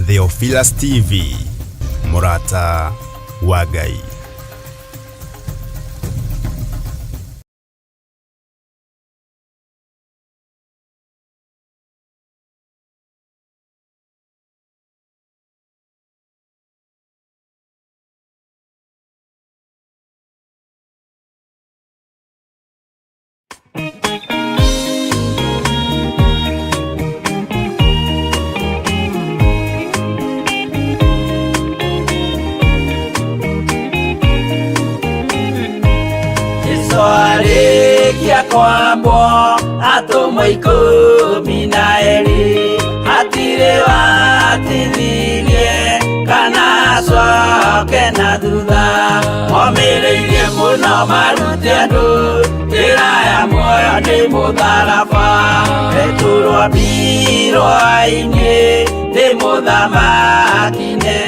Theophilus TV, mũrata wa Ngai. Jesu arĩkia kwambwo atũmwo 12 hatirĩ watithirie kana acoke na thutha omĩrĩirie mũno marute andũ njĩra ya muoyo nĩ mũtharaba Petero ambirwo ainĩ nĩ mũthamaki ne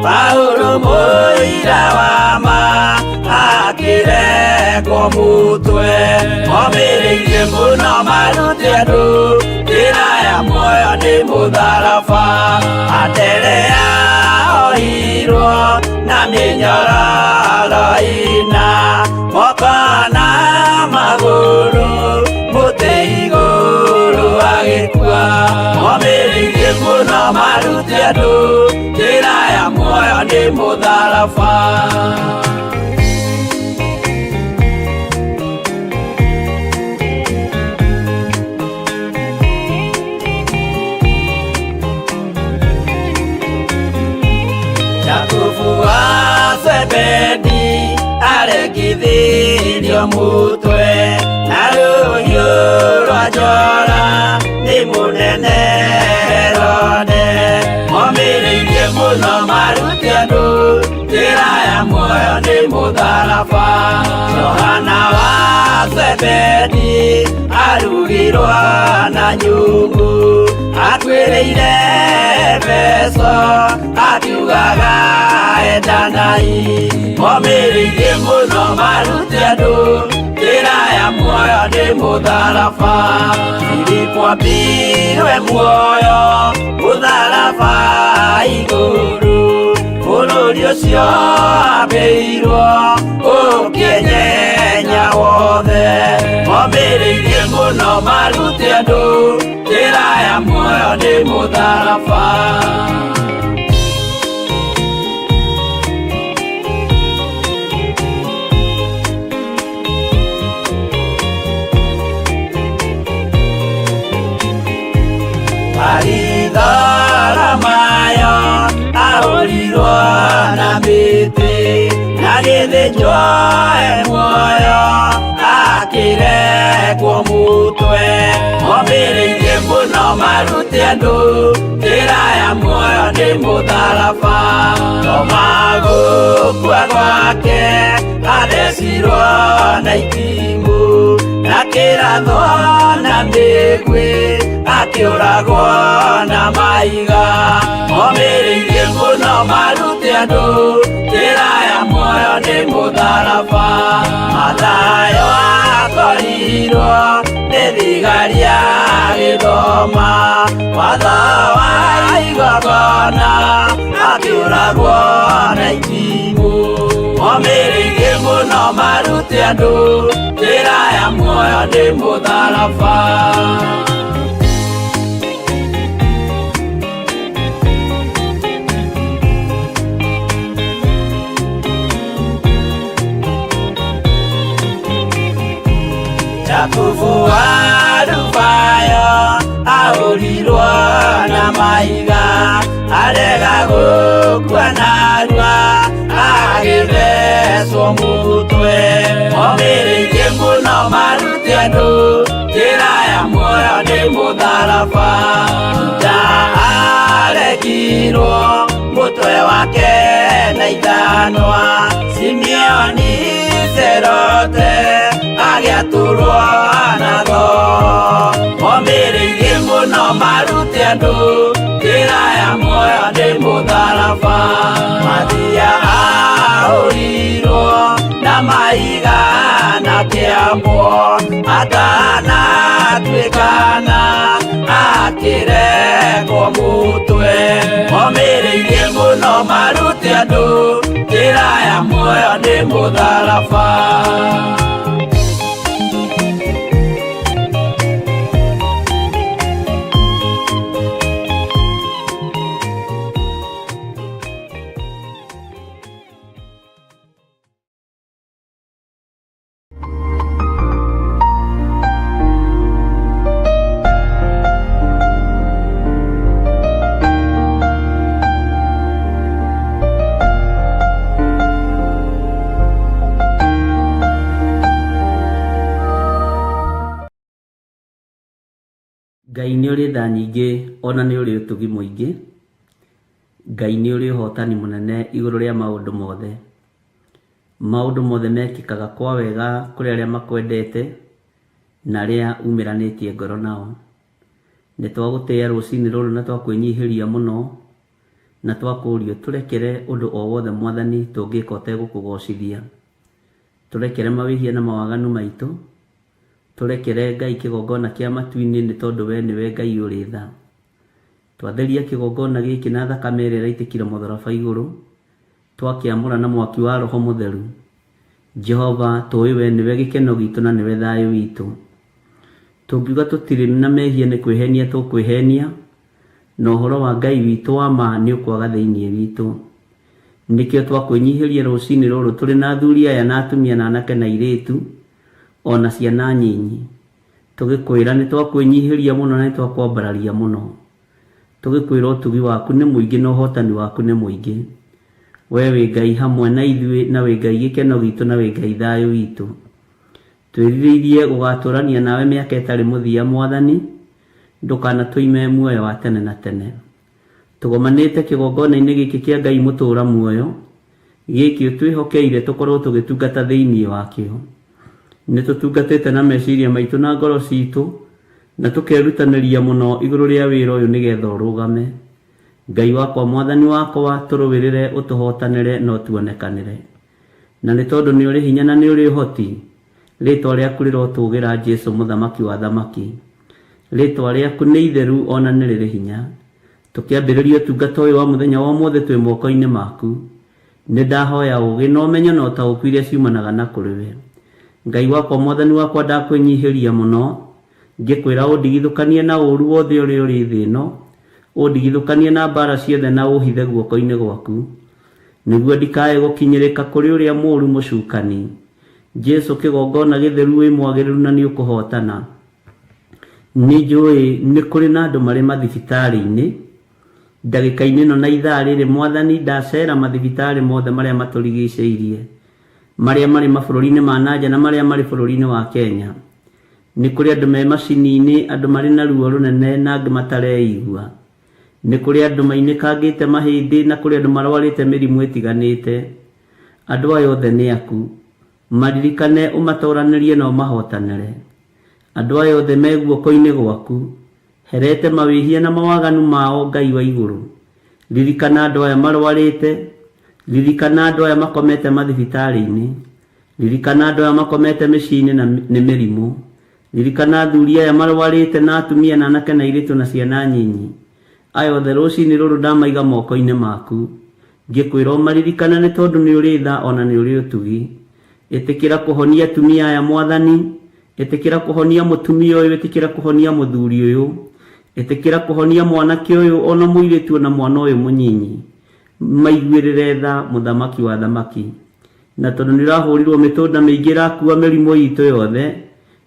Paulo mũira wa ma akĩrekwo mũtwe omĩrĩirie mũno marute andũ njĩra ya muoyo nĩ mũtharaba Anderea ohirwo na mĩnyororo ĩna moko na magũrũ mũtĩ igũrũ agĩkua omĩrĩirie mũno marute andũ njĩra ya muoyo nĩ mũtharaba. Jakubu wa Zebedi arekithirio mũtwe na rũhiũ rwa njora nĩ mũnene Herode omĩrĩirie mũno marute andũ njĩra ya muoyo nĩ mũtharaba Johana wa Zebedi arugirwo na nyungu akuĩrĩire Efeso akiugaga endanai omĩrĩirie mũno marute andũ njĩra ya muoyo nĩ mũtharaba Filipo ambirwe muoyo mũtharaba igũrũ bũrũri ũcio ambĩirwo ũkĩnyenya wothe omĩrĩirie mũno marute andũ njĩra ya muoyo nĩ mũtharaba. Baritholomayo ahũrirwo na mĩtĩ na gĩthĩnjwo e muoyo akĩrekwo mũtwe omĩrĩirie mũno marute andũ njĩra ya muoyo nĩ mũtharaba Toma gũkua gwake athecirwo na itimũ na kĩrathwo na mĩguĩ akĩũragwo na mahiga omĩrĩirie mũno marute andũ njĩra ya muoyo nĩ mũtharaba Mathayo akorirwo nĩ thigari agĩthoma watho wa igongona akĩũragwo na itimũ omĩrĩirie mũno marute andũ njĩra ya muoyo nĩ mũtharaba. Jakubu wa Alufayo ahũrirwo na mahiga arega gũkua narua agĩthecwo mũtwe omĩrĩirie mũno marute andũ njĩra ya muoyo nĩ mũtharaba Juda arekirwo mũtwe wake na ithanwa Simeoni Zerote agĩatũrwo na thoo omĩrĩirie mũno marute andũ njĩra ya muoyo nĩ Nĩ mũtharaba. Mathia ahũrirwo na mahiga na kĩambwo, atanatuĩkana akĩrengwo mũtwe. Omĩrĩirie mũno marute andũ njĩra ya muoyo nĩ mũtharaba. Ngai nĩ ũrĩ tha nyingĩ ona nĩ ũrĩ ũtugi mũingĩ. Ngai nĩ ũrĩ ũhotani mũnene igũrũ rĩa maũndũ mothe. Maũndũ mothe mekĩkaga kwa wega kũrĩ arĩa makwendete na arĩa umĩranĩtie ngoro nao. Nĩ twagũtĩĩa rũcinĩ rũrũ na twakwĩnyihĩria mũno na twakũria ũtũrekere ũndũ o wothe Mwathani tũngĩka ũtegũkũgocithia. Tũrekere mawĩhia na mawaganu maitũ. Tũrekere Ngai kĩgongona kĩa matu-inĩ nĩ tondũ we nĩwe Ngai ũrĩ tha. Twatheria kĩgongona gĩkĩ na thakame ĩrĩa ĩraitĩkire mũtharaba igũrũ, twakĩamũra na mwaki wa Roho Mũtheru. Jehova, tũĩ we nĩwe gĩkeno gitũ na nĩwe thayũ witũ. Tũngiuga tũtirĩ na mehia nĩ kwĩhenia tũkwĩhenia, na ũhoro wa Ngai witũ wa ma nĩ ũkwaga thĩinĩ witũ. Nĩkĩo twakwĩnyihĩria rũcinĩ rũrũ tũrĩ na athuri aya na atumia na anake na airĩtu, o na ciana nyinyi, tũgĩkwĩra nĩ twakwĩnyihĩria mũno na nĩ twakwambararia mũno. Tũgĩkwĩra ũtugi waku nĩ mũingĩ na ũhotani waku nĩ mũingĩ. We wĩ Ngai hamwe na ithuĩ na wĩ Ngai gĩkeno gitũ na wĩ Ngai thayũ witũ. Twĩrirĩirie gũgatũrania nawe mĩaka ĩtarĩ mũthia Mwathani, ndũkanatũime muoyo wa tene na tene. Tũgomanĩte kĩgongona-inĩ gĩkĩ kĩa Ngai mũtũũra muoyo, gĩkĩ ũtwĩhokeire tũkorwo tũgĩtungata thĩinĩ wakĩo. Nĩ tũtungatĩte na meciria maitũ na ngoro citũ, na tũkerutanĩria mũno igũrũ rĩa wĩra ũyũ nĩgetha ũrũgame. Ngai wakwa Mwathani wakwa, tũrũĩrĩre, ũtũhotanĩre na ũtuonekanĩre. Na nĩ tondũ nĩ ũrĩ hinya na nĩ ũrĩ ũhoti, rĩtwa rĩaku rĩrotũgĩra Jesu mũthamaki wa athamaki. Rĩtwa rĩaku nĩ itheru ona nĩ rĩrĩ hinya. Tũkĩambĩrĩria ũtungata ũyũ wa mũthenya wa ũmũthĩ twĩ moko-inĩ maku. Nĩ ndahoya ũgĩ na ũmenyo na ũtaũku iria ciumanaga na kũrĩ we. Ngai wakwa Mwathani wakwa ndakwĩnyihĩria mũno, ngĩkwĩra ũndigithũkanie na ũru wothe ũrĩa ũrĩ thĩ ĩno, ũndigithũkanie na mbara ciothe na ũhithe guoko-inĩ gwaku, nĩguo ndikae gũkinyĩrĩka kũrĩ ũrĩa mũru mũcukani. Jesu kĩgongona gĩtheru wĩ mwagĩrĩru na nĩ ũkũhotana. Nĩ njũĩ nĩ kũrĩ na andũ marĩ mathibitarĩ-inĩ ndagĩka-inĩ ĩno na ithaa rĩrĩ Mwathani ndacera mathibitarĩ mothe marĩa matũrigicĩirie, marĩa marĩ mabũrũri-inĩ ma nanja na marĩa marĩ bũrũri-inĩ wa Kenya. Nĩ kũrĩ andũ me macini-inĩ, andũ marĩ na ruo rũnene na angĩ matareigua. Nĩ kũrĩ andũ mainĩkangĩte mahĩndĩ na kũrĩ andũ marwarĩte mĩrimũ ĩtiganĩte. Andũ aya othe nĩ aku. Maririkane ũmatoranĩrie na ũmahotanĩre. Andũ aya othe me guoko-inĩ gwaku. Herete mawĩhia na mawaganu mao Ngai wa igũrũ. Ririkana andũ aya marwarĩte. Ririkana andũ aya makomete mathibitarĩ-inĩ. Ririkana andũ aya makomete mĩciĩ-inĩ na nĩ mĩrimũ. Ririkana athuri aya marwarĩte na atumia na anake na airĩtu na ciana nyinyi. Aya othe rũcinĩ rũrũ ndamaiga moko-inĩ maku. Ngĩkwĩra ũmaririkane nĩ tondũ nĩ ũrĩ tha ona nĩ ũrĩ ũtugi. Ĩtĩkĩra kũhonia atumia aya Mwathani. Ĩtĩkĩra kũhonia mũtumia ũyũ, ĩtĩkĩra kũhonia mũthuri ũyũ. Ĩtĩkĩra kũhonia mwanake ũyũ ona mũirĩtu ona mwana ũyũ mũnyinyi. Maiguĩrĩre tha mũthamaki wa athamaki. Na tondũ nĩ ũrahũrirwo mĩtũnda mĩingĩ ĩrakua mĩrimũ itũ yothe,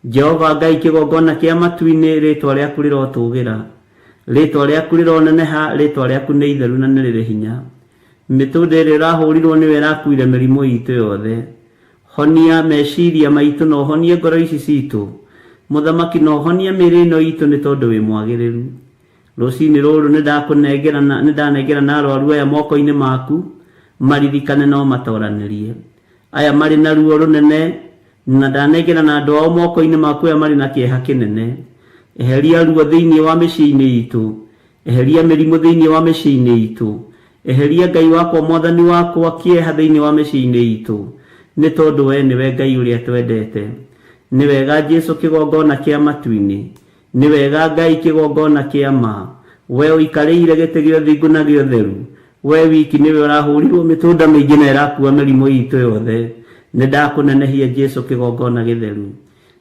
Jehova Ngai kĩgongona kĩa matu-inĩ, rĩtwa rĩaku rĩrotũgĩra. Rĩtwa rĩaku rĩroneneha, rĩtwa rĩaku nĩ itheru na nĩ rĩrĩ hinya. Mĩtũnda ĩrĩa ũrahũrirwo nĩyo ĩrakuire mĩrimũ itũ yothe. Honia meciria maitũ na ũhonie ngoro ici citũ. Mũthamaki na ũhonie mĩĩrĩ ĩno itũ nĩ tondũ wĩ mwagĩrĩru. Rũcinĩ rũrũ nĩ ndanengerana arwaru aya moko-inĩ maku, maririkane na ũmatoranĩrie. Aya marĩ na ruo rũnene, na ndanengerana andũ ao moko-inĩ maku aya marĩ na kĩeha kĩnene. Eheria ruo thĩinĩ wa mĩciĩ-inĩ itũ. Eheria mĩrimũ thĩinĩ wa mĩciĩ-inĩ itũ. Eheria Ngai wakwa Mwathani wakwa kĩeha thĩinĩ wa mĩciĩ-inĩ itũ, nĩ tondũ we nĩwe Ngai ũrĩa twendete. Nĩ wega Jesu kĩgongona kĩa matu-inĩ. Nĩ wega Ngai kĩgongona kĩa ma. We ũikarĩire gĩtĩ gĩa ũthingu na gĩa ũtheru. We wiki nĩwe ũrahũrirwo mĩtũnda mĩingĩ na ĩrakua mĩrimũ itũ yothe. Nĩ ndakũnenehia Jesu kĩgongona gĩtheru.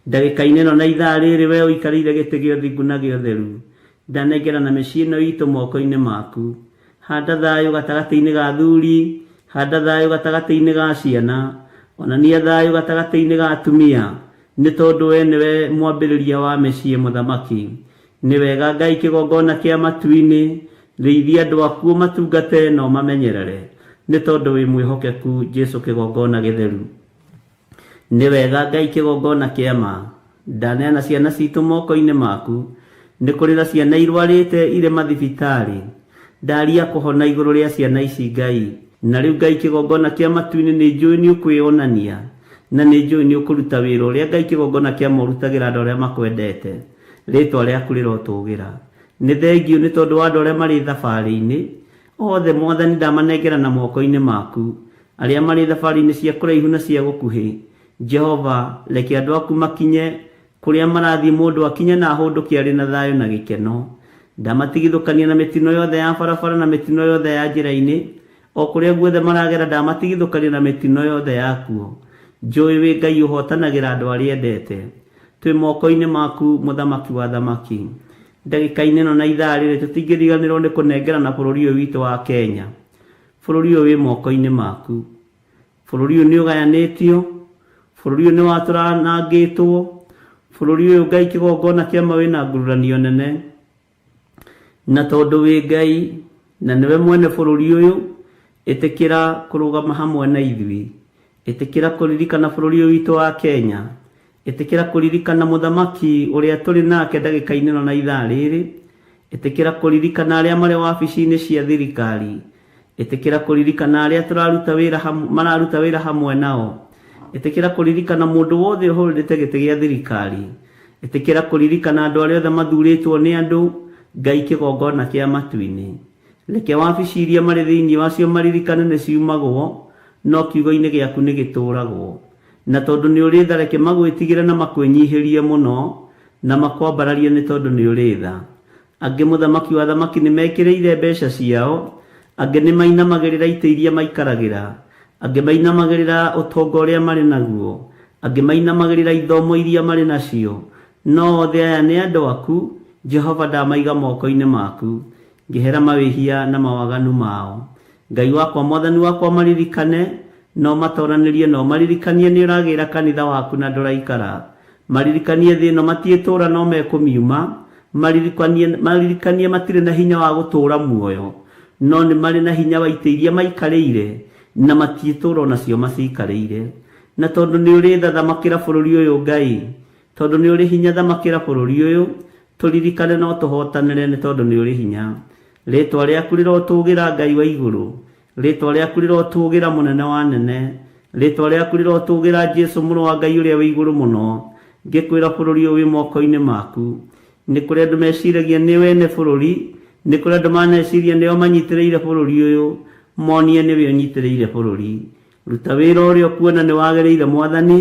Ndagĩka-inĩ ĩno na ithaa rĩrĩ we ũikarĩire gĩtĩ gĩa ũthingu na gĩa ũtheru. Ndanengerana mĩciĩ ĩno itũ moko-inĩ maku. Handa thayũ gatagatĩ-inĩ ga athuri, handa thayũ gatagatĩ-inĩ ga ciana, onania thayũ gatagatĩ-inĩ ga atumia, nĩ tondũ we nĩwe mwambĩrĩria wa mĩciĩ mũthamaki. Nĩ wega Ngai kĩgongona kĩa matu-inĩ, rĩithia andũ aku ũmatungate na ũmamenyerere, nĩ tondũ wĩ mwĩhokeku Jesu kĩgongona gĩtheru. Nĩ wega Ngai kĩgongona kĩa ma, ndaneana ciana citũ moko-inĩ maku, nĩ kũrĩ na ciana irwarĩte irĩ mathibitarĩ, ndaria kũhona igũrũ rĩa ciana ici Ngai, na rĩu Ngai kĩgongona kĩa matu-inĩ nĩ njũĩ nĩ ũkwĩonania, na nĩ njũĩ nĩ ũkũruta wĩra ũrĩa Ngai kĩgongona kĩa ma ũrutagĩra andũ arĩa makwendete, rĩtwa rĩaku rĩrotũgĩra. Nĩ thengiũ nĩ tondũ wa andũ arĩa marĩ thabarĩ-inĩ, othe Mwathani ndamanengerana moko-inĩ maku, arĩa marĩ thabarĩ-inĩ cia kũraihu na cia gũkuhĩ. Jehova, reke andũ aku makinye kũrĩa marathiĩ mũndũ akinye na ahũndũke arĩ na thayũ na gĩkeno. Ndamatigithũkania na mĩtino yothe ya barabara na mĩtino yothe ya njĩra-inĩ, o kũrĩa guothe maragera ndamatigithũkania na mĩtino yothe yakuo. Njũĩ wĩ Ngai ũhotanagĩra andũ arĩa endete. Twĩ moko-inĩ maku mũthamaki wa thamaki. Ndagĩka-inĩ ĩno na ithaa rĩrĩ tũtingĩriganĩrwo nĩ kũnengerana bũrũri ũyũ witũ wa Kenya. Bũrũri ũyũ wĩ moko-inĩ maku. Bũrũri ũyũ nĩ ũgayanĩtio, bũrũri ũyũ nĩ watũranangĩtwo, bũrũri ũyũ Ngai kĩgongona kĩa ma wĩna ngururanio nene. Na tondũ wĩ Ngai na nĩwe mwene bũrũri ũyũ, ĩtĩkĩra kũrũgama hamwe na ithuĩ. Ĩtĩkĩra kũririkana bũrũri ũyũ witũ wa Kenya. Ĩtĩkĩra kũririkana mũthamaki ũrĩa tũrĩ nake ndagĩka-inĩ ĩno na ithaa rĩrĩ. Ĩtĩkĩra kũririkana arĩa marĩ wabici-inĩ cia thirikari. Ĩtĩkĩra kũririkana arĩa tũraruta wĩra mararuta wĩra hamwe nao. Ĩtĩkĩra kũririkana mũndũ wothe ũhũrĩte gĩtĩ gĩa thirikari. Ĩtĩkĩra kũririkana andũ arĩa othe mathurĩtwo nĩ andũ, Ngai kĩgongona kĩa matu-inĩ. Reke wabici iria marĩ thĩinĩ wacio maririkane nĩ ciumagwo, no kiugo-inĩ gĩaku nĩ gĩtũragwo. Na tondũ nĩ ũrĩ tha reke magwĩtigĩre na makwĩnyihĩrie mũno, na makwambararie nĩ tondũ nĩ ũrĩ tha. Angĩ mũthamaki wa thamaki nĩ mekĩrĩire mbeca ciao, angĩ nĩ mainamagĩrĩra itĩ iria maikaragĩra, angĩ mainamagĩrĩra ũtonga ũrĩa marĩ naguo, angĩ mainamagĩrĩra ithomo iria marĩ nacio. No othe aya nĩ andũ aku, Jehova ndamaiga moko-inĩ maku, ngĩhera mawĩhia na mawaganu mao. Ngai wakwa Mwathani wakwa maririkane, no matoranĩrie no maririkanie nĩ ũragĩra kanitha waku na ndũraikara. Maririkanie thĩ ĩno matiĩtũra no mekũmiuma, maririkanie, maririkanie matirĩ na hinya wa gũtũũra muoyo, no nĩ marĩ na hinya wa itĩ iria maikarĩire, na matiĩtũra onacio macikarĩire. Na tondũ nĩ ũrĩ tha thamakĩra bũrũri ũyũ Ngai, tondũ nĩ ũrĩ hinya thamakĩra bũrũri ũyũ, tũririkane no tũhotanĩre nĩ tondũ nĩ ũrĩ hinya. Rĩtwa rĩaku rĩrotũgĩra Ngai wa igũrũ, rĩtwa rĩaku rĩrotũgĩra mũnene wa nene, rĩtwa rĩaku rĩrotũgĩra Jesu mũrũ wa Ngai ũrĩa wĩ igũrũ mũno. Ngĩkwĩra bũrũri ũyũ wĩ moko-inĩ maku. Nĩ kũrĩ andũ meciragia nĩ wene bũrũri, nĩ kũrĩ andũ maneciria nĩo manyitĩrĩire bũrũri ũyũ, monie nĩwe ũnyitĩrĩire bũrũri. Ruta wĩra ũrĩa ũkuona nĩ wagĩrĩire Mwathani,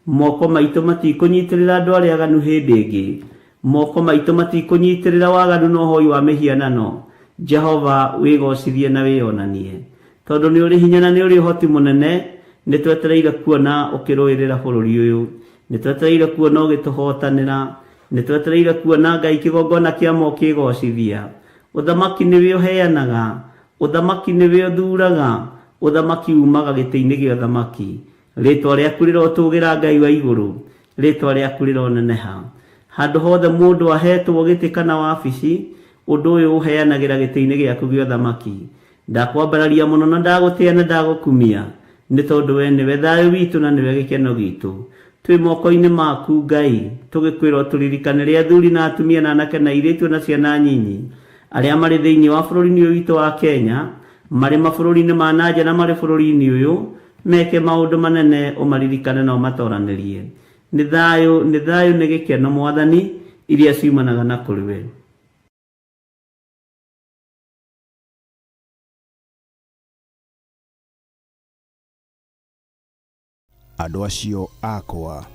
moko maitũ matikũnyitĩrĩra andũ arĩa aganu hĩndĩ ĩngĩ. Moko maitũ matikũnyitĩrĩra waganu na ũhoi wa mĩhianano. Jehova, wĩgocithie na wĩonanie. Tondũ nĩ ũrĩ hinya na nĩ ũrĩ ũhoti mũnene, nĩ twetereire kuona ũkĩrũĩrĩra bũrũri ũyũ. Nĩ twetereire kuona ũgĩtũhotanĩra. Nĩ twetereire kuona Ngai kĩgongona kĩa ma ũkĩgocithia. Ũthamaki nĩwe ũheanaga, ũthamaki nĩwe ũthuraga, ũthamaki umaga gĩtĩ-inĩ gĩa ũthamaki. Rĩtwa rĩaku rĩrotũgĩra Ngai wa igũrũ, rĩtwa rĩaku rĩroneneha. Handũ hothe mũndũ ahetwo gĩtĩ kana wabici, ũndũ ũyũ ũheanagĩra gĩtĩ-inĩ gĩaku gĩa ũthamaki. Ndakwambararia mũno na ndagũtĩa na ndagũkumia, nĩ tondũ we nĩwe thayũ witũ na nĩwe gĩkeno gitũ. Twĩ moko-inĩ maku Ngai, tũgĩkwĩra ũtũririkanĩre athuri na atumia na anake na airĩtu na ciana nyinyi, arĩa marĩ thĩinĩ wa bũrũri-inĩ ũyũ witũ wa Kenya, marĩ mabũrũri-inĩ ma na nja na marĩ bũrũri-inĩ ũyũ, meke maũndũ manene ũmaririkane na ũmatoranĩrie. Nĩ thayũ, nĩ thayũ, nĩ gĩkeno Mwathani, iria ciumanaga na kũrĩ we. Andũ acio akwa,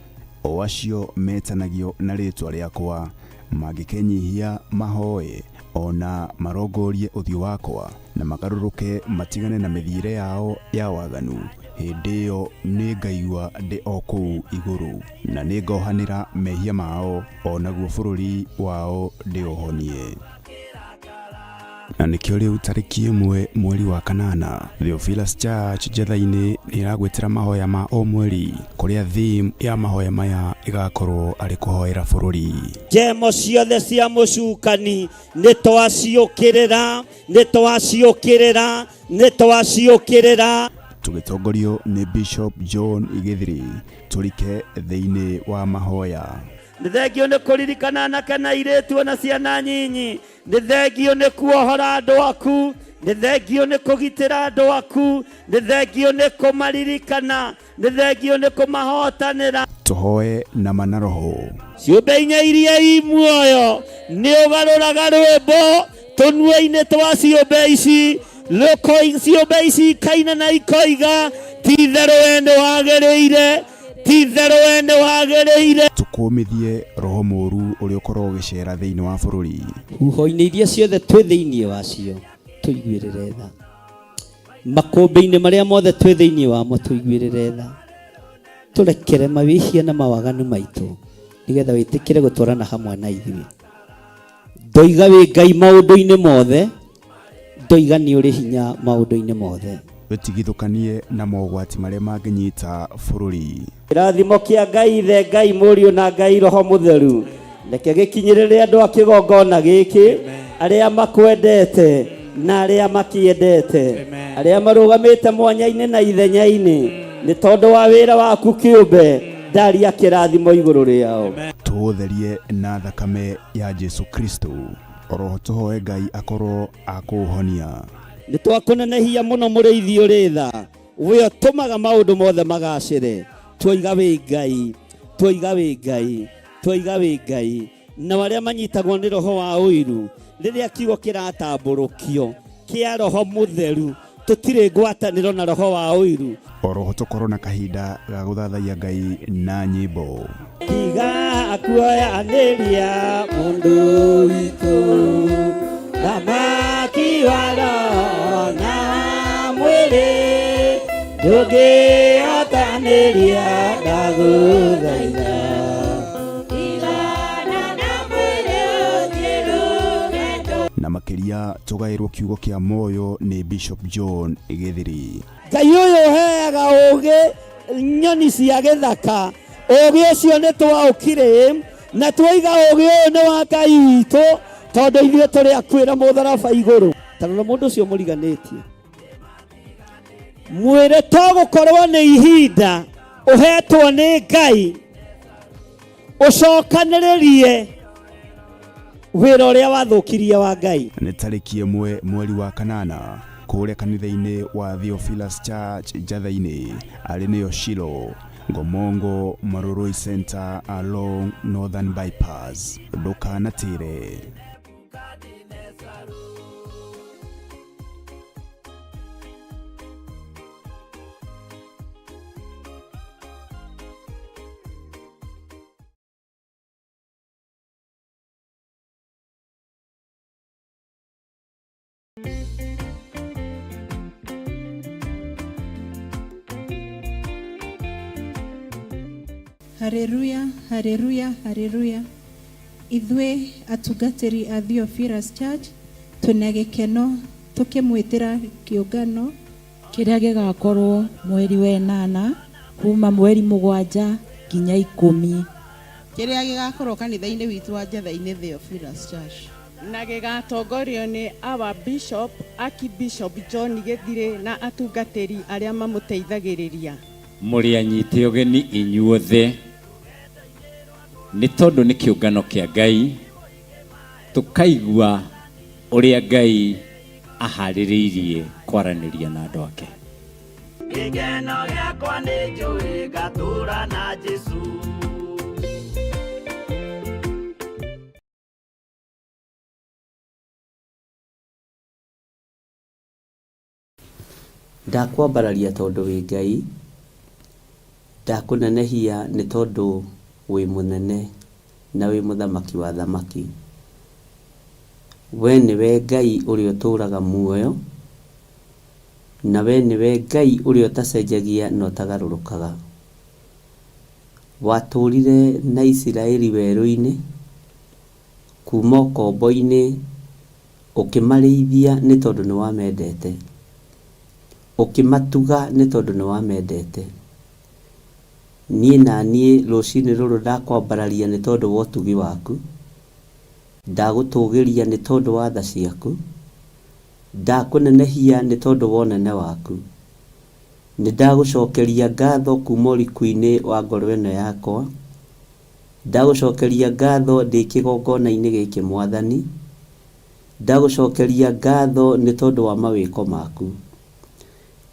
o acio metanagio na rĩĩtwa rĩakwa, mangĩkenyihia mahoe, o na marongorie ũthiũ wakwa, na magarũrũke matigane na mĩthiĩre yao ya waganu, hĩndĩ ĩyo nĩngaigua ndĩ o kũu igũrũ, na nĩngohanĩra mehia mao, o naguo bũrũri wao ndĩũhonie. Na nĩkĩo rĩu tarĩki 1 mweri wa 8 Theophilus Church Njetha-inĩ nĩ ĩragwĩtĩra mahoya ma o mweri, kũrĩa theme ya mahoya maya ĩgakorwo arĩ kũhoera bũrũri. Njemo ciothe cia mũcukani nĩ twaciũkĩrĩra, nĩ twaciũkĩrĩra, nĩ twaciũkĩrĩra. Tũgĩtongorio nĩ Bishop John Githiri, tũrike thĩinĩ wa mahoya. Nĩ thengio nĩ kũririkana anake na airĩtu ona ciana nyinyi. Nĩ thengio nĩ kuohora andũ aku, nĩ thengio nĩ kũgitĩra andũ aku, nĩ thengio nĩ kũmaririkana, nĩ thengio nĩ kũmahotanĩra. Tũhoe na ma na roho. Ciũmbe inya iria i muoyo nĩ ũgarũraga rwĩmbo tũnua-inĩ twa ciũmbe ici, ciũmbe ici ikaina na ikoiga ti itherũ we nĩ wagĩrĩire, ti itherũ we nĩ wagĩrĩire. Tũkũmithie roho mũũru ũrĩa ũkoragwo ũgĩcera thĩinĩ wa bũrũri. Huho-inĩ iria ciothe twĩ thĩinĩ wacio tũiguĩrĩre tha, makũmbĩ-inĩ marĩa mothe twĩ thĩinĩ wamo tũiguĩrĩre tha, tũrekere mawĩhia na mawaganu maitũ, nĩgetha wĩtĩkĩre gũtwarana hamwe na ithuĩ. Ndoiga wĩ Ngai maũndũ-inĩ mothe, ndoiga nĩ ũrĩ hinya maũndũ-inĩ mothe. Tũtigithũkanie na mogwati marĩa mangĩnyita bũrũri. Kĩrathimo kĩa Ngai Ithe, Ngai Mũriũ na Ngai Roho Mũtheru, reke gĩkinyĩrĩre andũ a kĩgongona gĩkĩ, arĩa makwendete na arĩa makĩendete, arĩa marũgamĩte mwanya-inĩ na ithenya-inĩ, nĩ tondũ wa wĩra waku kĩũmbe, ndaria kĩrathimo igũrũ rĩao. Tũũtherie na thakame ya Jesu Kristo, oroho tũhoe Ngai akorwo akũũhonia. Nĩ twakũnenehia mũno mũrĩithi ũrĩ tha, we ũtũmaga maũndũ mothe magacĩre. Twoiga wĩ Ngai, twoiga wĩ Ngai, twoiga wĩ Ngai. Na arĩa manyitagwo nĩ roho wa ũiru, rĩrĩa kiugo kĩratambũrũkio kĩa roho mũtheru, tũtirĩ ngwatanĩro na roho wa ũiru. Oroho tũkorwo na kahinda ga gũthathaiya Ngai na nyĩmbo. Tiga kuoyanĩria mũndũ witũ, thamaki wa roho na wa mwĩrĩ, ndũngĩhotanĩria ndagũthaitha. Na makĩria tũgaĩrwo kiugo kĩa muoyo nĩ Bishop John Githiri. Ngai ũyũ ũheaga ũũgĩ nyoni cia gĩthaka, ũũgĩ ũcio nĩ twaũkire na twoiga ũũgĩ ũyũ nĩ wa Ngai witũ, tondũ ithuĩ tũrĩ akuĩra mũtharaba igũrũ. Ta rora mũndũ ũcio mũriganĩtie, mwĩre to gũkorwo nĩ ihinda ũhetwo nĩ Ngai ũcokanĩrĩrie wĩra ũrĩa wathũkirie wa Ngai. Nĩ tarĩki 1 mweri wa 8 kũrĩa kanitha-inĩ wa Theophilus Church Njatha-inĩ, arĩ nĩyo Shilo, Ngomongo Marurui Center along Northern Bypass. Ndũkanatĩre. Haleluya, haleluya, haleluya. Ithuĩ atungatĩri a Theophilus Church twĩna gĩkeno tũkĩmwĩtĩra kĩũngano kĩrĩa gĩgakorwo mweri wa 8 kuma mweri 7 nginya 10, kĩrĩa gĩgakorwo kanitha-inĩ witũ wa Njatha-inĩ Theophilus Church, na gĩgatongorio nĩ our Bishop Archbishop John Githiri na atungatĩri arĩa mamũteithagĩrĩria. Mũrĩ anyite ũgeni inyuothe, nĩ tondũ nĩ kĩũngano kĩa Ngai, tũkaigua ũrĩa Ngai aharĩrĩirie kwaranĩria na andũ ake. Gĩkeno gĩakwa nĩ njũĩ ngatũũra na Jesũ. Ndakwambararia tondũ wĩ Ngai, Ndakũnenehia nĩ tondũ wĩ mũnene na wĩ mũthamaki wa athamaki. We nĩwe Ngai ũrĩa ũtũũraga muoyo, na we nĩwe Ngai ũrĩa ũtacenjagia na ũtagarũrũkaga. Watũũrire na Isiraeli werũ-inĩ, kuuma ũkombo-inĩ, ũkĩmarĩithia nĩ tondũ nĩ wamendete, ũkĩmatuga nĩ tondũ nĩ wamendete. Niĩ na niĩ rũcinĩ rũrũ ndakwambararia nĩ tondũ wa ũtugi waku, ndagũtũgĩria nĩ tondũ wa tha ciaku, ndakũnenehia nĩ tondũ wa ũnene waku. Nĩ ndagũcokeria ngatho kuma ũriku-inĩ wa ngoro ĩno yakwa, ndagũcokeria ngatho ndĩ kĩgongona-inĩ gĩkĩ Mwathani, ndagũcokeria ngatho nĩ tondũ wa mawĩko maku.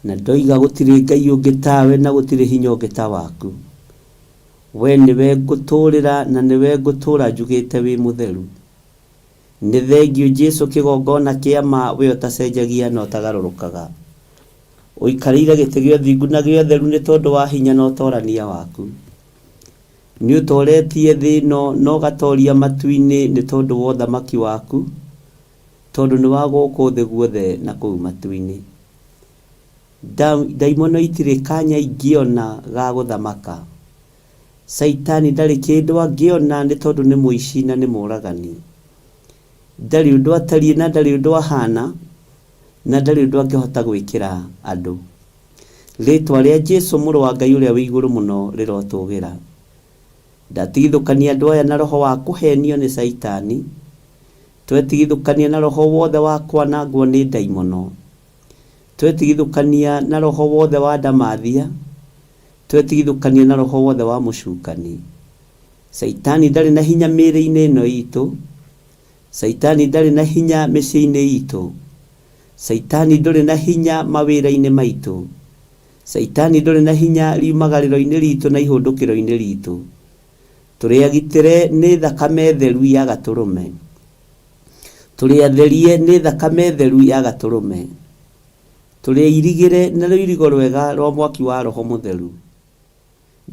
Na ndoiga gũtirĩ Ngai ũngĩ tawe na gũtirĩ hinya ũngĩ ta waku. We nĩwe ngũtũũrĩra na nĩwe ngũtũũra njugĩte wĩ mũtheru. Nĩ thengiũ Jesu kĩgongona kĩa ma we ũtacenjagia na ũtagarũrũkaga. Ũikarĩire gĩtĩ gĩa ũthingu na gĩa ũtheru nĩ tondũ wa hinya na ũtorania waku. Nĩ ũtoretie thĩ ĩno na ũgatoria matu-inĩ nĩ tondũ wa ũthamaki waku, tondũ nĩ wa gũkũ thĩ guothe na kũu matu-inĩ. Ndaimono itirĩ kanya ingĩona ga gũthamaka. Caitani ndarĩ kĩndũ angĩona nĩ tondũ nĩ mũici na nĩ mũragani. Ndarĩ ũndũ atariĩ na ndarĩ ũndũ ahana na ndarĩ ũndũ angĩhota gwĩkĩra andũ. Rĩtwa rĩa Jesu mũrũ wa Ngai ũrĩa wĩ igũrũ mũno rĩrotũgĩra. Ndatigithũkania andũ aya na roho wa kũhenio nĩ Caitani. Twetigithũkania na roho wothe wa kwanangwo nĩ ndaimono. Twetigithũkania na roho wothe wa ndamathia. Twetigithũkania na roho wothe wa mũcukani. Caitani ndarĩ na hinya mĩĩrĩ-inĩ ĩno itũ. Caitani ndarĩ na hinya mĩciĩ-inĩ itũ. Caitani ndũrĩ na hinya mawĩra-inĩ maitũ. Caitani ndũrĩ na hinya riumagarĩro-inĩ ritũ na ihũndũkĩro-inĩ ritũ. Tũrĩ agitĩre nĩ thakame theru ya gatũrũme. Tũrĩ atherie nĩ thakame theru ya gatũrũme. Tũrĩ airigĩre na rũirigo rwega rwa mwaki wa Roho Mũtheru.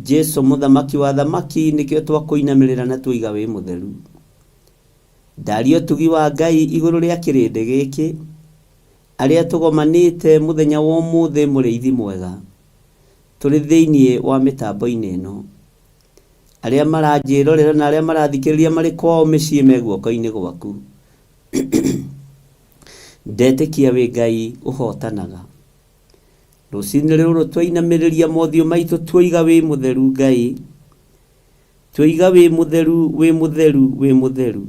Jesu mũthamaki wa athamaki nĩkĩo twakũinamĩrĩra na tuoiga wĩ mũtheru. Ndaria ũtugi wa Ngai igũrũ rĩa kĩrĩndĩ gĩkĩ, arĩa tũgomanĩte mũthenya wa ũmũthĩ mũrĩithi mwega, tũrĩ thĩinĩ wa mĩtambo-inĩ ĩno. Arĩa maranjĩrorera na arĩa marathikĩrĩria marĩ kwao mĩciĩ me guoko-inĩ gwaku. Ndetĩkia wĩ Ngai ũhotanaga. Rũcinĩ rũrũ twainamĩrĩria mothiũ maitũ tuoiga wĩ mũtheru Ngai. Tuoiga wĩ mũtheru, wĩ mũtheru, wĩ mũtheru.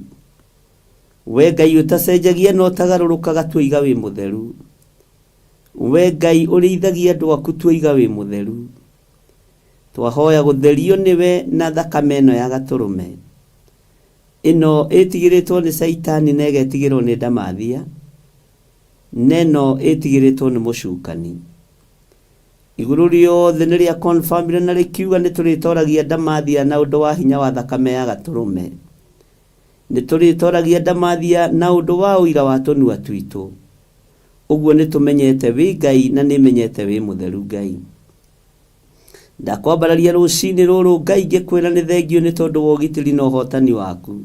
We Ngai ũtacenjagia na ũtagarũrũkaga tuoiga wĩ mũtheru. We Ngai ũrĩithagia andũ aku tuoiga wĩ mũtheru. Twahoya gũtherio nĩwe na thakame ĩno ya gatũrũme. Ĩno ĩtigĩrĩtwo nĩ Caitani na ĩgetigĩrwo nĩ ndamathia, na ĩno ĩtigĩrĩtwo nĩ mũcukani. Igũrũ rĩothe nĩ rĩa confirmire na rĩkiuga nĩ tũrĩtoragia ndamathia na ũndũ wa hinya wa thakame ya gatũrũme. Nĩ tũrĩtoragia ndamathia na ũndũ wa ũira wa tũnua twitũ. Ũguo nĩ tũmenyete wĩ Ngai na nĩmenyete wĩ mũtheru Ngai. Ndakwambararia rũcinĩ rũrũ Ngai ngĩkwĩra nĩ thengiũ nĩ tondũ wa ũgitĩri na ũhotani waku.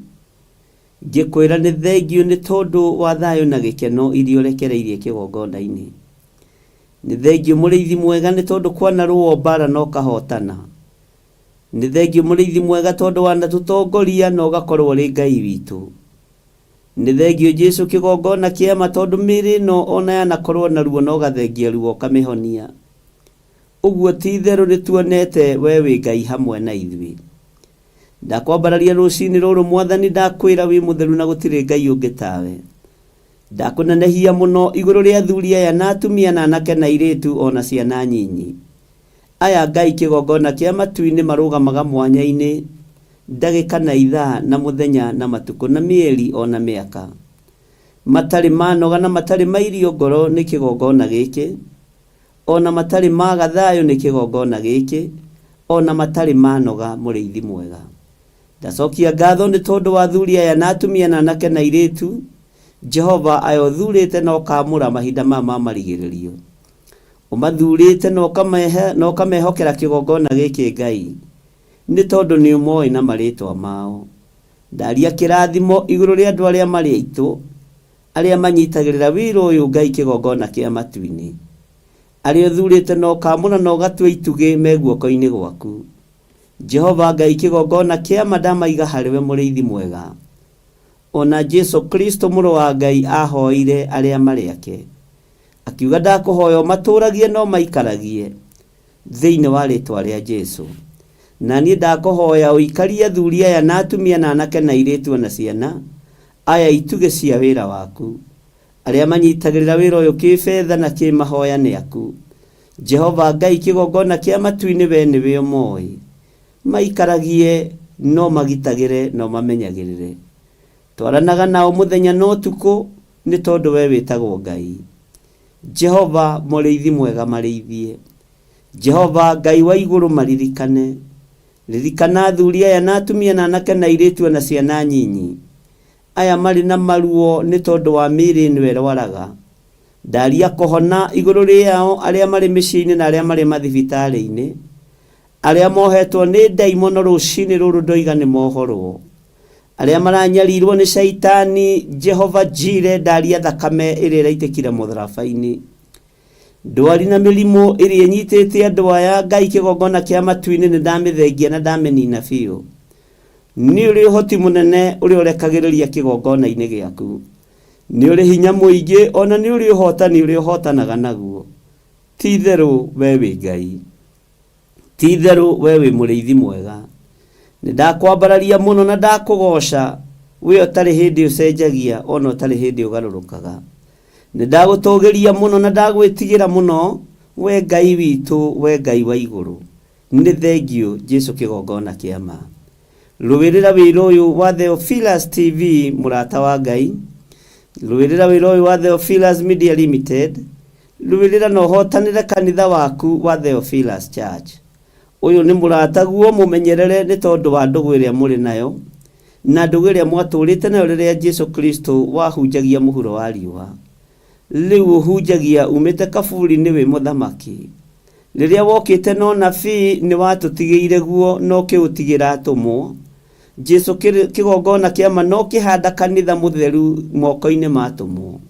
Ngĩkwĩra nĩ thengiũ nĩ tondũ wa thayũ na gĩkeno iria ũrekereirie kĩgongona-inĩ. Nĩ thengiũ mũrĩithi mwega nĩ tondũ kwanarũo mbara na ũkahotana. Nĩ thengiũ mũrĩithi mwega tondũ wanatũtongoria na ũgakorwo ũrĩ Ngai witũ. Nĩ thengiũ Jesu kĩgongona kĩa ma tondũ mĩĩrĩ ĩno ona yanakorwo na ruo na ũgathengia ruo ũkamĩhonia. Ũguo ti itherũ nĩ tuonete we wĩ Ngai hamwe na ithuĩ. Ndakwambararia rũcinĩ rũrũ Mwathani ndakwĩra wĩ mũtheru na gũtirĩ Ngai ũngĩ tawe. Ndakũnenehia mũno igũrũ rĩa athuri aya na atumia na anake na airĩtu ona ciana nyinyi. Aya Ngai kĩgongona kĩa matu-inĩ marũgamaga mwanya-inĩ ndagĩka na ithaa na mũthenya na matukũ na mĩeri ona mĩaka. Matarĩ manoga na matarĩ mairio ngoro nĩ kĩgongona gĩkĩ, ona matarĩ maga thayũ nĩ kĩgongona gĩkĩ, ona matarĩ manoga mũrĩithi mwega. Ndacokia ngatho nĩ tondũ wa athuri aya na atumia na anake na airĩtu, Jehova aya ũthurĩte na ũkaamũra mahinda maya ma marigĩrĩrio. Ũmathurĩte na ũkamehe na ũkamehokera kĩgongona gĩkĩ Ngai, nĩ tondũ nĩ ũmoĩ na marĩtwa mao. Ndaria kĩrathimo igũrũ rĩa andũ arĩa marĩ aitũ, arĩa manyitagĩrĩra wĩra ũyũ Ngai kĩgongona kĩa matu-inĩ. Arĩa ũthurĩte na ũkaamũra na ũgatua itugĩ me guoko-inĩ gwaku. Jehova Ngai kĩgongona kĩa ma ndamaiga harĩwe mũrĩithi mwega. Ona Jesu Kristo mũrũ wa Ngai ahoeire arĩa marĩ ake. Akiuga ndakũhoya ũmatũragie na ũmaikaragie thĩinĩ wa rĩtwa rĩa Jesu. Na niĩ ndakũhoya ũikarie athuri aya na atumia na anake na airĩtu ona ciana aya itugĩ cia wĩra waku. Arĩa manyitagĩrĩra wĩra ũyũ kĩbetha na kĩmahoya nĩ aku. Jehova Ngai kĩgongona kĩa matu-inĩ we nĩwe ũmoĩ. Maikaragie na ũmagitagĩre na ũmamenyagĩrĩre. Twaranaga nao mũthenya na ũtukũ nĩ tondũ we wĩtagwo Ngai. Jehova mũrĩithi mwega marĩithie. Jehova Ngai wa igũrũ maririkane. Ririkana athuri aya na atumia na anake na airĩtu ona ciana nyinyi. Aya marĩ na maruo nĩ tondũ wa mĩĩrĩ ĩno ĩrwaraga. Ndaria kũhona igũrũ rĩao arĩa marĩ mĩciĩ-inĩ na arĩa marĩ mathibitarĩ-inĩ. Arĩa mohetwo nĩ ndaimono rũcinĩ rũrũ ndoiga nĩ mohorwo. Arĩa maranyarirwo nĩ caitani Jehova Jire ndaria thakame ĩrĩa ĩraitĩkire mũtharaba-inĩ. Ndwari na mĩrimũ ĩrĩa ĩnyitĩte andũ aya Ngai kĩgongona kĩa matu-inĩ nĩ ndamĩthengia na ndamĩnina biũ. Nĩ ũrĩ ũhoti mũnene ũrĩa ũrekagĩrĩria kĩgongona-inĩ gĩaku. Nĩ ũrĩ hinya mũingĩ ona nĩ ũrĩ ũhotani ũrĩa ũhotanaga naguo. Ti itherũ we wĩ Ngai. Ti itherũ we wĩ mũrĩithi mwega. Nĩ ndakwambararia mũno na ndakũgooca, we ũtarĩ hĩndĩ ũcenjagia ona ũtarĩ hĩndĩ ũgarũrũkaga. Nĩ ndagũtũgĩria mũno na ndagwĩtigĩra mũno, we Ngai witũ, we Ngai wa igũrũ. Nĩ thengiũ Jesu kĩgongona kĩa ma. Rũĩrĩra wĩra ũyũ wa Theophilus TV mũrata wa Ngai. Rũĩrĩra wĩra ũyũ wa Theophilus Media Limited. Rũĩrĩra na ũhotanĩre kanitha waku wa Theophilus Church. Ũyũ nĩ mũrataguo mũmenyerere nĩ tondũ wa ndũgũ ĩrĩa mũrĩ nayo na ndũgũ ĩrĩa mwatũrĩte nayo rĩrĩa Jesu Kristo wahunjagia mũhuro wa riũa. Rĩu ũhunjagia umĩte kaburi-inĩ wĩ mũthamaki. Rĩrĩa wokĩte na ũnabii nĩ watũtigĩire guo na ũkĩũtigĩra atũmwo. Jesu kĩgongona kĩa ma na ũkĩhanda kanitha mũtheru moko-inĩ ma atũmwo.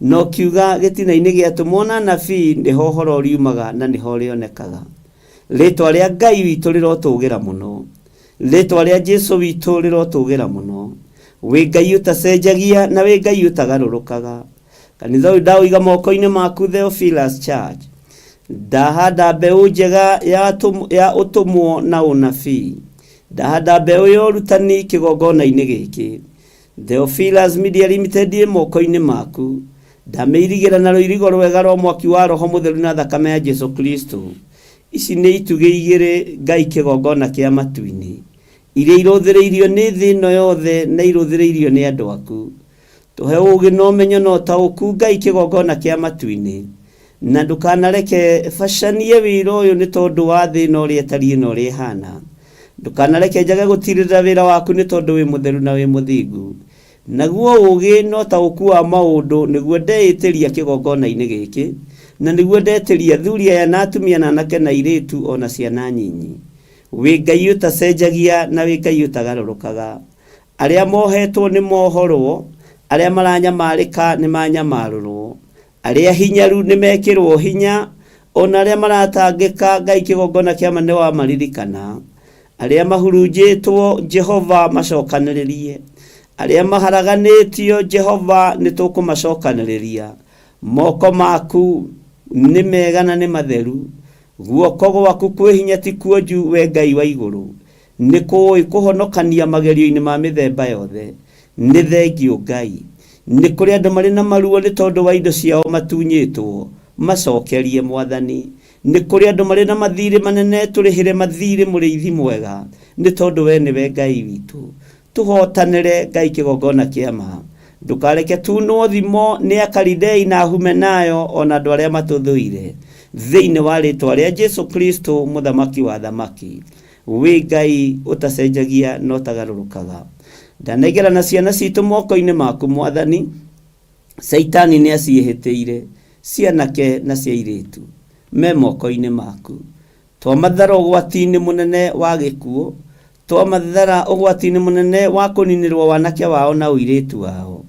Na ũkiuga gĩtina-inĩ gĩa atũmwo na anabii nĩho ũhoro ũriumaga na nĩho ũrĩonekaga. Rĩtwa rĩa Ngai witũ rĩrotũgĩra mũno. Rĩtwa rĩa Jesu witũ rĩrotũgĩra mũno. Wĩ Ngai ũtacenjagia na wĩ Ngai ũtagarũrũkaga. Kanitha ũyũ ndaũiga moko-inĩ maku Theophilus Church. Ndahanda mbeũ njega ya, ya ũtũmwo na ũnabii. Ndahanda mbeũ ya ũrutani kĩgongona-inĩ gĩkĩ. Theophilus Media Limited ĩ moko-inĩ maku. Ndamĩirigĩra na rũirigo rwega rwa mwaki wa Roho Mũtheru na thakame ya Jesu Kristo. Ici nĩ itugĩ igĩrĩ Ngai kĩgongona kĩa matu-inĩ, iria irũthĩrĩirio nĩ thĩ ĩno yothe na irũthĩrĩirio nĩ andũ aku. Tũhe ũũgĩ na ũmenyo na ũtaũku Ngai kĩgongona kĩa matu-inĩ, na ndũkanareke bacanie wĩra ũyũ nĩ tondũ wa thĩ ĩno ũrĩa ĩtariĩ na ũrĩa ĩhana. Ndũkanareke njage gũtirĩrĩra wĩra waku nĩ tondũ wĩ mũtheru na wĩ mũthingu. Naguo ũũgĩ na ũtaũku wa maũndũ nĩguo ndeĩtĩria kĩgongona-inĩ gĩkĩ, na nĩguo ndetĩria athuri aya na atumia na anake na airĩtu o na ciana nyinyi. Wĩ Ngai ũtacenjagia na wĩ Ngai ũtagarũrũkaga. Arĩa mohetwo nĩ mohorwo, arĩa maranyamarĩka nĩ manyamarũrwo, arĩa hinyaru nĩ mekĩrwo hinya, o na arĩa maratangĩka Ngai kĩgongona kĩa ma nĩ wamaririkana. Arĩa mahurunjĩtwo Jehova macokanĩrĩrie, arĩa maharaganĩtio Jehova nĩ tũkũmacokanĩrĩria. Moko maku nĩ mega na nĩ matheru, guoko gwaku kwĩ hinya ti kuonju we Ngai wa igũrũ. Nĩ kũũĩ kũhonokania magerio-inĩ ma mĩthemba yothe. Nĩ thengiũ Ngai. Nĩ kũrĩ andũ marĩ na maruo nĩ tondũ wa indo ciao matunyĩtwo. Macokerie Mwathani. Nĩ kũrĩ andũ marĩ na mathirĩ manene tũrĩhĩre mathirĩ mũrĩithi mwega nĩ tondũ we nĩwe Ngai witũ. Tũhotanĩre Ngai kĩgongona kĩa ma. Ndũkareke tunwo thimo nĩ Akalidei na Ahumenayo o na andũ arĩa matũthũire. Thĩinĩ wa rĩtwa rĩa Jesu Kristo mũthamaki wa athamaki. Wĩ Ngai ũtacenjagia na ũtagarũrũkaga. Ndanengerana ciana citũ moko-inĩ maku Mwathani. Caitani nĩ aciĩhĩtĩire, cianake na cia airĩtu. Me moko-inĩ maku. Twamathara ũgwati-inĩ mũnene wa gĩkuũ, twamathara ũgwati-inĩ mũnene wa kũninĩrwo wanake wao na ũirĩtu wao.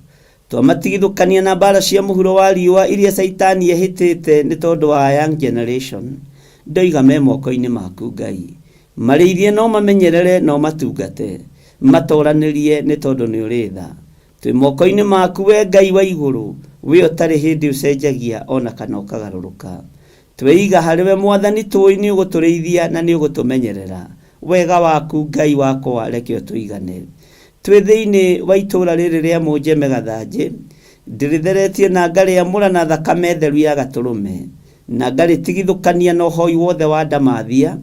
Twamatigithũkania na mbara cia mũhuro wa riũa iria Caitani ehĩtĩte nĩ tondũ wa young generation. Ndoiga me moko-inĩ maku Ngai. Marĩithie na ũmamenyerere na ũmatungate. Matoranĩrie nĩ tondũ nĩ ũrĩ tha. Twĩ moko-inĩ maku we Ngai wa igũrũ, we ũtarĩ hĩndĩ ũcenjagia o na kana ũkagarũrũka. Tweiga harĩ we Mwathani tũĩ nĩ ũgũtũrĩithia na nĩ ũgũtũmenyerera. Wega waku Ngai wakwa reke ũtũigane. Twĩ thĩinĩ wa itũũra rĩrĩ rĩa Mũnjeme Gathanjĩ, ndĩrĩtheretie na ngarĩamũra na thakame theru ya Gatũrũme, na ngarĩtigithũkania na ũhoi wothe wa ndamathia,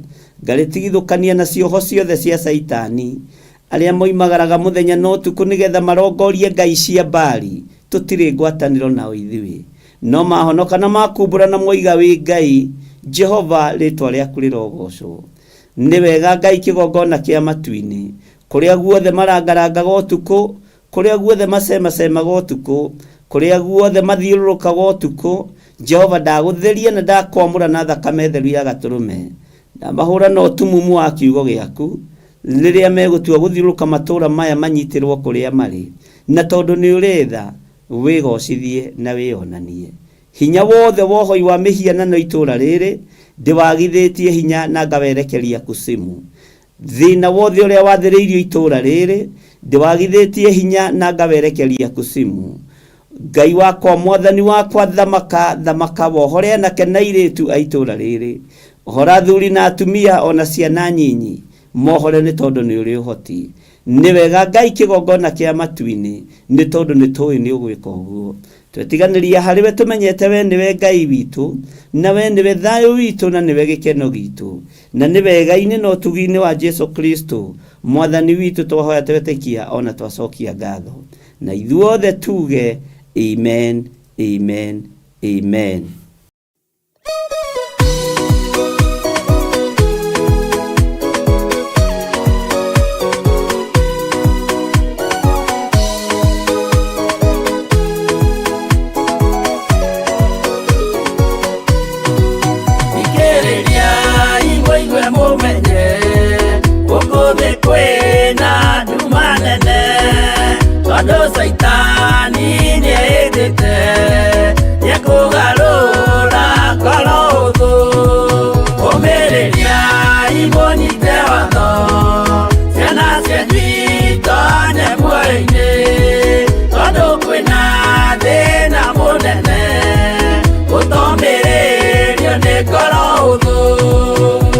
ngarĩtigithũkania na cioho ciothe cia Caitani, arĩa moimagaraga mũthenya na ũtukũ nĩgetha marongorie ngai cia Baali, tũtirĩ ngwatanĩro nao ithuĩ. No mahonoka na makumbũra na moiga wĩ Ngai, Jehova, rĩĩtwa rĩaku rĩrogoocwo. Nĩ wega Ngai kĩgongona kĩa matu-inĩ, kũrĩa guothe marangarangaga ũtukũ, kũrĩa guothe macemacemaga ũtukũ, kũrĩa guothe mathiũrũrũkaga ũtukũ, Jehova ndagũtheria na ndakwamũra na thakame theru ya Gatũrũme. Ndamahũra na ũtumumu wa kiugo gĩaku, rĩrĩa megũtua gũthiũrũrũka matũũra maya manyitĩrwo kũrĩa marĩ. Na tondũ nĩ ũrĩ tha, wĩgocithie na wĩonanie. Hinya wothe wa ũhoi wa mĩhianano itũũra rĩrĩ, ndĩwagithĩtie hinya na ngawerekeria kusimu. Thĩna wothe ũrĩa wathĩrĩirio itũũra rĩrĩ, ndĩwagithĩtie hinya na ngawerekeria kusimu. Ngai wakwa, Mwathani wakwa, thamaka, thamaka, wohore anake na airĩtu a itũũra rĩrĩ. Ohora athuri na atumia o na ciana nyinyi, mohore nĩ tondũ nĩ ũrĩ ũhoti. Nĩ wega Ngai kĩgongona kĩa matu-inĩ, nĩ tondũ nĩ tũĩ nĩ ũgwĩka ũguo. Twetiganĩria harĩ we tũmenyete we nĩwe Ngai witũ, na we nĩwe thayũ witũ na nĩwe gĩkeno gitũ. Na nĩ wega-inĩ na ũtugi-inĩ wa Jesu Kristo, Mwathani witũ twahoya twetĩkia o na twacokia ngatho. Na ithuothe tuge amen, amen, amen. Thikĩrĩria mũigue mũmenye gũkũ thĩ kwĩna nduma nene tondũ Caitani nĩehĩtĩte nĩekũgarũra ngoro ũthũ. Ũmĩrĩria mũnyite watho ciana cianyu itonye muoyo-inĩ tondũ kwĩna thĩna mũnene gũtomĩrĩrio nĩ ngoro ũthũ.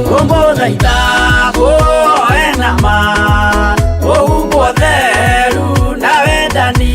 Kũmũthaitha mũhoe na ma mũhumbwo theru na wendani.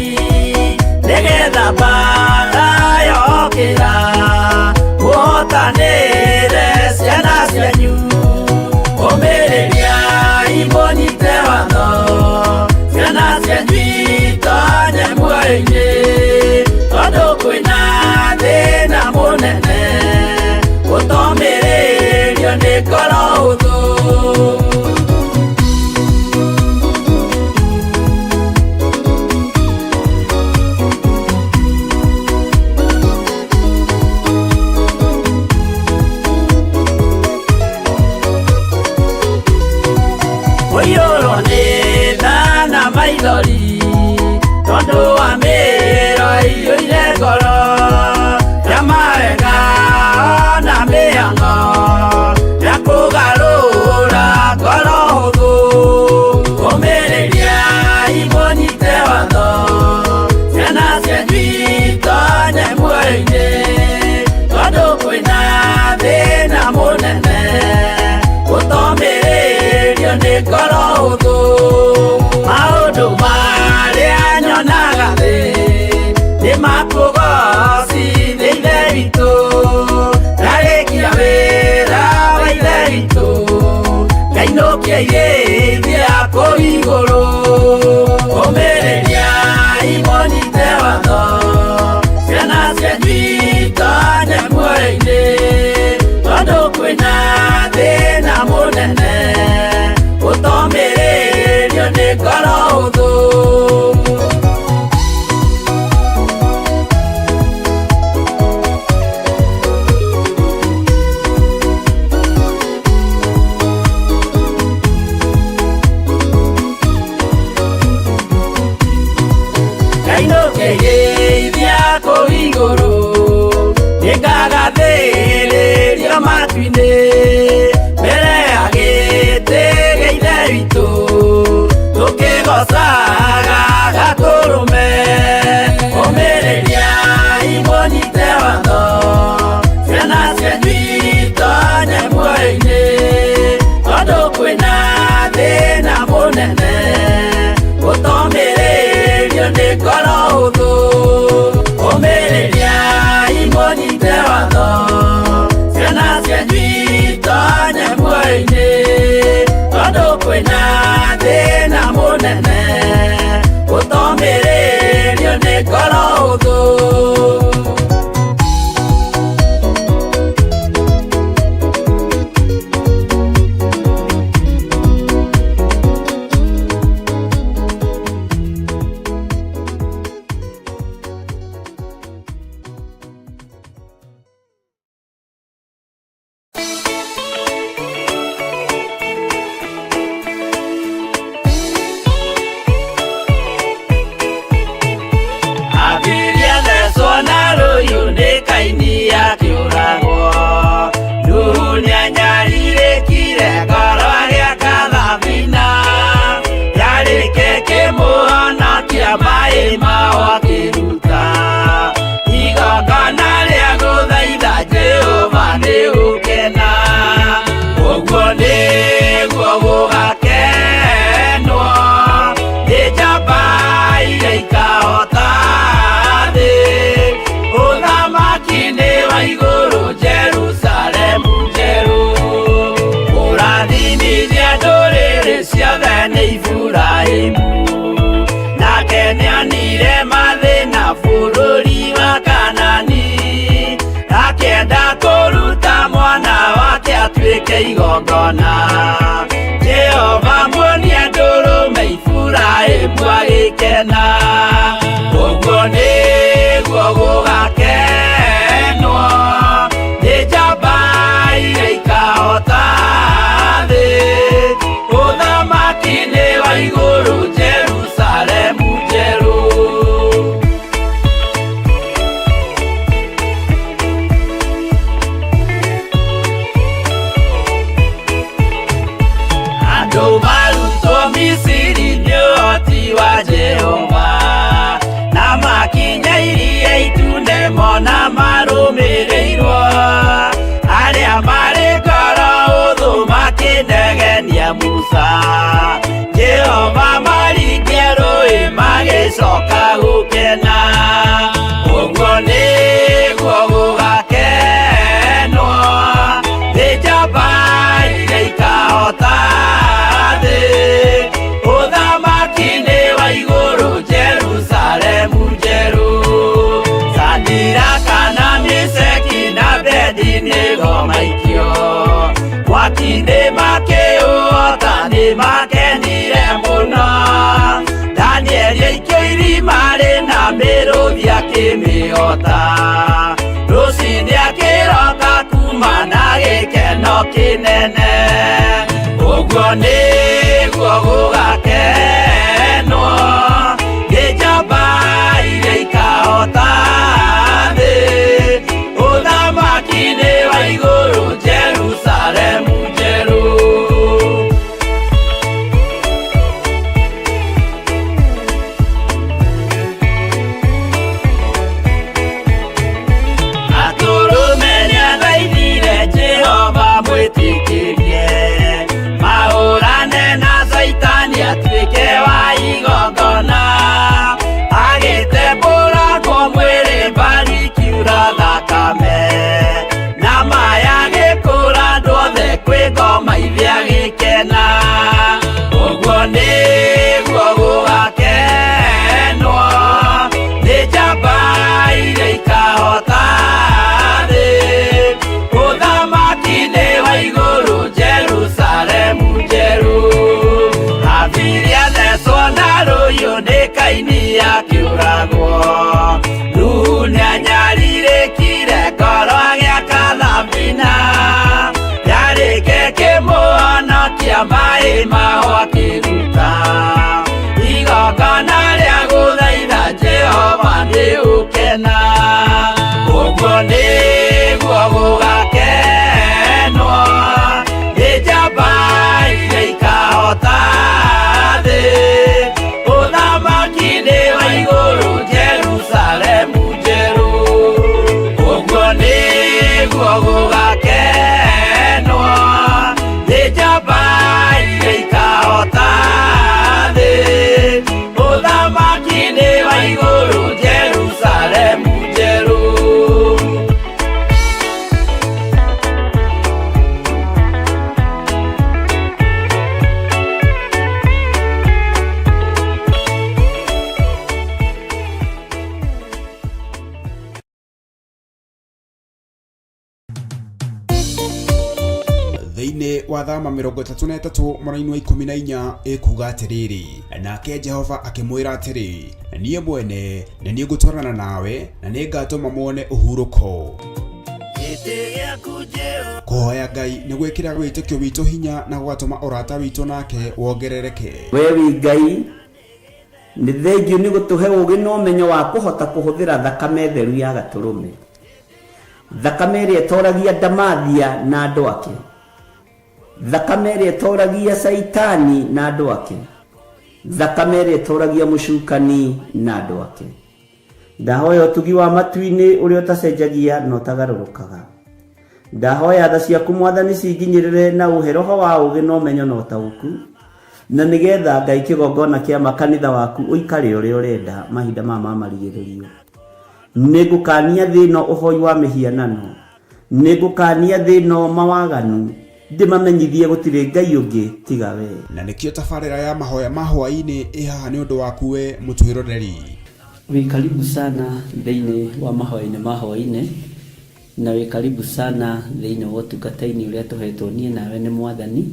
nĩ ũkena ũguo nĩguo gũgakenwo nĩ njamba iria ikahota thĩ ũthamaki nĩ wa igũrũ Jerusalemu njerũ kũrathimithia ndũrĩrĩ ciothe nĩ Iburahĩmu nake nĩonire mathĩna bũrũri wa Kanani akĩenda kũruta mwana wake atuĩke igongona Jehova muonia ndũrũme Iburahĩmu agĩkena ũguo nĩguo gũgakenwo nĩ njamba iria ikahota thĩ ũthamaki nĩ wa igũrũ Jerusalemu njerũ. Andũ marutwo Misiri nĩ ũhoti wa Jehova na makinya iria itune mona marũmĩrĩirwo arĩa marĩ ngoro ũthũ makĩnegenia Musa Jehova maringia rũĩ magĩcoka gũkena ũguo nĩguo gũgakenwo nĩ njamba iria ikahota thĩ ũthamaki nĩ wa igũrũ Jerusalemu njerũ Sadiraka na Meshaki na Abednego maikio mwaki-inĩ makĩũhota nĩ makenire mũno Danieli aikio irima rĩna mĩrũthi akĩmĩhota rũcinĩ akĩroka kuma na gĩkeno kĩnene ũguo nĩguo gũgakenwo nĩ njamba iria ikahota thĩ ũthamaki nĩ wa igũrũ Jerusalemu njerũ. Atũrũme nĩathaithire Jehova mwĩtĩkĩrie mahũrane na Caitani atuĩke wa igongona agĩtembũrangwo mwĩrĩ mbari ikiura thakame na maya agĩkũra andũ othe kwĩ ngoma ithe agĩkena ũguo nĩguo gũgakenwo nĩ njamba iria ikahota thĩ ũthamaki nĩ wa igũrũ Jerusalemu njerũ Habili athecwo na rũhiũ nĩ Kaini akĩũragwo Nuhu nĩanyarirĩkire ngoro agĩaka thabina yarĩke kĩmũhonokia maĩ maho akĩruta igongona rĩa gũthaitha Jehova nĩ ũkena ũguo nĩguo gũgakenwo nĩ njamba iria ikahota thĩ ũthamaki nĩ wa igũrũ Jerusalemu njerũ ũguo nĩguo gũgakenwo nĩ njamba iria ikahota thĩ ũthamaki nĩ wa igũrũ Jerusalemu njerũ. Thĩinĩ wa thama 33 mũraini wa 14 ĩkuga atĩrĩrĩ nake Jehova akĩmwĩra atĩrĩ niĩ mwene nĩ niĩ ngũtwarana nawe na nĩ ngatũma muone ũhurũko. Kũhoya Ngai nĩ gwĩkĩraga wĩtĩkio witũ hinya na gũgatũma ũrata witũ nake wongerereke. We wĩ Ngai, nĩ thengiũ nĩ gũtũhe ũũgĩ na ũmenyo wa kũhota kũhũthĩra thakame theru ya Gatũrũme, thakame ĩrĩa ĩtoragia ndamathia na andũ ake, thakame ĩrĩa ĩtoragia Caitani na andũ ake, thakame ĩrĩa ĩtoragia mũcukani na andũ ake. Ndahoya ũtugi wa matu-inĩ ũrĩa ũtacenjagia na ũtagarũrũkaga. Ndahoya tha ciaku Mwathani cinginyĩrĩre na ũhe roho wa ũũgĩ na ũmenyo na ũtaũku, na nĩgetha Ngai kĩgongona kĩa ma kanitha waku ũikare ũrĩa ũrenda mahinda maya ma marigĩrĩrio. Nĩngũkania thĩ ĩno ũhoi wa mĩhianano, nĩngũkania thĩ ĩno mawaganu, ndĩmamenyithie gũtirĩ Ngai ũngĩ tiga we. Na nĩkĩo tabarĩra ya mahoya ma hwaĩ-inĩ ĩ haha nĩ ũndũ waku we mũtwĩroreri. Wĩ karibu sana thĩinĩ wa mahoya-inĩ ma hwaĩ-inĩ, na wĩ karibu sana thĩinĩ wa ũtungata-inĩ ũrĩa tũhetwo niĩ nawe nĩ Mwathani,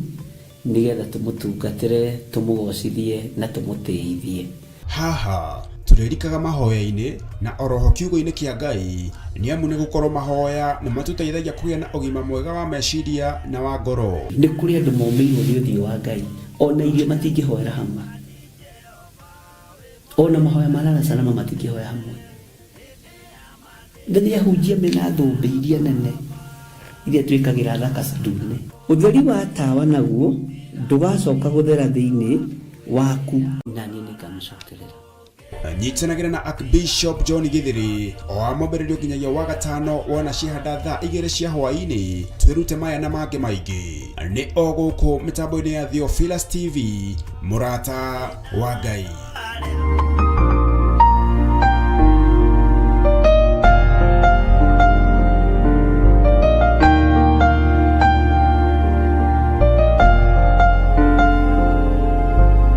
nĩgetha tũmũtungatĩre, tũmũgocithie na tũmũtĩithie. Haha tũrĩrikaga mahoya-inĩ na oroho kiugo-inĩ kĩa Ngai nĩ amu nĩ gũkorwo mahoya nĩ matũteithagia kũgĩa na ũgima mwega wa meciria na wa ngoro. Nĩ kũrĩ andũ momĩirwo nĩ ũthiũ wa Ngai, ona irio matingĩhoera hamwe, ona mahoya ma lala salama matingĩhoya hamwe. Na nĩ ahunjia mena thũmbĩ iria nene iria twĩkagĩra thaka ndune. Ũtheri wa tawa naguo ndũgacoka gũthera thĩinĩ waku. Na niĩ nĩngamũcokerera. Nyitanagĩra na Archbishop John Githiri o wa mwambĩrĩrio nginyagia wa gatano wona ciahanda thaa igĩrĩ cia hwaĩ-inĩ twĩrute maya na mangĩ maingĩ nĩ o gũkũ mĩtambo-inĩ ya Theophilus TV mũrata wa Ngai.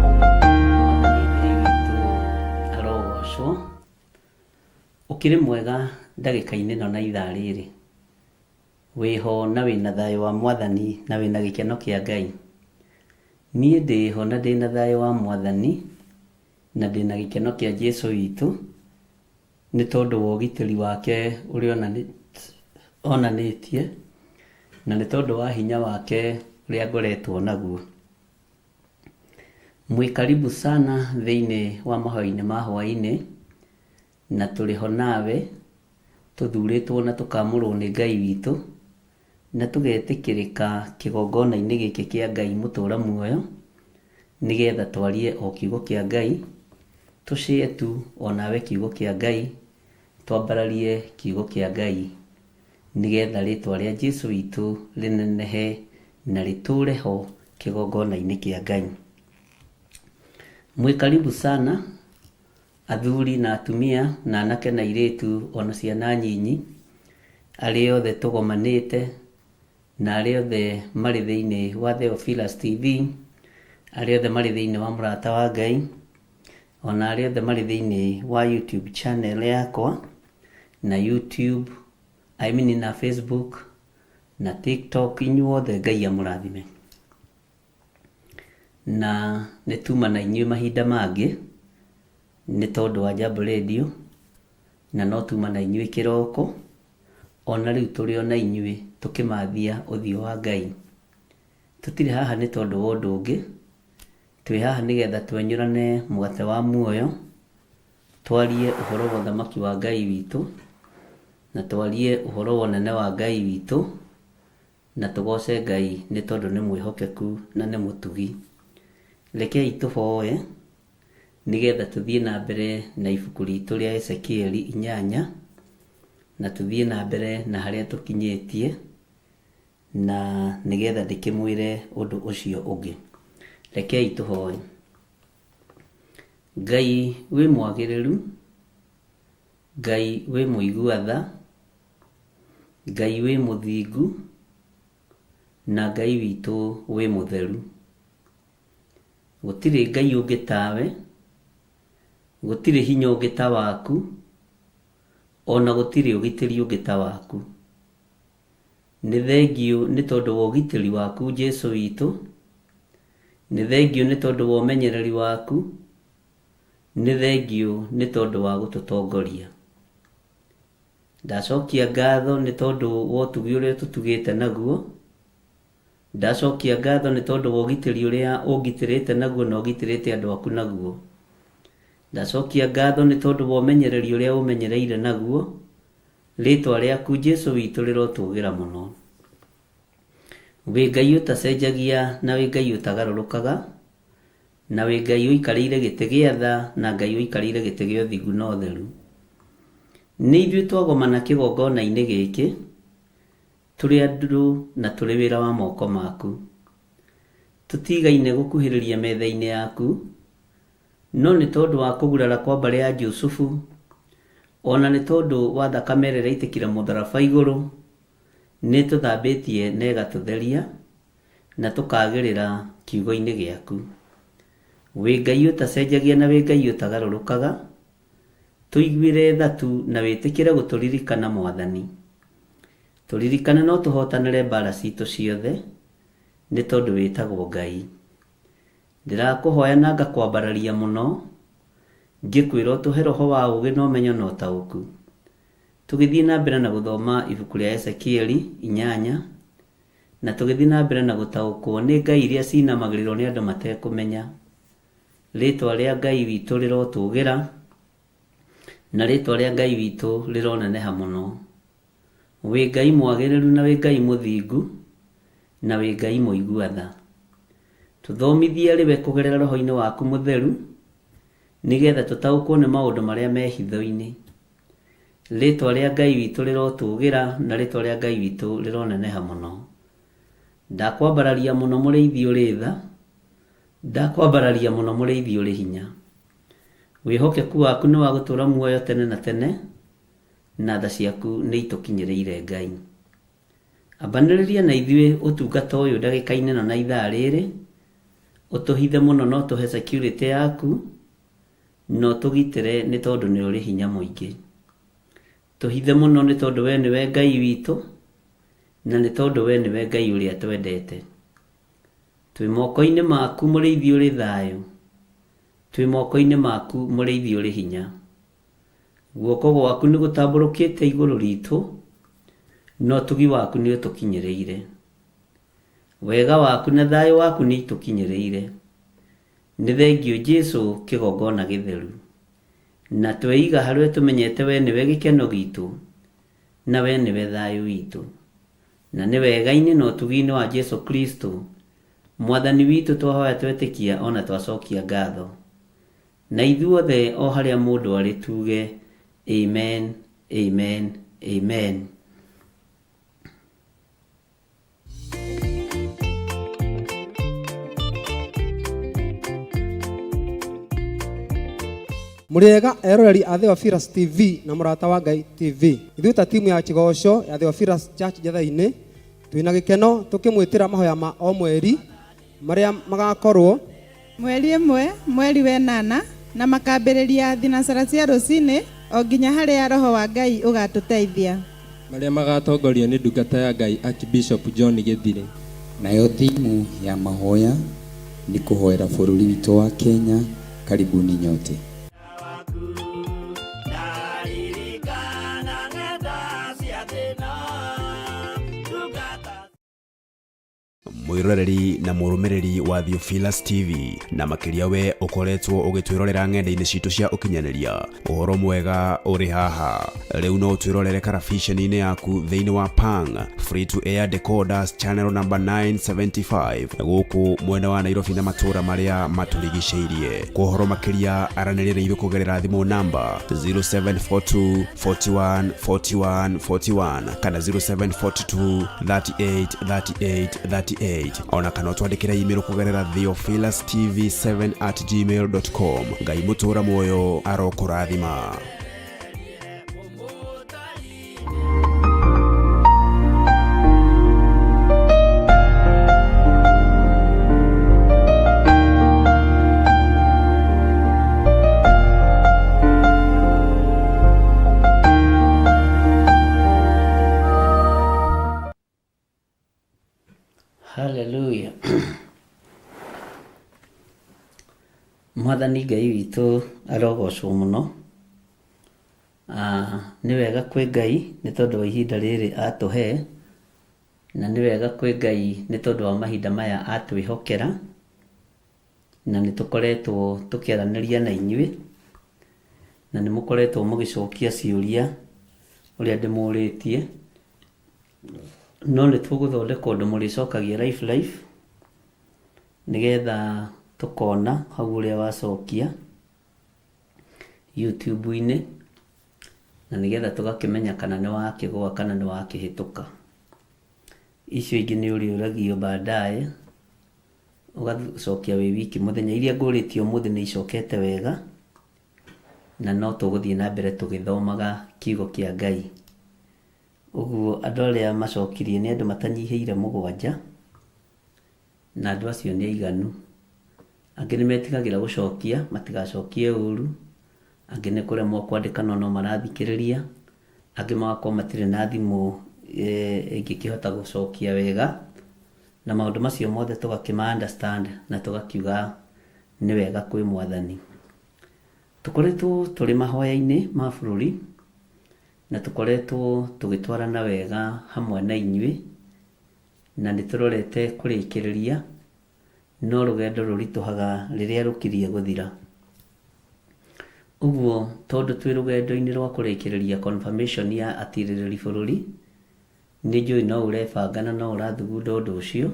Mwathani Ngai witũ arogocwo. Ũkĩrĩ mwega ndagĩka-inĩ ĩno na ithaa rĩrĩ. Wĩho na wĩna thayũ wa Mwathani na wĩna gĩkeno kĩa Ngai. Niĩ ndĩho na ndĩna thayũ wa Mwathani na ndĩna gĩkeno kĩa Jesu witũ nĩ tondũ wa ũgitĩri wake ũrĩa onanĩtie na nĩ tondũ wa hinya wake ũrĩa ngoretwo naguo. Mwĩ karibu sana thĩinĩ wa mahoya-inĩ ma hwaĩ-inĩ na tũrĩ ho nawe tũthurĩtwo na tũkamũrwo nĩ Ngai witũ na tũgetĩkĩrĩka kĩgongona-inĩ gĩkĩ kĩa Ngai mũtũra muoyo, nĩgetha twarie o kiugo kĩa Ngai, tũcĩe tu o nawe kiugo kĩa Ngai, twambararie kiugo kĩa Ngai, nĩgetha rĩtwa rĩa Jesu witũ rĩnenehe na rĩtũre ho kĩgongona-inĩ kĩa Ngai. Mwĩ karibu sana Athuri na atumia, na anake na airĩtu, o na ciana nyinyi, arĩa othe tũgomanĩte, na arĩa othe marĩ thĩinĩ wa Theophilus TV, arĩa othe marĩ thĩinĩ wa Mũrata wa Ngai, o na arĩa othe marĩ thĩinĩ wa YouTube channel yakwa, na YouTube, I mean na Facebook, na TikTok, inyuothe Ngai amũrathime. Na nĩ tuma na inyuĩ mahinda mangĩ, nĩ tondũ wa Jambo Radio, na no tuma na inyuĩ kĩroko, o na rĩu tũrĩ o na inyuĩ tũkĩmathia ũthiũ wa Ngai. Tũtirĩ haha nĩ tondũ wa ũndũ ũngĩ, twĩ haha nĩgetha twenyũrane mũgate wa muoyo, twarie ũhoro wa ũthamaki wa Ngai witũ, na twarie ũhoro wa ũnene wa Ngai witũ, Na tũgooce Ngai nĩ tondũ nĩ mwĩhokeku na nĩ mũtugi. Rekei tũhoe nĩgetha tũthiĩ na mbere na ibuku ritũ rĩa Ezekieli inyanya, na tũthiĩ na mbere na harĩa tũkinyĩtie, na nĩgetha ndĩkĩmwĩre ũndũ ũcio ũngĩ. Rekei tũhoe. Ngai wĩ mwagĩrĩru, Ngai wĩ mũigua tha, Ngai wĩ mũthingu, na Ngai witũ wĩ mũtheru. Gũtirĩ Ngai ũngĩ tawe, gũtirĩ hinya ũngĩ ta waku, o na gũtirĩ ũgitĩri ũngĩ ta waku. Nĩ thengiũ nĩ tondũ wa ũgitĩri waku Jesu witũ, nĩ thengiũ nĩ tondũ wa ũmenyereri waku, nĩ thengiũ nĩ tondũ wa gũtũtongoria. Ndacokia ngatho nĩ tondũ wa ũtugi ũrĩa ũtũtugĩte naguo. Ndacokia ngatho nĩ tondũ wa ũgitĩri ũrĩa ũngitĩrĩte naguo na ũgitĩrĩte andũ aku naguo. Ndacokia ngatho nĩ tondũ wa ũmenyereri ũrĩa ũmenyereire naguo. Rĩtwa rĩaku Jesu witũ rĩrotũgĩra mũno. Wĩ Ngai ũtacenjagia na wĩ Ngai ũtagarũrũkaga, Na wĩ Ngai ũikarĩire gĩtĩ gĩa tha, na Ngai ũikarĩire gĩtĩ gĩa ũthingu na ũtheru. Nĩ ithuĩ twagomana kĩgongona-inĩ gĩkĩ, Tũrĩ andũ na tũrĩ wĩra wa moko maku. Tũtigaine gũkuhĩrĩria metha-inĩ yaku, no nĩ tondũ wa kũgurara kwa mbarĩ ya Jusufu, o na nĩ tondũ wa thakame ĩrĩa ĩraitĩkire mũtharaba igũrũ, nĩ ĩtũthambĩtie na ĩgatũtheria, na tũkagĩrĩra kiugo-inĩ gĩaku. Wĩ Ngai ũtacenjagia na wĩ Ngai ũtagarũrũkaga, tũiguĩre tha tu na wĩtĩkĩre gũtũririkana Mwathani. Tũririkane na ũtũhotanĩre mbaara citũ ciothe, nĩ tondũ wĩtagwo Ngai. Ndĩrakũhoya na ngakwambararia mũno, ngĩkwĩra ũtũhe roho wa ũũgĩ na ũmenyo na ũtaũku. Tũgĩthiĩ na mbere na gũthoma ibuku rĩa Ezekieli inyanya, na tũgĩthiĩ na mbere na gũtaũkwo nĩ ngai iria cinamagĩrĩrwo nĩ andũ matekũmenya. Rĩtwa rĩa Ngai witũ rĩrotũgĩra, na rĩtwa rĩa Ngai witũ rĩroneneha mũno. Wĩ Ngai mwagĩrĩru na wĩ Ngai mũthingu, na wĩ Ngai mũigua tha. Tũthomithie arĩ we kũgerera Roho-inĩ waku Mũtheru, nĩgetha tũtaũkwo nĩ maũndũ marĩa me hitho-inĩ. Rĩtwa rĩa Ngai witũ rĩrotũgĩra, na rĩtwa rĩa Ngai witũ rĩroneneha mũno. Ndakwambararia mũno mũrĩithi ũrĩ tha, ndakwambararia mũno mũrĩithi ũrĩ hinya. Wĩhokeku waku nĩ wa gũtũũra muoyo tene na tene, na tha ciaku nĩ itũkinyĩrĩire Ngai. Ambanĩrĩria na ithuĩ ũtungata ũyũ ndagĩka-inĩ ĩno na ithaa rĩrĩ, ũtũhithe mũno na ũtũhe security yaku, na ũtũgitĩre nĩ tondũ nĩ ũrĩ hinya mũingĩ. Tũhithe mũno nĩ tondũ we nĩwe Ngai witũ, na nĩ tondũ we nĩwe Ngai ũrĩa twendete. Twĩ moko-inĩ maku mũrĩithi ũrĩ thayũ, twĩ moko-inĩ maku mũrĩithi ũrĩ hinya. Guoko gwaku nĩ gũtambũrũkĩte igũrũ ritũ, na ũtugi waku nĩ ũtũkinyĩrĩire. Wega waku na thayũ waku nĩ itũkinyĩrĩire. Nĩ thengiũ Jesu kĩgongona gĩtheru. Na tweiga harĩwe tũmenyete we nĩwe gĩkeno gitũ, na we nĩwe thayũ witũ. Na nĩ wega-inĩ na ũtugi-inĩ wa Jesu Kristo, Mwathani witũ twahoya twetĩkia o na twacokia ngatho. Na ithuothe o harĩa mũndũ arĩ tuge, Amen, Amen, Amen. Mũrĩega eroreri a Theophilus TV na mũrata wa Ngai TV. Ithuĩ ta timu ya Kĩgoco ya Theophilus Church Njetha-inĩ twĩna gĩkeno tũkĩmwĩtĩra mahoya ma o mweri marĩa magakorwo Mweri ĩmwe, mweri wenana, na makambĩrĩria thinacara cia rũcinĩ o nginya harĩa Roho wa Ngai ũgatũteithia. Marĩa magatongorio nĩ ndungata ya Ngai Archbishop John Gĩthirĩ. Nayo thimu ya mahoya nĩ kũhoera bũrũri witũ wa Kenya. Karibuni nyote. Mwĩroreri na mũrũmĩrĩri wa Theophilus TV na makĩria we ũkoretwo ũgĩtwĩrorera ng'enda-inĩ citũ cia ũkinyanĩria, ũhoro mwega ũrĩ haha. Rĩu no ũtwĩrorere karabiceni-inĩ yaku thĩinĩ wa Pang Free to Air Decoders channel number 975 gũkũ mwena wa Nairobi na matũũra marĩa matũrigicĩirie. Kwa ũhoro makĩria aranĩria na ithuĩ kũgerera thimũ namba 0742 41 41 41 kana 0742 38 38 38 ona kana ũtwandĩkĩre email kũgerera theophilustv7 at gmail.com. Ngai mũtũra muoyo arokũrathima. Hallelujah. Mwathani Ngai witũ arogocwo mũno. Ah, nĩ wega kwĩ Ngai nĩ tondũ wa ihinda rĩrĩ atũhe, na nĩ wega kwĩ Ngai nĩ tondũ wa mahinda maya atwĩhokera, na nĩ tũkoretwo tũkĩaranĩria na inyuĩ, na nĩ mũkoretwo mũgĩcokia ciũria ũrĩa ndĩmũrĩtie. No nĩ tũgũthondeka ũndũ mũrĩcokagia live live, nĩgetha tũkona hau ũrĩa wacokia YouTube-inĩ, na nĩgetha tũgakĩmenya kana nĩ wakĩgũa kana nĩ wakĩhĩtũka. Icio ingĩ nĩ ũrĩũragio baadaye, ũgacokia wĩ wiki mũthenya. Iria ngũrĩtie ũmũthĩ nĩ icokete wega, na no tũgũthiĩ na mbere tũgĩthomaga kiugo kĩa Ngai. Ũguo andũ arĩa macokirie nĩ andũ matanyihĩire 7, na andũ acio nĩ aiganu. Angĩ nĩ metigagĩra gũcokia, matigacokie ũru, angĩ nĩ kũremwo kwandĩka no no marathikĩrĩria, angĩ magakorwo matirĩ na thimũ ĩngĩkĩhota gũcokia wega, na maũndũ macio mothe tũgakĩma understand na tũgakiuga nĩ wega kwĩ Mwathani. Tũkoretwo tũrĩ mahoya-inĩ ma bũrũri, na tũkoretwo tũgĩtwarana wega hamwe na inyuĩ, na nĩ tũrorete kũrĩkĩrĩria, no rũgendo rũritũhaga rĩrĩa rũkirie gũthira. Ũguo tondũ twĩ rũgendo-inĩ rwa kũrĩkĩrĩria confirmation ya atirĩrĩri bũrũri, nĩ njũĩ no ũrebanga na no ũrathugunda ũndũ ũcio,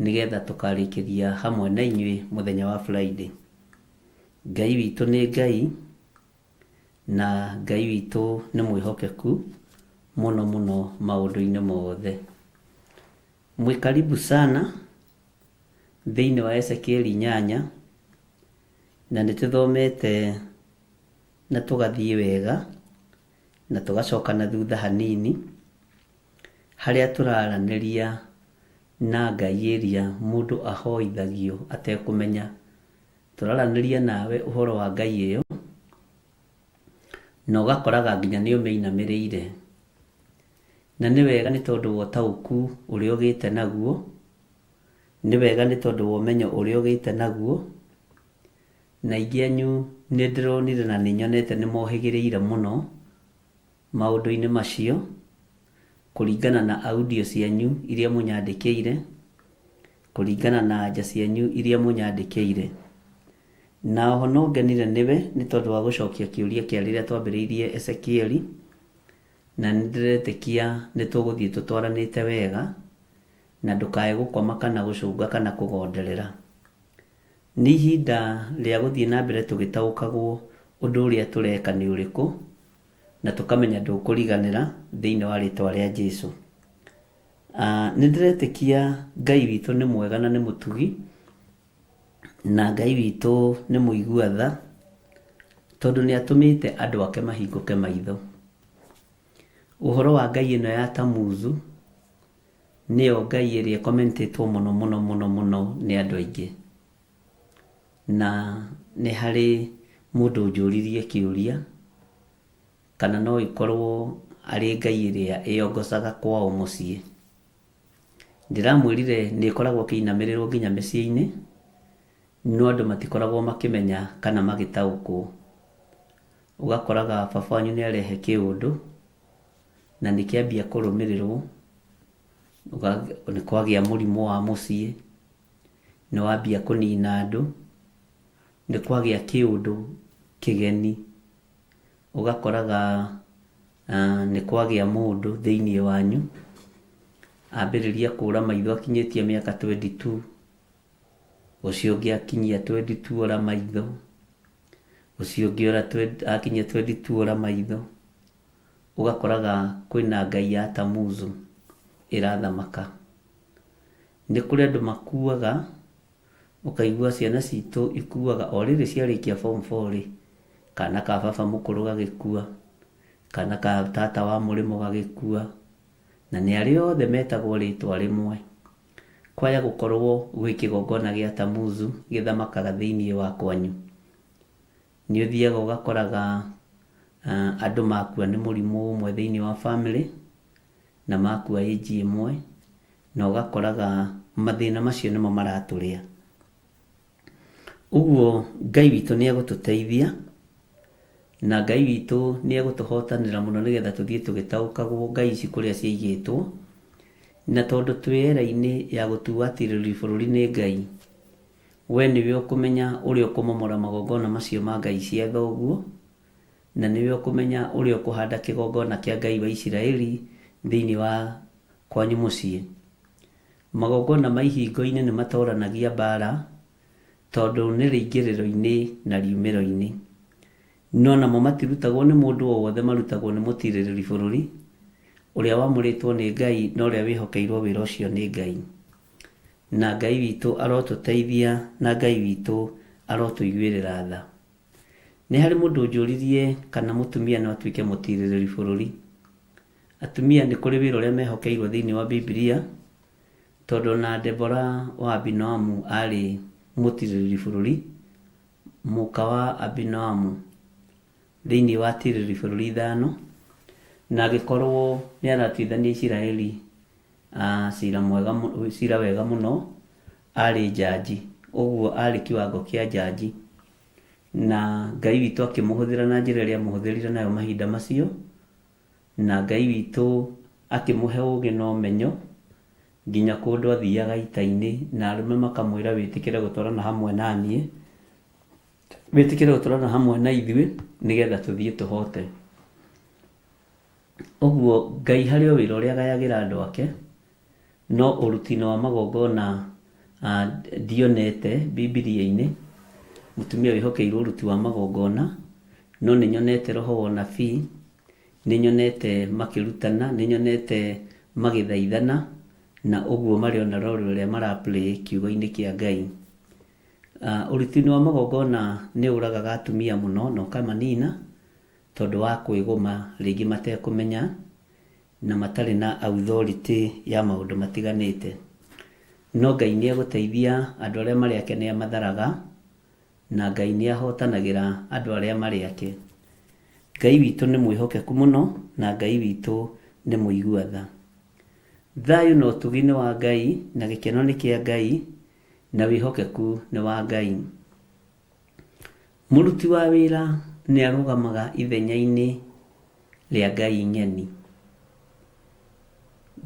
nĩgetha tũkarĩkĩria hamwe na inyuĩ mũthenya wa Friday. Ngai witũ nĩ Ngai, na Ngai witũ nĩ mwĩhokeku mũno mũno maũndũ-inĩ mothe. Mwĩ karibu sana thĩinĩ wa Ezekieli 8, na nĩ tũthomete na tũgathiĩ wega, na tũgacoka na thutha hanini, harĩa tũraranĩria na Ngai ĩrĩa mũndũ ahoithagio atekũmenya. Tũraranĩria nawe ũhoro wa Ngai ĩyo, na ũgakoraga nginya nĩ ũmĩinamĩrĩire. Na nĩ wega nĩ tondũ wa ũtaũku ũrĩa ũgĩte naguo, nĩ wega nĩ tondũ wa ũmenyo ũrĩa ũgĩte naguo, na aingĩ anyu nĩ ndĩronire na nĩ nyonete nĩ mohĩgĩrĩire mũno maũndũ-inĩ macio, kũringana na audio cianyu iria mũnyandĩkĩire, kũringana na anja cianyu iria mũnyandĩkĩire. Na oho no ngenire nĩwe nĩ tondũ wa gũcokia kĩũria kĩa rĩrĩa twambĩrĩirie Ezekieli, na nĩ ndĩretĩkia nĩ tũgũthiĩ tũtwaranĩte wega, na ndũkae gũkoma kana gũcũnga kana kũgonderera. Nĩ ihinda rĩa gũthiĩ na mbere tũgĩtaũkagwo ũndũ ũrĩa tũreka nĩ ũrĩkũ, na tũkamenya ndũkũriganĩra thĩinĩ wa rĩtwa rĩa Jesu. Nĩ ndĩretĩkia Ngai witũ nĩ mwega na nĩ mũtugi, na Ngai witũ nĩ mũigua tha, tondũ nĩ atũmĩte andũ ake mahingũke maitho. Ũhoro wa Ngai ĩno ya Tamuzu, nĩyo Ngai ĩrĩa ĩkomentĩtwo mũno mũno mũno mũno nĩ andũ aingĩ. Na nĩ harĩ mũndũ ũnjũririe kĩũria, kana no ĩkorwo arĩ Ngai ĩrĩa ĩyongocaga kwao mũciĩ. Ndĩramwĩrire nĩ ĩkoragwo ĩkĩinamĩrĩrwo nginya mĩciĩ-inĩ, no andũ matikoragwo makĩmenya kana magĩtaũkwo. Ũgakoraga baba wanyu nĩ arehe kĩũndũ, na nĩ kĩambia kũrũmĩrĩrwo, nĩ kwagĩa mũrimũ wa mũciĩ, nĩ wambia kũnina andũ, nĩ kwagĩa kĩũndũ kĩgeni, ũgakoraga nĩ kwagĩa mũndũ thĩinĩ wanyu, ambĩrĩria kũra maitho akinyĩtie mĩaka 22, ũcio ũngĩ akinyia 22 ora maitho, ũcio ũngĩ akinyia 22 ora maitho, ũgakoraga kwĩna ngai ya Tamuzu ĩrathamaka. Nĩ kũrĩ andũ makuaga, ũkaigua ciana citũ ikuaga o rĩrĩ ciarĩkia form 4 rĩ, kana ka baba mũkũrũ gagĩkua, kana ka tata wa mũrĩmo gagĩkua, na nĩ arĩa othe metagwo rĩtwa rĩmwe. Kwaya gũkorwo gwĩ kĩgongona gĩa Tamuzu gĩthamakaga thĩinĩ wa kwanyu. Nĩ ũthiaga ũgakoraga andũ makua nĩ mũrimũ ũmwe thĩinĩ wa family, na makua age ĩmwe, na ũgakoraga mathĩna macio nĩmo maratũrĩa. Ũguo Ngai witũ nĩ egũtũteithia, na Ngai witũ nĩ egũtũhotanĩra mũno nĩgetha tũthiĩ tũgĩtaũkagwo Ngai ici kũrĩa ciaigĩtwo, na tondũ twĩ era-inĩ ya gũtua atĩrĩri bũrũri nĩ Ngai, we nĩwe ũkũmenya ũrĩa ũkũmomora magongona macio ma Ngai cia thoguo, na nĩwe ũkũmenya ũrĩa ũkũhanda kĩgongona kĩa Ngai wa Isiraeli thĩinĩ wa kwanyu mũciĩ. Magongona ma ihingo-inĩ nĩ matoranagia mbara, tondũ nĩ rĩingĩrĩro-inĩ na riumĩro-inĩ. No namo matirutagwo nĩ mũndũ o wothe, marutagwo nĩ mũtirĩrĩri bũrũri, Ũrĩa wamũrĩtwo nĩ Ngai na ũrĩa wĩhokeirwo wĩra ũcio nĩ Ngai. Na Ngai witũ arotũteithia na Ngai witũ arotũiguĩrĩra tha. Nĩ harĩ mũndũ ũnjũririe kana mũtumia no atuĩke mũtirĩrĩri bũrũri. Atumia nĩ kũrĩ wĩra ũrĩa mehokeirwo thĩinĩ wa Bibilia, tondũ ona Debora wa Abinoamu arĩ mũtirĩrĩri bũrũri, mũka wa Abinoamu thĩinĩ wa atirĩrĩri bũrũri ithano, na agĩkorwo nĩ aratuithania Isiraeli cira mwega, cira wega mũno, arĩ njanji, ũguo arĩ kiwango kĩa njanji. Na Ngai witũ akĩmũhũthĩra na njĩra ĩrĩa amũhũthĩrire nayo mahinda macio, na Ngai witũ akĩmũhe ũgĩ na ũmenyo, nginya kũndũ athiaga ita-inĩ, na arũme makamwĩra wĩtĩkĩre gũtwarana hamwe na niĩ, wĩtĩkĩre gũtwarana hamwe na ithuĩ, nĩgetha tũthiĩ tũhote. Ũguo Ngai harĩ o wĩra ũrĩa agayagĩra andũ ake, no ũruti-inĩ wa magongona ndionete Bibilia-inĩ mũtumia wĩhokeirwo ũruti wa magongona, no nĩ nyonete roho wa ũnabii, nĩ nyonete makĩrutana, nĩ nyonete magĩthaithana, na ũguo marĩ ona role ĩrĩa mara play kiugo-inĩ kĩa Ngai. Ũruti-inĩ wa magongona nĩ ũragaga atumia mũno na ũkamanina, tondũ wa kwĩgũma rĩngĩ matekũmenya na matarĩ na authority ya maũndũ matiganĩte. No Ngai nĩ egũteithia andũ arĩa marĩ ake nĩ amatharaga, na Ngai nĩ ahotanagĩra andũ arĩa marĩ ake. Ngai witũ nĩ mwĩhokeku mũno na Ngai witũ nĩ mũigua tha. Thayũ na ũtugi nĩ wa Ngai na gĩkeno nĩ kĩa Ngai na wĩhokeku nĩ wa Ngai. Mũruti wa wĩra nĩ arũgamaga ithenya-inĩ rĩa ngai ng'eni.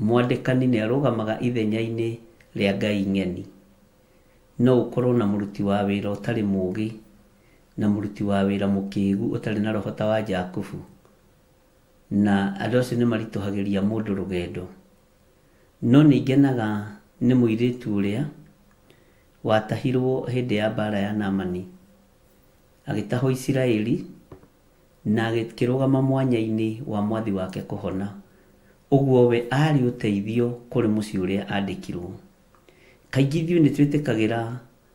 Mwandĩkani nĩ arũgamaga ithenya-inĩ rĩa ngai ng'eni. No ũkorwo na mũruti wa wĩra ũtarĩ mũũgĩ na mũruti wa wĩra mũkĩgu ũtarĩ na roho ta wa Jakubu, na andũ acio nĩ maritũhagĩria mũndũ rũgendo. No nĩ ngenaga nĩ mũirĩtu ũrĩa watahirwo hĩndĩ ya mbara ya Naamani, agĩtahwo Isiraeli, na agĩkĩrũgama mwanya-inĩ wa mwathi wake kũhona. Ũguo we aarĩ ũteithio kũrĩ mũciĩ ũrĩa andĩkirwo. Kaingĩ ithuĩ nĩ twĩtĩkagĩra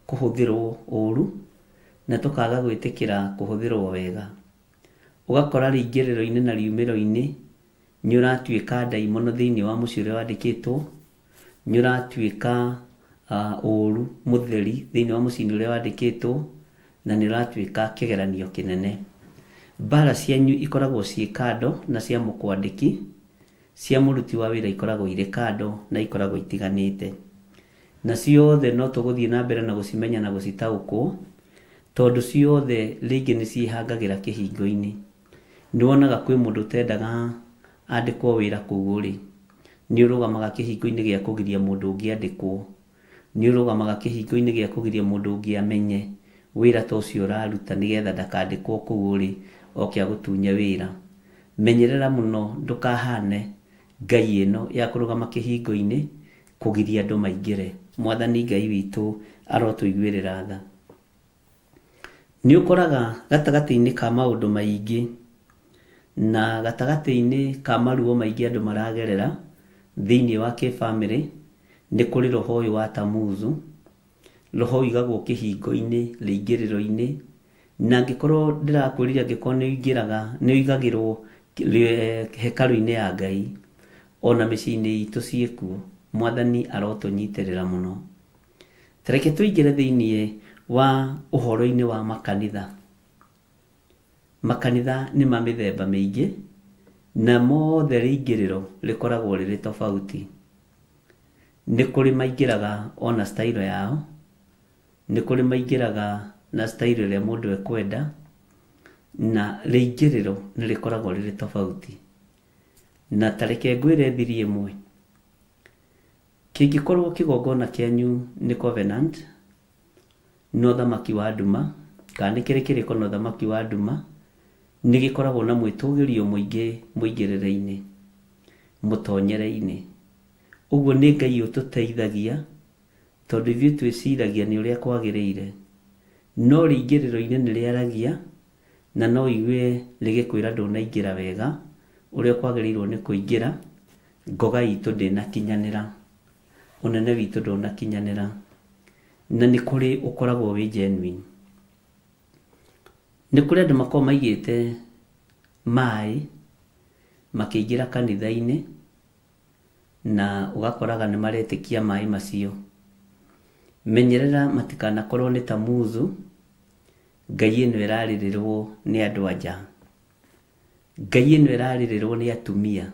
kũhũthĩrwo ũru na tũkaga gwĩtĩkĩra kũhũthĩrwo wega. Ũgakora rĩingĩrĩro-inĩ na riumĩro-inĩ nĩ ũratuĩka ndaimono thĩinĩ wa mũciĩ ũrĩa wandĩkĩtwo, nĩ ũratuĩka ũũru mũtheri thĩinĩ wa mũciĩ-inĩ ũrĩa wandĩkĩtwo, na nĩ ũratuĩka kĩgeranio kĩnene. Mbara cianyu ikoragwo ciĩ kando na cia mũkwandĩki, cia mũruti wa wĩra ikoragwo irĩ kando na ikoragwo itiganĩte. Na ciothe no tũgũthiĩ na mbere na gũcimenya na gũcitaũkwo, tondũ ciothe rĩngĩ nĩ ciĩhangagĩra kĩhingo-inĩ. Nĩ wonaga kwĩ mũndũ ũtendaga andĩkwo wĩra kũu ũrĩ. Nĩ ũrũgamaga kĩhingo-inĩ gĩa kũgiria mũndũ ũngĩ andĩkwo. Nĩ ũrũgamaga kĩhingo-inĩ gĩa kũgiria mũndũ ũngĩ amenye wĩra ta ũcio ũraruta nĩgetha ndakandĩkwo kũu ũrĩ oke agũtunye wĩra. Menyerera mũno ndũkahane ngai ĩno ya kũrũgama kĩhingo-inĩ kũgiria andũ maingĩre. Mwathani Ngai witũ arotũiguĩrĩra tha. Nĩ ũkoraga gatagatĩ-inĩ ka maũndũ maingĩ na gatagatĩ-inĩ ka maruo maingĩ andũ maragerera thĩinĩ wa kĩbamĩrĩ, nĩ kũrĩ roho ũyũ wa Tamuzu, roho ũigagwo kĩhingo-inĩ, rĩingĩrĩro-inĩ, na angĩkorwo ndĩrakwĩrire angĩkorwo nĩ ũingĩraga, nĩ ũigagĩrwo hekarũ-inĩ ya Ngai, ona mĩciĩ-inĩ itũ ciĩkuo. Mwathani arotũnyitĩrĩra mũno. Ta reke tũingĩre thĩinĩ wa ũhoro-inĩ wa makanitha. Makanitha nĩ ma mĩthemba mĩingĩ, na mothe rĩingĩrĩro rĩkoragwo rĩrĩ tofauti. Nĩ kũrĩ maingĩraga o na style yao, nĩ kũrĩ maingĩraga na style ĩrĩa mũndũ ekwenda, na rĩingĩrĩro nĩ rĩkoragwo rĩrĩ tofauti. Na ta reke ngwĩre thiri ĩmwe, Kĩngĩkorwo kĩgongona kĩanyu nĩ covenant na ũthamaki wa nduma, kana nĩ kĩrĩ kĩrĩko na ũthamaki wa nduma, nĩ gĩkoragwo na mwĩtũgĩrio mũingĩ mũingĩrĩre-inĩ, mũtonyere-inĩ. Ũguo nĩ Ngai ũtũteithagia, tondũ ithuĩ twĩciragia nĩ ũrĩa kwagĩrĩire, no rĩingĩrĩro-inĩ nĩ rĩaragia, na no ũigue rĩgĩkwĩra ndũnaingĩra wega ũrĩa kwagĩrĩirwo nĩ kũingĩra. Ngoga itũ ndĩnakinyanĩra, ũnene witũ ndũnakinyanĩra, na nĩ kũrĩ ũkoragwo wĩ genuine. Nĩ kũrĩ andũ makoragwo maigĩte maĩ makĩingĩra kanitha-inĩ na ũgakoraga nĩ maretĩkia maĩ macio. Menyerera matikanakorwo nĩ Tamuzu, ngai ĩno ĩrarĩrĩrwo nĩ andũ a nja, ngai ĩno ĩrarĩrĩrwo nĩ atumia,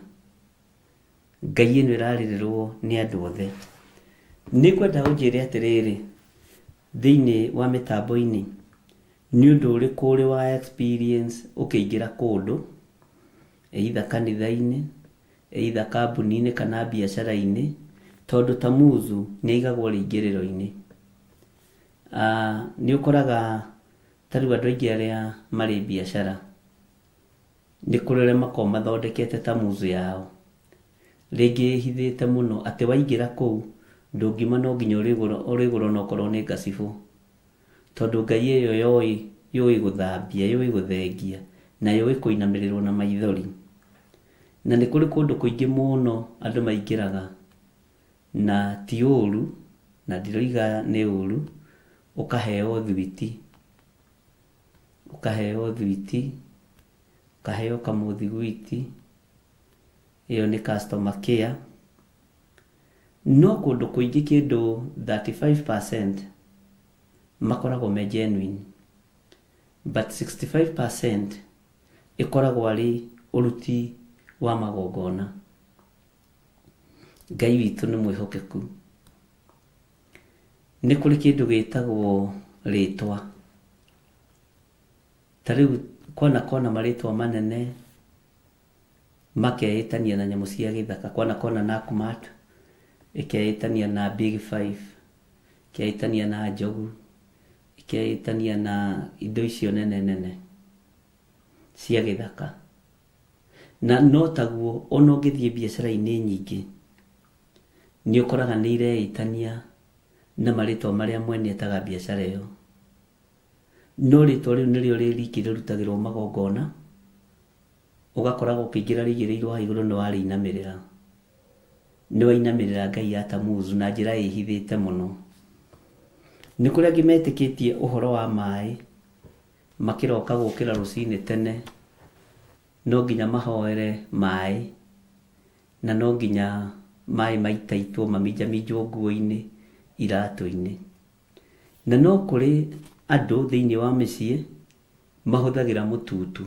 ngai ĩno ĩrarĩrĩrwo nĩ andũ othe. Nĩ ngwenda ũnjĩre atĩrĩrĩ, thĩinĩ wa mĩtambo-inĩ, nĩ ũndũ ũrĩkũ ũrĩ wa experience ũkĩingĩra kũndũ, either kanitha-inĩ, either kambuni-inĩ kana biacara-inĩ, tondũ Tamuzu nĩ aigagwo rĩingĩrĩro-inĩ. Nĩ ũkoraga ta rĩu andũ aingĩ arĩa marĩ biacara, nĩ kũrĩ ũrĩa makoragwo mathondekete Tamuzu yao, rĩngĩ ĩhithĩte mũno atĩ waingĩra kũu ndũngiuma no nginya ũrĩgũra onokorwo nĩ ngacibũ, tondũ ngai ĩyo yoĩ yũĩ gũthambia, yũĩ gũthengia na yũĩ kũinamĩrĩrwo na maithori. Na nĩ kũrĩ kũndũ kũingĩ mũno andũ maingĩraga na ti ũru, na ndiroiga nĩ ũru, ũkaheo thwiti, ũkaheo thwiti, ũkaheo kamũthiguiti, ĩyo nĩ customer care. No kũndũ kũingĩ kĩndũ 35% makoragwo me genuine, but 65% ĩkoragwo arĩ ũruti wa magongona. Ngai witũ nĩ mwĩhokeku. Nĩ kũrĩ kĩndũ gĩtagwo rĩtwa. Ta rĩu kwana kona marĩtwa manene makeĩtania na nyamũ cia gĩthaka, kwana kona Nakumatt ĩkeĩtania na Big Five, ĩkeĩtania na njogu, ĩkeĩtania na indo icio nene nene cia gĩthaka. Na no taguo ona ũngĩthiĩ biacara-inĩ nyingĩ, nĩ ũkoraga nĩ ireĩtania na marĩtwa marĩa mwene etaga biacara ĩyo. No rĩtwa rĩu nĩrĩo rĩ riki rĩrutagĩrwo magongona, ũgakoraga ũkĩingĩra rĩigĩrĩirwo haha igũrũ nĩ warĩinamĩrĩra. Nĩ wainamĩrĩra ngai ya Tamuzu na njĩra ĩhithĩte mũno. Nĩ kũrĩ angĩ metĩkĩtie ũhoro wa maĩ, makĩroka gũkĩra rũcinĩ tene, no nginya mahoere maĩ, na no nginya maĩ maitaitwo maminjaminjwo nguo-inĩ, iratũ-inĩ. Na no kũrĩ andũ thĩinĩ wa mĩciĩ mahũthagĩra mũtutu.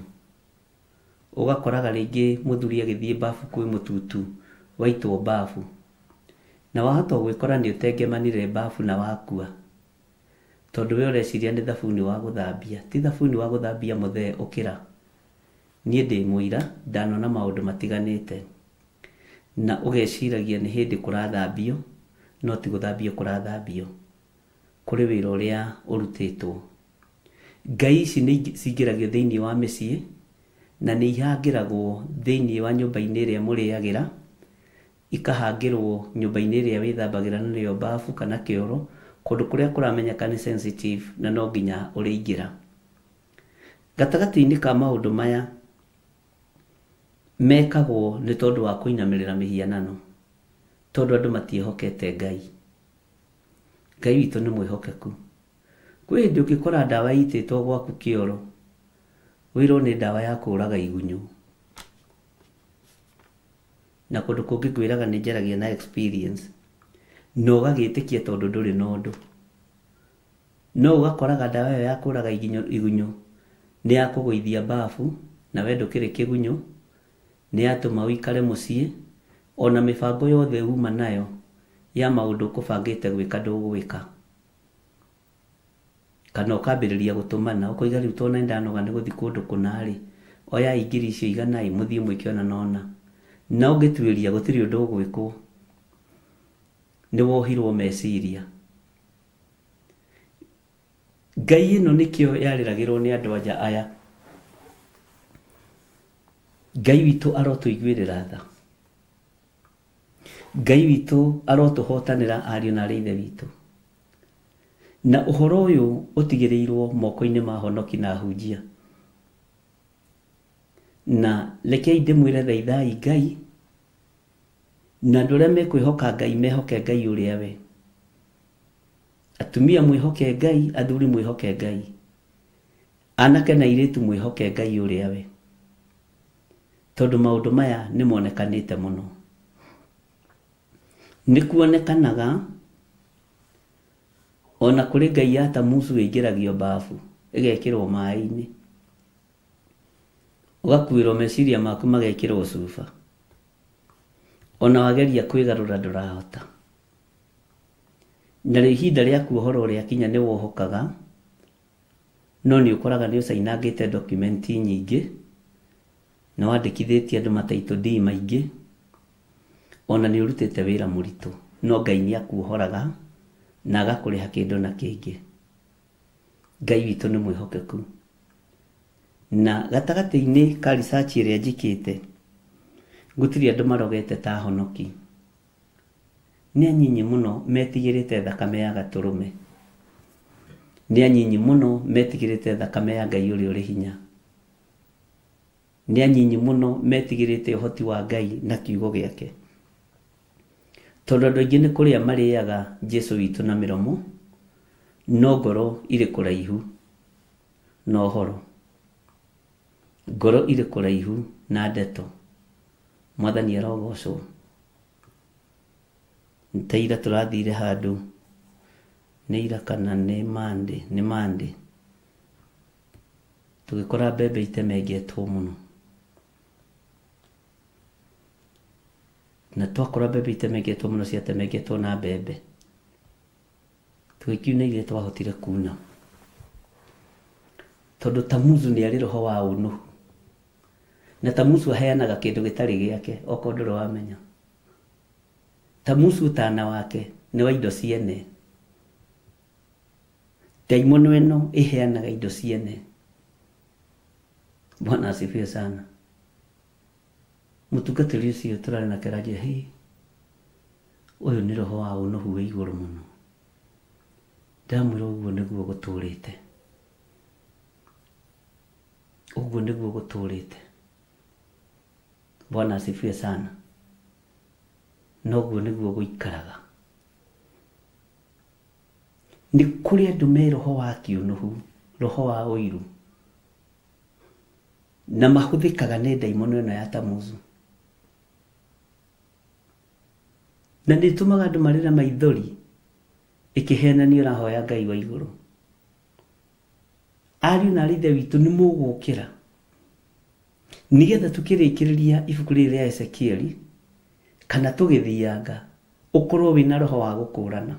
Ũgakoraga rĩngĩ mũthuri agĩthiĩ bafu kwĩ mũtutu waitwo bafu. Na wahota gwĩkora nĩ ũtengemanire bafu na wakua. Tondũ we ũreciria nĩ thabuni wa gũthambia. Ti thabuni wa gũthambia mũthee ũkĩra. Niĩ ndĩ mũira ndanona maũndũ matiganĩte. Na ũgeciragia nĩ hĩndĩ kũrathambio, no ti gũthambio kũrathambio. Kũrĩ wĩra ũrĩa ũrutĩtwo. Ngai ici nĩ cingĩragio thĩinĩ wa mĩciĩ, na nĩ ihangĩragwo thĩinĩ wa nyũmba-inĩ ĩrĩa mũrĩagĩra, ikahangĩrwo nyũmba-inĩ ĩrĩa wĩthambagĩra na nĩyo bafu kana kĩoro, kũndũ kũrĩa kũramenyeka nĩ sensitive na no nginya ũrĩingĩra. Gatagatĩ-inĩ ka maũndũ maya mekagwo nĩ tondũ wa kũinamĩrĩra mĩhianano, tondũ andũ matiĩhokete Ngai. Ngai witũ nĩ mwĩhokeku. Kwĩ hĩndĩ ũngĩkora ndawa ĩitĩtwo gwaku kĩoro, wĩrwo nĩ ndawa ya kũraga igunyũ. Na kũndũ kũngĩ ngwĩraga nĩ njaragia na experience, na ũgagĩtĩkia tondũ ndũrĩ na ũndũ. No ũgakoraga ndawa ĩyo ya kũraga igunyũ nĩ ya kũgũithia bafu, na we ndũkĩrĩ kĩgunyũ, nĩ yatũma ũikare mũciĩ, ona mĩbango yothe uma nayo ya maũndũ ũkũbangĩte gwĩka ndũgwĩka. Kana ũkambĩrĩria gũtũmana, ũkoiga rĩu tondũ nĩ ndanoga nĩ gũthiĩ kũndũ kũna-rĩ, oyai ngiri icio igana-ĩ, mũthiĩ mwĩke ũna na ũna. Na ũngĩtuĩria gũtirĩ ũndũ ũgwĩkwo. Nĩ wohirwo meciria. Ngai ĩno nĩkĩo yarĩragĩrwo nĩ andũ anja aya. Ngai witũ arotũiguĩrĩra tha. Ngai witũ arotũhotanĩra ariũ na arĩ ithe witũ. Na ũhoro ũyũ ũtigĩrĩirwo moko-inĩ ma honoki na ahunjia. Na rekei ndĩmwĩre thaithai Ngai, Na andũ arĩa mekwĩhoka Ngai mehoke Ngai ũrĩa we. Atumia mwĩhoke Ngai, athuri mwĩhoke Ngai. Anake na airĩtu mwĩhoke Ngai ũrĩa we. Tondũ maũndũ maya nĩ monekanĩte mũno. Nĩ kuonekanaga ona kũrĩ ngai ya Tamuzu ĩingĩragio mbabu, ĩgekĩrwo maĩ-inĩ. Ũgakuĩrwo meciria maku magekĩrwo cuba. Ona wageria kwĩgarũra ndũrahota. Narĩo ihinda rĩa kuohorwo rĩakinya nĩ wohokaga, no nĩ ũkoraga nĩ ũcainangĩte document nyingĩ, nĩ wandĩkithĩtie andũ ma title deed maingĩ, ona nĩ ũrutĩte wĩra mũritũ, no Ngai nĩ akuohoraga na agakũrĩha kĩndũ na kĩngĩ. Ngai witũ nĩ mwĩhokeku. Na gatagatĩ-inĩ ka research ĩrĩa njĩkĩte, gũtirĩ andũ marogete ta ahonoki. Nĩ anyinyi mũno metigĩrĩte thakame ya Gatũrũme. Nĩ anyinyi mũno metigĩrĩte thakame ya Ngai ũrĩa ũrĩ hinya. Nĩ anyinyi mũno metigĩrĩte ũhoti wa Ngai na kiugo gĩake. Tondũ andũ aingĩ nĩ kũrĩa marĩaga Jesu witũ na mĩromo, no ngoro irĩ kũraihu na ũhoro. Ngoro irĩ kũraihu na ndeto. Mwathani arogocwo. Nĩ ta ira tũrathire handũ, nĩ ira kana nĩ Monday, nĩ Monday, tũgĩkora mbembe itemengetwo mũno. Na twakora mbembe itemengetwo mũno ciatemengetwo na mbembe. Tũgĩkiuna iria twahotire kuna. Tondũ Tamuzu nĩ arĩ roho wa ũnũhu. Na Tamuzu aheanaga kĩndũ gĩtarĩ gĩake, okorwo ndũrĩ wamenya. Tamuzu ũtana wake nĩ wa indo ciene. Ndaimono ĩno ĩheanaga indo ciene. Bwana asifiwe sana. Mũtungatĩri ũcio tũrarĩ nake aranjĩra, hĩ, ũyũ nĩ roho wa ũnũhu wĩ igũrũ mũno. Ndamwĩra ũguo nĩguo gũtũrĩte. Ũguo nĩguo gũtũrĩte. Bwana asifiwe sana. Noguo nĩguo gũikaraga. Nĩ kũrĩ andũ me roho wa kĩũnũhu, roho wa ũiru, na mahũthĩkaga nĩ ndaimono ĩno ya Tamuzu. Na nĩ ĩtũmaga andũ marĩre maithori ĩkĩhenania ũrahoya Ngai wa igũrũ. Ariũ na aarĩ a Ithe witũ nĩ mũgũkĩra nĩgetha tũkĩrĩkĩrĩria ibuku rĩrĩ rĩa Ezekieli kana tũgĩthianga ũkorwo wĩna roho wa gũkũrana.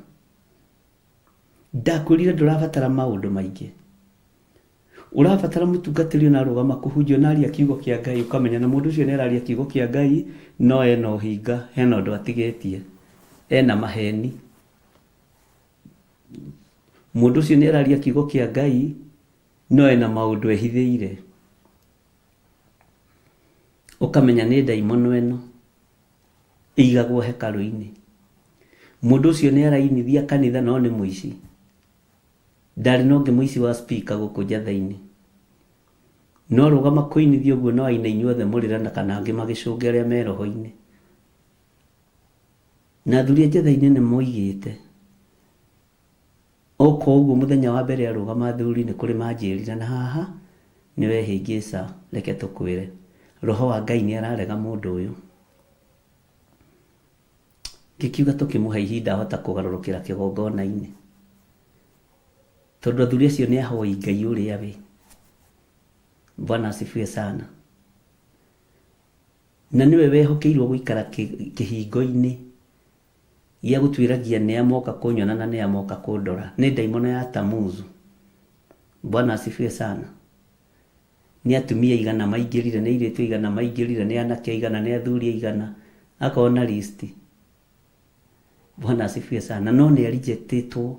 Ndakwĩrire ndũrabatara maũndũ maingĩ. Ũrabatara mũtungatĩri ona arũgama kũhunjia ona aria kiugo kĩa Ngai ũkamenya na mũndũ ũcio nĩ araria kiugo kĩa Ngai no ena ũhinga, hena ũndũ atigĩtie, ena maheni. Mũndũ ũcio nĩ araria kiugo kĩa Ngai no ena maũndũ ehithĩire. Ũkamenya nĩ ndaimono ĩno ĩigagwo hekarũ-inĩ. Mũndũ ũcio nĩ arainithia kanitha no nĩ mũici. Ndarĩ na ũngĩ mũici wa speaker gũkũ njatha-inĩ. No rũgama kũinithia ũguo no aine inyuothe mũrĩre na kana angĩ magĩcũnge arĩa me roho-inĩ. Na athuri a njatha-inĩ nĩ moigĩte oka ũguo mũthenya wa mbere arũgama athuri nĩ kũrĩ manjĩrire na haha nĩ wehĩngĩca reke tũkwĩre. Roho wa Ngai nĩ ararega mũndũ ũyũ. Ngĩkiuga tũkĩmũhe ihinda ahota kũgarũrũkĩra kĩgongona-inĩ. Tondũ athuri acio nĩ ahoi Ngai ũrĩa we. Bwana asifiwe sana. Na nĩwe wehokeirwo gũikara kĩhingo-inĩ gĩa gũtuĩragia nĩa moka kũnyona na nĩa moka kũndora. Nĩ ndaimono ya Tamuzu. Bwana asifiwe sana. Nĩ atumia aigana maingĩrire, nĩ airĩtu aigana maingĩrire, nĩ anake aigana, nĩ athuri aigana. Akorwo na list. Bwana asifiwe sana. No nĩ arejectĩtwo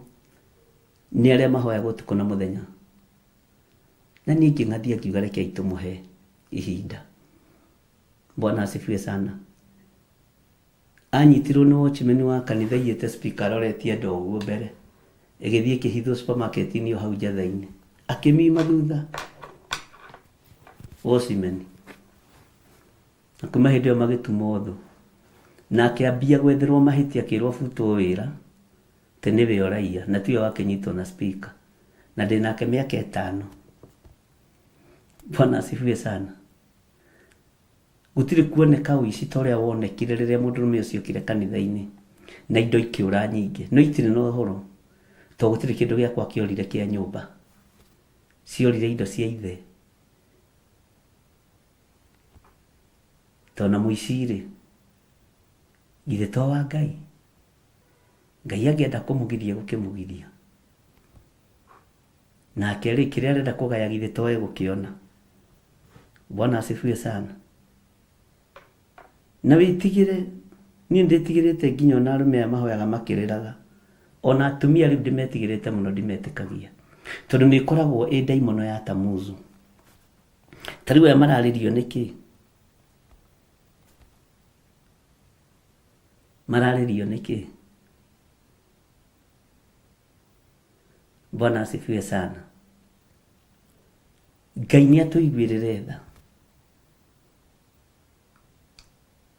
nĩ arĩa mahoyaga ũtukũ na mũthenya. Na niĩ ngĩng'athia ngiuga rekei tũmũhe ihinda. Bwana asifiwe sana. Anyitirwo nĩ watchman wa kanitha aiyĩte speaker aroretie andũ ũguo mbere. Ĩgĩthiĩ ĩkĩhithwo supermarket-inĩ o hau njatha-inĩ. Akĩmima thutha watchman. Na kuma hĩndĩ ĩyo magĩtuma ũthũ. Na akĩambia gwetherwo mahĩtia akĩrwo abutwo wĩra atĩ nĩwe ũraiya na tiwe wakĩnyitwo na speaker. Na ndĩ nake mĩaka ĩtano. Bwana asifiwe sana. Gũtirĩ kuoneka ũici ta ũrĩa wonekire rĩrĩa mũndũrũme ũcio okire kanitha-inĩ na indo ikĩũra nyingĩ. No itirĩ na ũhoro tondũ gũtirĩ kĩndũ gĩakwa kĩorire kĩa nyũmba. Ciorire indo cia ithe. Tondũ na mũici-rĩ, githĩ to wa Ngai? Ngai angĩenda kũmũgiria egũkĩmũgiria. Nake rĩ, kĩrĩa arenda kũgaya githĩ to egũkĩona? Bwana asifiwe sana. Na wĩtigĩre, niĩ ndĩtigĩrĩte nginya ona arũme aya mahoyaga makĩrĩraga. Ona atumia rĩu ndĩmetigĩrĩte mũno ndimetĩkagia. Tondũ nĩ ĩkoragwo ĩ ndaimono ya Tamuzu. Ta rĩu aya mararĩrio nĩkĩ? Mararĩrio nĩkĩ? Bwana asifiwe sana. Ngai nĩ atũiguĩrĩre tha.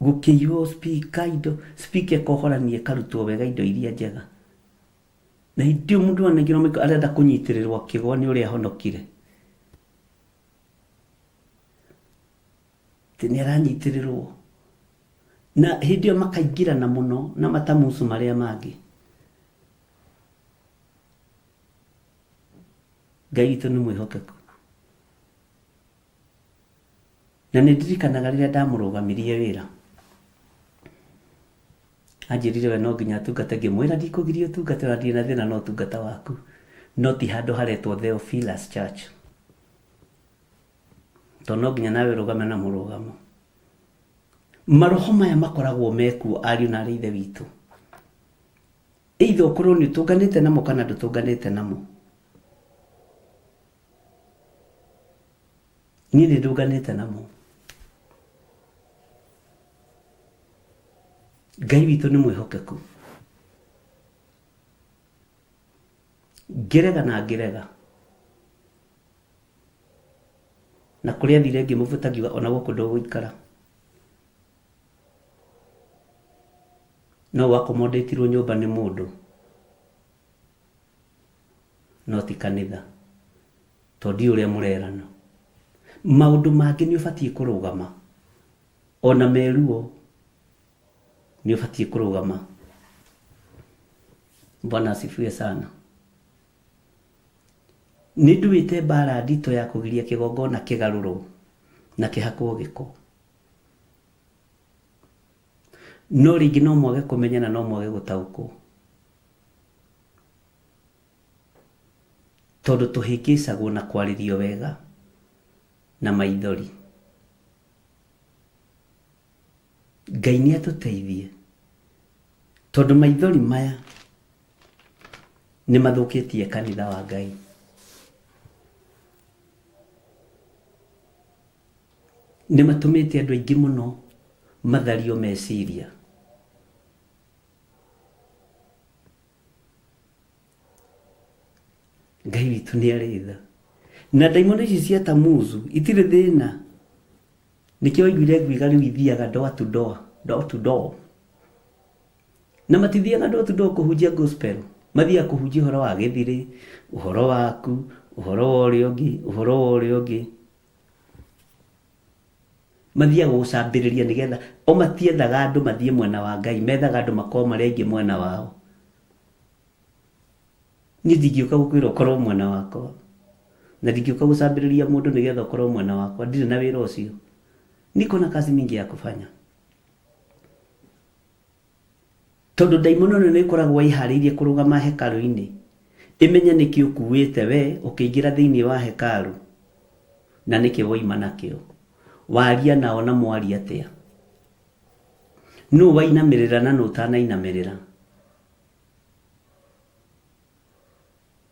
Gũkĩiywo speaker indo, speaker ĩkohorania ĩkarutwo wega indo iria njega. Na hĩndĩ ĩyo mũndũ anengerwo mĩko arenda kũnyitĩrĩrwo akĩgwa nĩ ũrĩa ahonokire. Atĩ nĩ aranyitĩrĩrwo. Na hĩndĩ ĩyo makaingĩrana mũno na matamucu marĩa mangĩ. Ngai witũ nĩ mwĩhokeku. Na nĩ ndirikanaga rĩrĩa ndamũrũgamirie wĩra. Anjĩrire we no nginya atungate, ngĩmwĩra ndikũgiria ũtungate ona ndirĩ na thĩna na ũtungata waku, no ti handũ haretwo Theophilus Church. Tondũ no nginya nawe ũrũgame na mũrũgamo. Maroho maya makoragwo mekuo ariũ na arĩ ithe witũ. Either ũkorwo nĩ ũtũnganĩte namo kana ndũtũnganĩte namo. Niĩ nĩ ndũnganĩte namo. Ngai witũ nĩ mwĩhokeku. Ngĩrega na ngĩrega. Na kũrĩa athire ngĩmũbuta ngiuga ona gũkũ ndũgũikara. No wakomondĩtirwo nyũmba nĩ mũndũ no ti kanitha tondũ ndiũĩ ũrĩa mũrerana. Maũndũ mangĩ nĩ ũbatiĩ kũrũgama ona me ruo nĩ ũbatiĩ kũrũgama. Bwana asifiwe sana. Nĩ nduĩte mbara nditũ ya kũgiria kĩgongona kĩgarũrwo na kĩhakwo gĩko. No rĩngĩ no mwage kũmenya na no mwage gũtaũkwo. Tondũ tũhĩngĩcagwo na kwarĩrio wega na maithori. Ngai nĩ atũteithie tondũ maithori maya nĩ mathũkĩtie kanitha wa Ngai. Nĩ matũmĩte andũ aingĩ mũno mathario meciria. Ngai witũ nĩ arĩ tha. Na ndaimono ici cia Tamuzu itirĩ thĩna. Nĩkĩo waiguire nguiga rĩu ithiaga door to door, door to door. Na matithiaga door to door kũhunjia gospel. Mathiaga kũhunjia ũhoro wa gĩthirĩ, ũhoro waku, ũhoro wa ũrĩa ũngĩ, ũhoro wa ũrĩa ũngĩ. Mathiaga gũcambĩrĩria nĩgetha, o matiethaga andũ mathiĩ mwena wa Ngai, methaga andũ makorwo marĩ aingĩ mwena wao. Niĩ ndingĩũka gũkwĩra ũkorwo mwena wakwa, na ndingĩũka gũcambĩrĩria mũndũ nĩgetha ũkorwo mwena wakwa, ndirĩ na wĩra ũcio. Niko na kazi mingi ya kufanya. Tondũ ndaimono ĩno nĩ ĩkoragwo ĩharĩirie kũrũgama hekarũ-inĩ, ĩmenye nĩkĩ ũkuĩte we ũkĩingĩra thĩinĩ wa hekarũ, na nĩkĩ woima nakĩo. Waria nao na mwaria atĩa? Nũ wainamĩrĩra na nũ ũtanainamĩrĩra?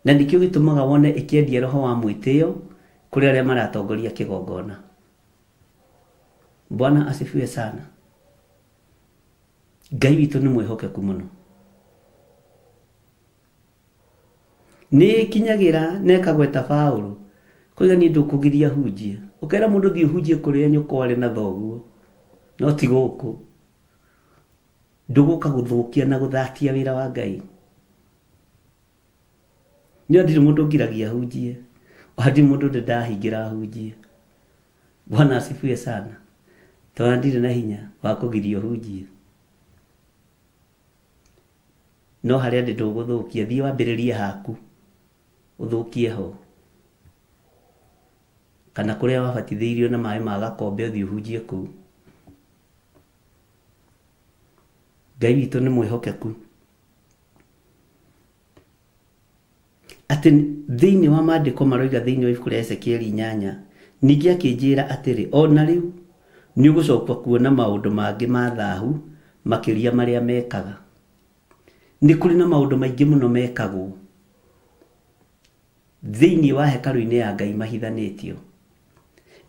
Na nĩkĩo gĩtũmaga wone ĩkĩendia roho wa mwĩtĩo kũrĩ arĩa maratongoria kĩgongona. Bwana asifiwe sana. Ngai witũ nĩ mwĩhokeku mũno. Nĩ ĩkinyagĩra na ĩkagweta Paũlũ, koiga niĩ ndũkũgiria hunjie. Ũkera mũndũ thiĩ ũhunjie kũrĩa nyũkwa arĩ na thoguo, no ti gũkũ. Ndũgũka gũthũkia na gũthatia wĩra wa Ngai. Niĩ ndirĩ mũndũ ngiragia hunjie, ona ndirĩ mũndũ ndĩ ndahingĩra hunjie. Bwana asifiwe sana. Tondũ ndirĩ na hinya wa kũgiria ũhunjie. No harĩa ndĩ ndũgũthũkia, thiĩ wambĩrĩrie haku ũthũkie ho. Kana kũrĩa wabatithĩirio na maĩ ma gakombe ũthiĩ ũhunjie kũu. Ngai witũ nĩ mwĩhokeku. Atĩ thĩinĩ wa maandĩko maroiga thĩinĩ wa ibuku rĩa Ezekieli 8, ningĩ akĩnjĩra atĩrĩ, o na rĩu nĩ ũgũcoka kuona maũndũ mangĩ ma thahu makĩria marĩa mekaga. Nĩ kũrĩ na maũndũ maingĩ mũno mekagwo thĩinĩ wa hekarũ-inĩ ya Ngai mahithanĩtio.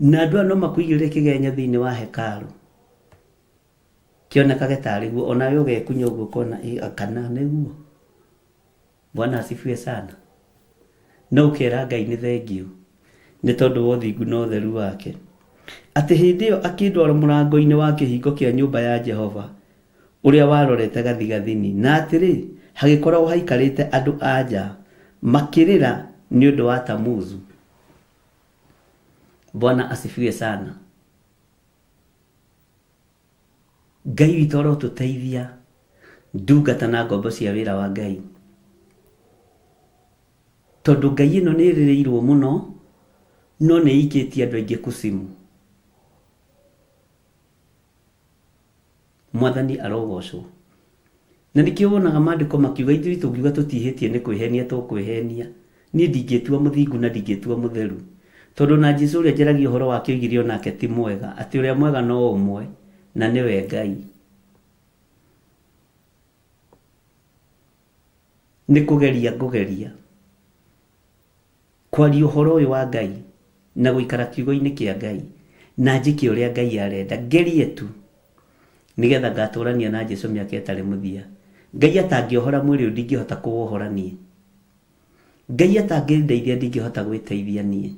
Na andũ aya no makũigĩrĩre kĩgenyo thĩinĩ wa hekarũ kĩonekage tarĩ guo, onawe ũgekunya ũguo ũkona kana nĩguo. Bwana asifiwe sana. No ũkera Ngai nĩ thengiũ nĩ tondũ wa ũthingu na ũtheru wake. Atĩ hĩndĩ ĩyo akĩndwara mũrango-inĩ wa kĩhingo kĩa nyũmba ya Jehova ũrĩa warorete gathigathini, na atĩrĩ, hagĩkoragwo haikarĩte andũ-a-nja makĩrĩra nĩ ũndũ wa Tamuzu. Bwana asifiwe sana. Ngai witũ arotũteithia ndungata na ngombo cia wĩra wa Ngai. Tondũ Ngai ĩno nĩ ĩrĩrĩirwo mũno, no nĩ ĩikĩtie andũ aingĩ kucimu. Mwathani arogocwo. Na nĩkĩo wonaga maandĩko makiuga ithuĩ tũngiuga tũtihĩtie nĩ kwĩhenia tũkwĩhenia. Niĩ ndingĩtua mũthingu na ndingĩtua mũtheru. Tondũ ona Jesu ũrĩa njaragia ũhoro wake oigire onake ti mwega, atĩ ũrĩa mwega no ũmwe, na nĩwe Ngai. Nĩ kũgeria ngũgeria kwaria ũhoro ũyũ wa Ngai na gũikara kiugo-inĩ kĩa Ngai na njĩke ũrĩa Ngai arenda, ngerie tu nĩgetha ngatũrania na Jesu mĩaka ĩtarĩ mũthia. Ngai atangĩohora mwĩrĩ ũyũ ndingĩhota kũwohora niĩ. Ngai atangĩndeithia ndingĩhota gwĩteithia niĩ.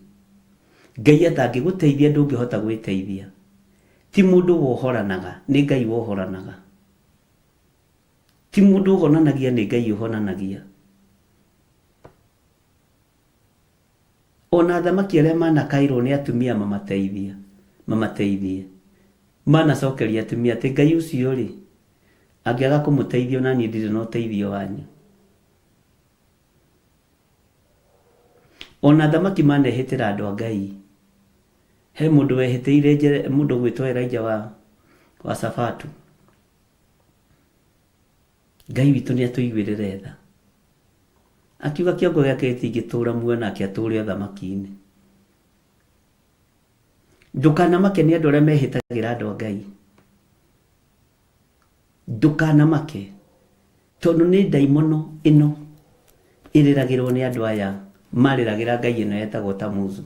Ngai atangĩgũteithia ndũngĩhota gwĩteithia. Ti mũndũ wohoranaga, nĩ Ngai wohoranaga. Ti mũndũ ũhonanagia, nĩ Ngai ũhonanagia. Ona athamaki arĩa manakaĩrwo nĩ atumia mamateithia, mamateithie, manacokeria atumia atĩ Ngai ũcio rĩ, angĩaga kũmũteithia ona niĩ ndirĩ na ũteithio wanyu. Ona athamaki manehĩtĩra andũ a Ngai. He mũndũ wehĩtĩire mũndũ ũgwĩtwo Elijah wa Safatu. Ngai witũ nĩ atũiguĩrĩre tha. Akiuga kĩongo gĩake gĩtingĩtũra muoyo nake atũre ũthamaki-inĩ. Ndũkanamake nĩ andũ arĩa mehĩtagĩra andũ a Ngai. Ndũkanamake tondũ nĩ ndaimono ĩno ĩrĩragĩrwo nĩ andũ aya marĩragĩra Ngai ĩno yetagwo Tamuzu.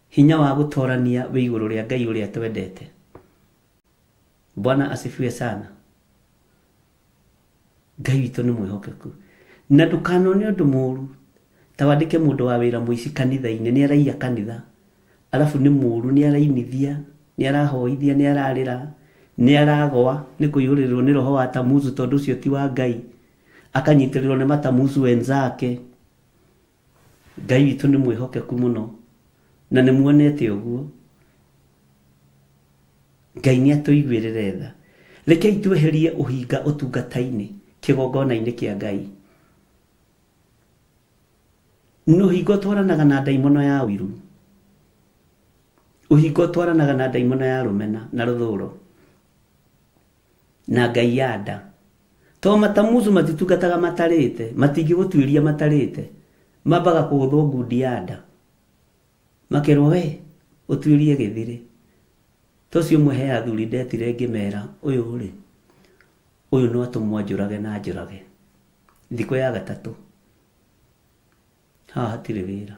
Hinya wa gũtorania wĩ igũrũ rĩa Ngai ũrĩa twendete. Bwana asifiwe sana. Ngai witũ nĩ mwĩhokeku. Na ndũkanone ũndũ mũru ta wandĩke mũndũ wa wĩra mũici kanitha-inĩ, nĩ araiya kanitha, arabu nĩ mũru, nĩ arainithia, nĩ arahoithia, nĩ ararĩra, nĩ aragwa, nĩ kũiyũrĩrĩrwo nĩ roho wa Tamuzu tondũ ũcio ti wa Ngai, akanyitĩrĩrwo nĩ matamuzu wenzake. Ngai witũ nĩ mwĩhokeku mũno na nĩ muonete ũguo. Ngai nĩ atũiguĩrĩre tha. Rekei tweherie ũhinga ũtungata-inĩ, kĩgongona-inĩ kĩa Ngai. Na ũhinga ũtwaranaga na ndaimono ya ũiru. Ũhinga ũtwaranaga na ndaimono ya rũmena na rũthũro. Na ngai ya nda. To matamuzu matitungataga matarĩte, matingĩgũtuĩria matarĩte. Mambaga kũgũthwo ngundi ya nda. Makerwo we, ũtuĩrie gĩthirĩ. To ũcio ũmwe he athuri ndetire ngĩmera, ũyũ rĩ, ũyũ no atũmwo anjũrage na anjũrage. Thikũ ya gatatũ. Haha hatirĩ wĩra.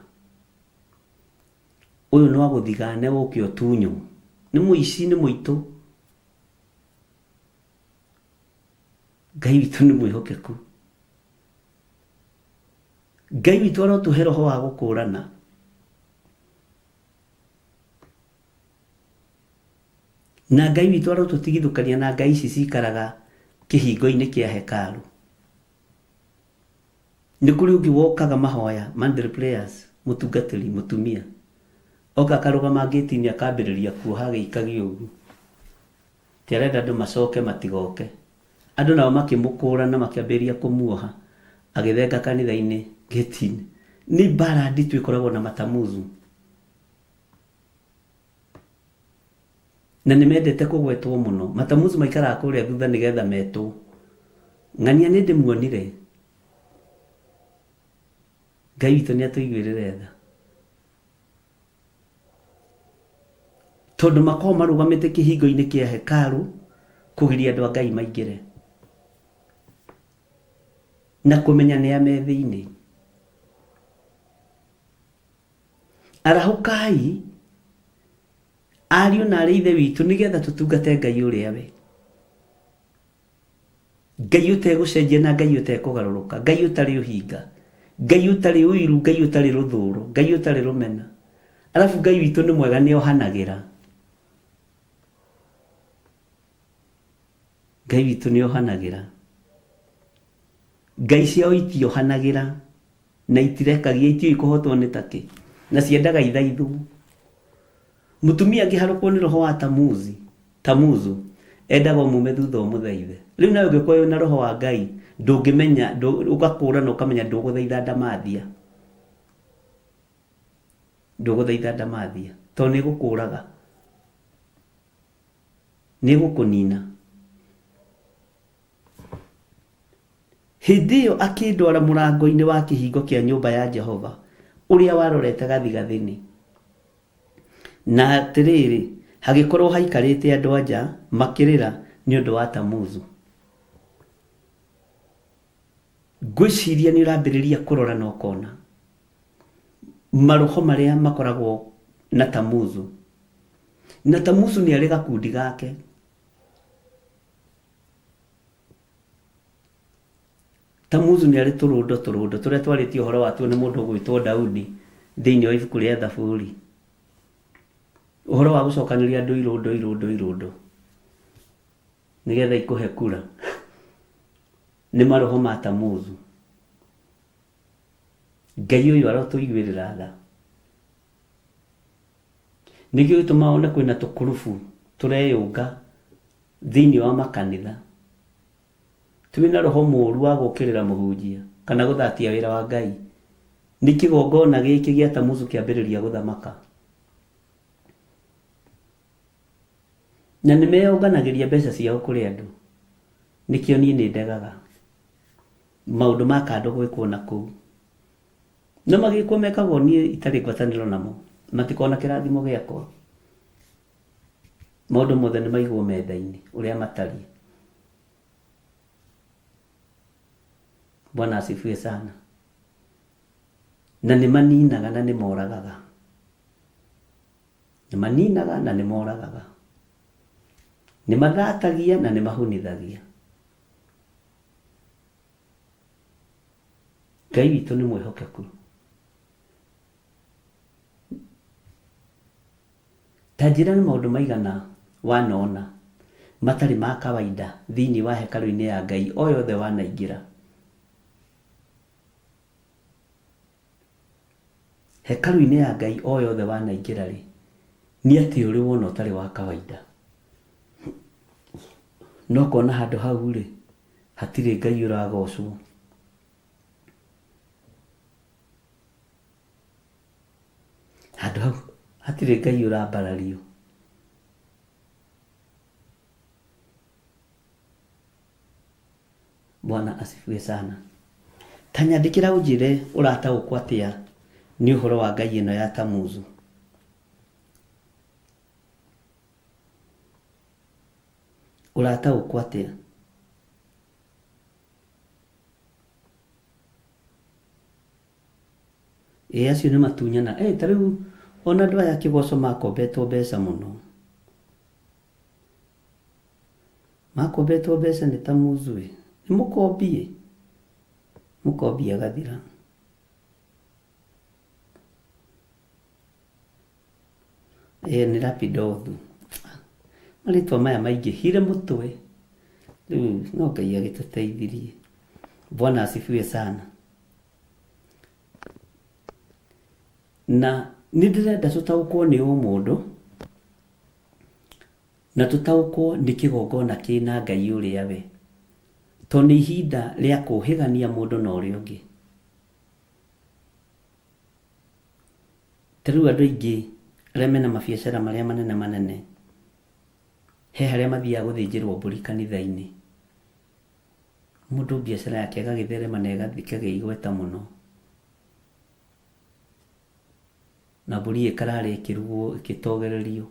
Ũyũ no agũthigane ũke ũtunywo. Nĩ mũici, nĩ mũitũ. Ngai witũ nĩ mwĩhokeku. Ngai witũ arotũhe roho wa gũkũrana. Na Ngai witũ arotũtigithũkania na ngai ici cikaraga kĩhingo-inĩ kĩa hekarũ. Nĩ kũrĩ ũngĩ wokaga mahoya, monthly prayers, mũtungatĩri mũtumia. Oka akarũgama ngĩti-inĩ akambĩrĩria kuoha agĩikagia ũguo. Ti arenda andũ macoke matigoke. Andũ nao makĩmũkũra na makĩambĩrĩria kũmuoha agĩthenga kanitha-inĩ ngĩti-inĩ. Nĩ mbara nditũ ĩkoragwo na matamuzu. Na nĩ mendete kũgwetwo mũno. Matamuzu maikaraga kũrĩa thutha nĩgetha metwo. Ng'ania nĩ ndĩmuonire. Ngai witũ nĩ atũiguĩrĩre tha. Tondũ makoragwo marũgamĩte kĩhingo-inĩ kĩa hekarũ kũgiria andũ a Ngai maingĩre. Na kũmenya nĩa me thĩinĩ. Arahũkai ariũ na arĩ ithe witũ nĩgetha tũtungate Ngai ũrĩa we. Ngai ũtegũcenjia na Ngai ũtekũgarũrũka, Ngai ũtarĩ ũhinga, Ngai ũtarĩ ũiru, Ngai ũtarĩ rũthũũro, Ngai ũtarĩ rũmena. Arabu Ngai witũ nĩ mwega nĩ ohanagĩra. Ngai witũ nĩ ohanagĩra. Ngai ciao itiohanagĩra na itirekagia itiũĩ kũhotwo nĩ takĩ na ciendaga ithaithwo. Mũtumia angĩharũkwo nĩ roho wa Tamuzi, Tamuzu, endaga ũmume thutha ũmũthaithe. Rĩu nawe ũngĩkorwo wĩna roho wa Ngai, ndũngĩmenya, ũgakũrana ũkamenya ndũgũthaitha ndamathia. Ndũgũthaitha ndamathia, tondũ nĩ ĩgũkũraga. Nĩ ĩgũkũnina. Hĩndĩ ĩyo akĩndwara mũrango-inĩ wa kĩhingo kĩa nyũmba ya Jehova ũrĩa warorete gathigathini. Na atĩrĩrĩ, hagĩkorũo haikarĩte andũ-a-nja makĩrĩra nĩ ũndũ wa Tamuzu. Ngwĩciria nĩ ũrambĩrĩria kũrora na ũkona maroho marĩa makoragwo na Tamuzu. Na Tamuzu nĩ arĩ gakundi gake. Tamuzu nĩ arĩ tũrũndo tũrũndo tũrĩa twarĩtie ũhoro watuo nĩ mũndũ ũgwĩtwo Daudi thĩinĩ wa ibuku rĩa Thaburi. Ũhoro wa gũcokanĩria andũ irũndo irũndo irũndo nĩgetha ikũhe kura nĩ maroho ma Tamuzu. Ngai ũyũ arotũiguĩrĩra tha. Nĩkĩo gĩtũmaga wone kwĩna tũkurubu tũreyũnga thĩinĩ wa makanitha. Twĩna roho mũũru wa gũũkĩrĩra mũhunjia kana gũthatia wĩra wa Ngai. Nĩ kĩgongona gĩkĩ gĩa Tamuzu kĩambĩrĩria gũthamaka. Na nĩ meyũnganagĩria mbeca ciao kũrĩ andũ. Nĩkĩo niĩ nĩ ndegaga maũndũ ma kando gwĩkwo na kũu. No magĩkwo mekagwo niĩ itarĩ ngwatanĩro namo. Matikona kĩrathimo gĩakwa. Maũndũ mothe nĩ maigwo metha-inĩ ũrĩa matariĩ. Bwana asifiwe sana. Na nĩ maninaga na nĩ moragaga. Nĩ maninaga na nĩ moragaga. Nĩ mathatagia na nĩ mahunithagia. Ngai witũ nĩ mwĩhokeku. Ta njĩra nĩ maũndũ maigana wanona matarĩ ma kawaida thĩinĩ wa hekarũ-inĩ ya Ngai o yothe wanaingĩra. Hekarũ-inĩ ya Ngai o yothe wanaingĩra-rĩ, nĩ atĩa ũrĩ wona ũtarĩ wa kawaida? Na ũkona handũ hau-rĩ, hatirĩ Ngai ũragocwo. Handũ hau hatirĩ Ngai ũrambarario. Bwana asifiwe sana. Ta nyandĩkĩra ũnjĩre ũrataũkwo atĩa nĩ ũhoro wa ngai ĩno ya Tamuzu. Ũrataũkwo atĩa? Ĩĩ acio nĩ matunyana. Ĩ ta rĩu ona andũ aya a kĩgoco makombetwo mbeca mũno. Makombetwo mbeca nĩ Tamuzu ĩ. Nĩ mũkombi ĩ. Mũkombi agathira. Ĩĩ nĩ Lapidothu. Marĩtwa maya maingĩhire mũtwe. Rĩu no Ngai agĩtũteithirie. Bwana asifiwe sana. Na nĩ ndĩrenda tũtaũkwo nĩ ũmũndũ na tũtaũkwo nĩ kĩgongona kĩna Ngai ũrĩa we. Tondũ nĩ ihinda rĩa kũhĩgania mũndũ na ũrĩa ũngĩ. Ta rĩu andũ aingĩ arĩa mena mabiacara marĩa manene manene, he harĩa mathiaga gũthĩnjĩrwo mbũri kanitha-inĩ. Mũndũ biacara yake ĩgagĩtherema na ĩkagĩa igweta mũno. Na mbũri ĩkarara ĩkĩrugwo ĩkĩtogererio.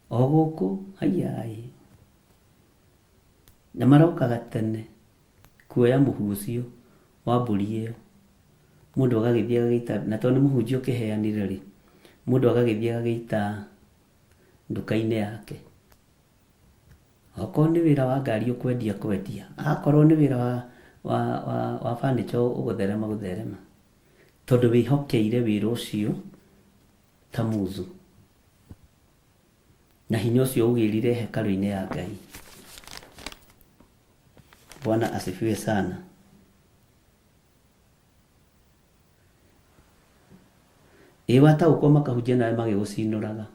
O gũkũ, haiyaĩ. Na marokaga tene kuoya mũhu ũcio wa mbũri ĩyo. Mũndũ agagĩthiĩ agagĩita, na tondũ nĩ mũhunjia ũkĩheanire rĩ, mũndũ agagĩthiĩ agagĩita nduka-inĩ yake. Okorwo nĩ wĩra wa ngari ũkwendia kwendia, akorwo nĩ wĩra wa, wa, wa, wa furniture ũgũtherema gũtherema. Tondũ wĩhokeire wĩra ũcio Tamuzu. Na hinya ũcio ũgĩrire hekarũ-inĩ ya Ngai. Bwana asifiwe sana. Ĩ wataũkwo makahunjia nawe magĩgũcinũraga.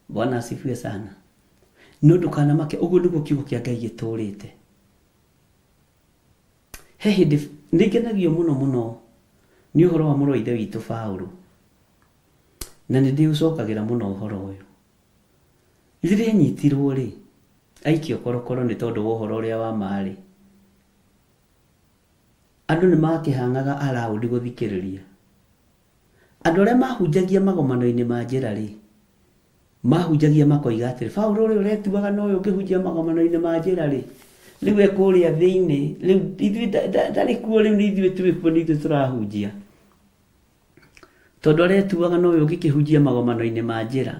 Bwana asifiwe sana. No ndũkanamake, ũguo nĩguo kiugo kĩa Ngai gĩtũrĩte. He hĩndĩ nĩ ngenagio mũno mũno nĩ ũhoro wa mũrũ wa ithe witũ Paulo. Na nĩ ndĩũcokagĩra mũno ũhoro ũyũ. Rĩrĩa anyitirwo rĩ, aikio korokoro nĩ tondũ wa ũhoro ũrĩa wa ma rĩ, andũ nĩ makĩhang'aga araũndi gũthikĩrĩria. Andũ arĩa mahunjagia magomano-inĩ ma njĩra rĩ, mahunjagia makoiga atĩrĩ, Paũlũ ũrĩa ũretuaga nowe ũngĩhunjia magomano-inĩ ma njĩra rĩ, rĩu e kũrĩa thĩinĩ, rĩu ithuĩ ndarĩ kuo rĩu nĩ ithuĩ twĩ kuo nĩ ithuĩ tũrahunjia. Tondũ aretuaga nowe ũngĩkĩhunjia magomano-inĩ ma njĩra.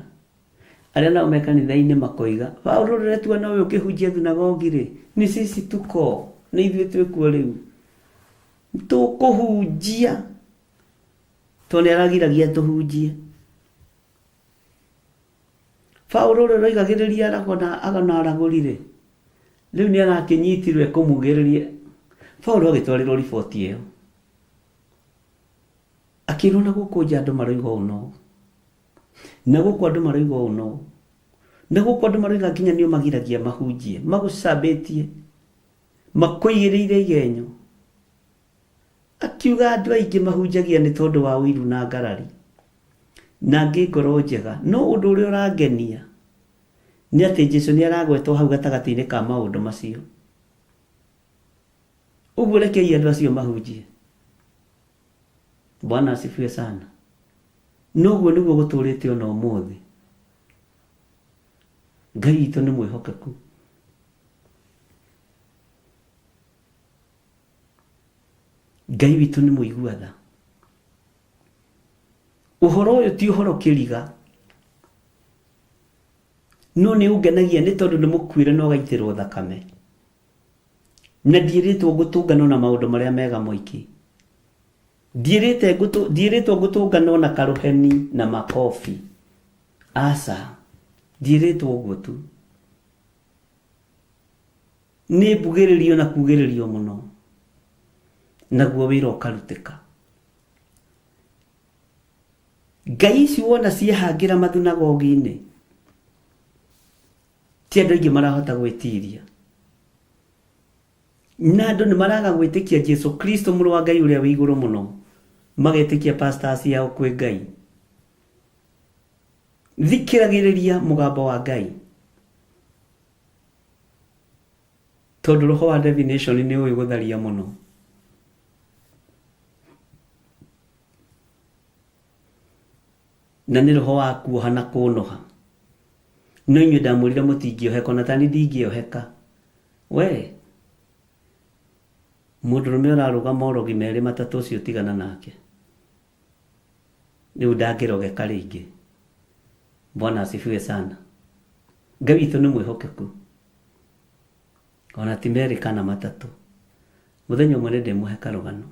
Arĩa nao me kanitha-inĩ makoiga, Paũlũ ũrĩa ũretua nowe ũngĩhunjia thunagogi-rĩ, ni sisi tuko, nĩ ithuĩ twĩ kuo rĩu. Tũkũhunjia tondũ nĩ aragiragia tũhunjie. Paũlũ ũrĩa ũroigagĩrĩria arago na ago na aragũri-rĩ, rĩu nĩ arakĩnyitirwo ekũmugĩrĩria. Paũlũ agĩtwarĩrwo riboti ĩyo. Akĩrwo na gũkũ nja andũ maroiga ũũ na ũũ. Na gũkũ andũ maroiga ũũ na ũũ. Na gũkũ andũ maroiga nginya nĩ ũmagiragia mahunjie, magũcambĩtie, makũigĩrĩire igenyo. Akiuga andũ aingĩ mahunjagia nĩ tondũ wa ũiru na ngarari, na angĩ ngoro njega. No ũndũ ũrĩa ũrangenia nĩ atĩ Jesu nĩ aragwetwo hau gatagatĩ-inĩ ka maũndũ macio. Ũguo rekei andũ acio mahunjie. Bwana asifiwe sana. Noguo nĩguo gũtũrĩte ona ũmũthĩ. Ngai witũ nĩ mwĩhokeku. Ngai witũ nĩ mũigua tha. Ũhoro ũyũ ti ũhoro kĩriga. No nĩ ũngenagia nĩ tondũ nĩ mũkuĩre na ũgaitĩrwo thakame. Na ndiĩrĩtwo ngũtũnganwo na maũndũ marĩa mega moiki. Ndiĩrĩte ngũtũ, ndiĩrĩtwo ngũtũnganwo na karũheni na makobi. Aca, ndiĩrĩtwo ũguo tu. Nĩ mbugĩrĩrio na kugĩrĩrio mũno, naguo wĩra ũkarutĩka. Ngai ici wona ciehangĩra mathunagogi-inĩ, ti andũ aingĩ marahota gwĩtiria. Na andũ nĩ maraga gwĩtĩkia Jesu Kristo mũrũ wa Ngai ũrĩa wĩ igũrũ mũno, magetĩkia pastors yao kwĩ Ngai. Thikĩragĩrĩria mũgambo wa Ngai. Tondũ roho wa divination nĩ ũĩ gũtharia mũno. Na nĩ roho wa kuoha na kũnoha. No inyuĩ ndamwĩrire mũtingĩoheka ona tani ndingĩoheka. We mũndũrũme ũrarũga morogi merĩ matatũ ũcio tigana nake. Rĩu ndangĩrogeka rĩngĩ. Bwana asifiwe sana. Ngai witũ nĩ mwĩhokeku. Ona ti merĩ kana matatũ. Mũthenya ũmwe nĩ ndĩmũhe karũgano.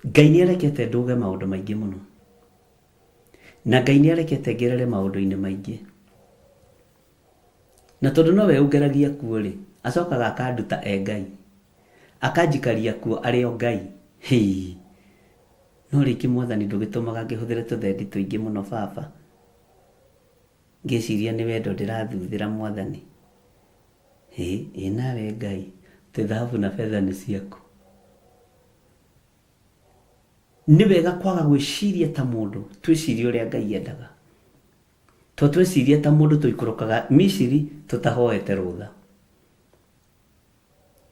Ngai nĩ arekete ndũge maũndũ maingĩ mũno. Na Ngai nĩ arekete ngerere maũndũ-inĩ maingĩ. Na tondũ nowe ũngeragia kuo-rĩ, acokaga akanduta e Ngai. Akanjikaria kuo arĩ o Ngai. Hĩĩ! No rĩngĩ Mwathani ndũgĩtũmaga ngĩhũthĩre tũthendi tũingĩ mũno Baba. Ngĩciria nĩ wendo ndĩrathuthĩra Mwathani. Hĩ! Ĩ nawe Ngai, atĩ thahabu na betha nĩ ciaku. Nĩ wega kwaga gwĩciria ta mũndũ, twĩcirie ũrĩa Ngai endaga. To tweciria ta mũndũ tũikũrũkaga Misiri tũtahoete rũtha.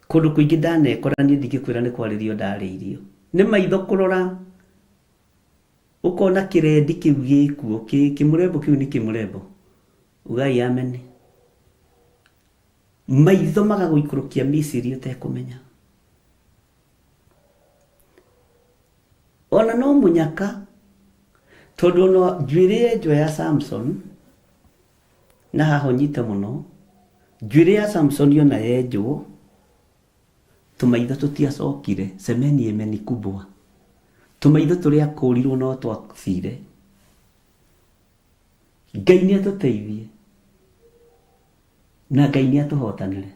Kũndũ kũingĩ ndanekora niĩ ndingĩkwĩra nĩ kwarĩrio ndarĩirio. Nĩ maitho kũrora ũkona kĩrendi kĩu gĩkuo, kĩmũrembo kĩu nĩ kĩmũrembo. Ugai ameni. Maitho magagũikũrũkia Misiri ũtekũmenya. Ona no mũnyaka tondũ ona njuĩrĩ yenjwo ya Samson na haha ũnyite mũno njuĩrĩ ya Samson ona yenjwo tũmaitho tũtiacokire semeni emeni kubwa tũmaitho tũrĩa akũrirwo no twathire. Ngai nĩ atũteithie na Ngai nĩ atũhotanĩre.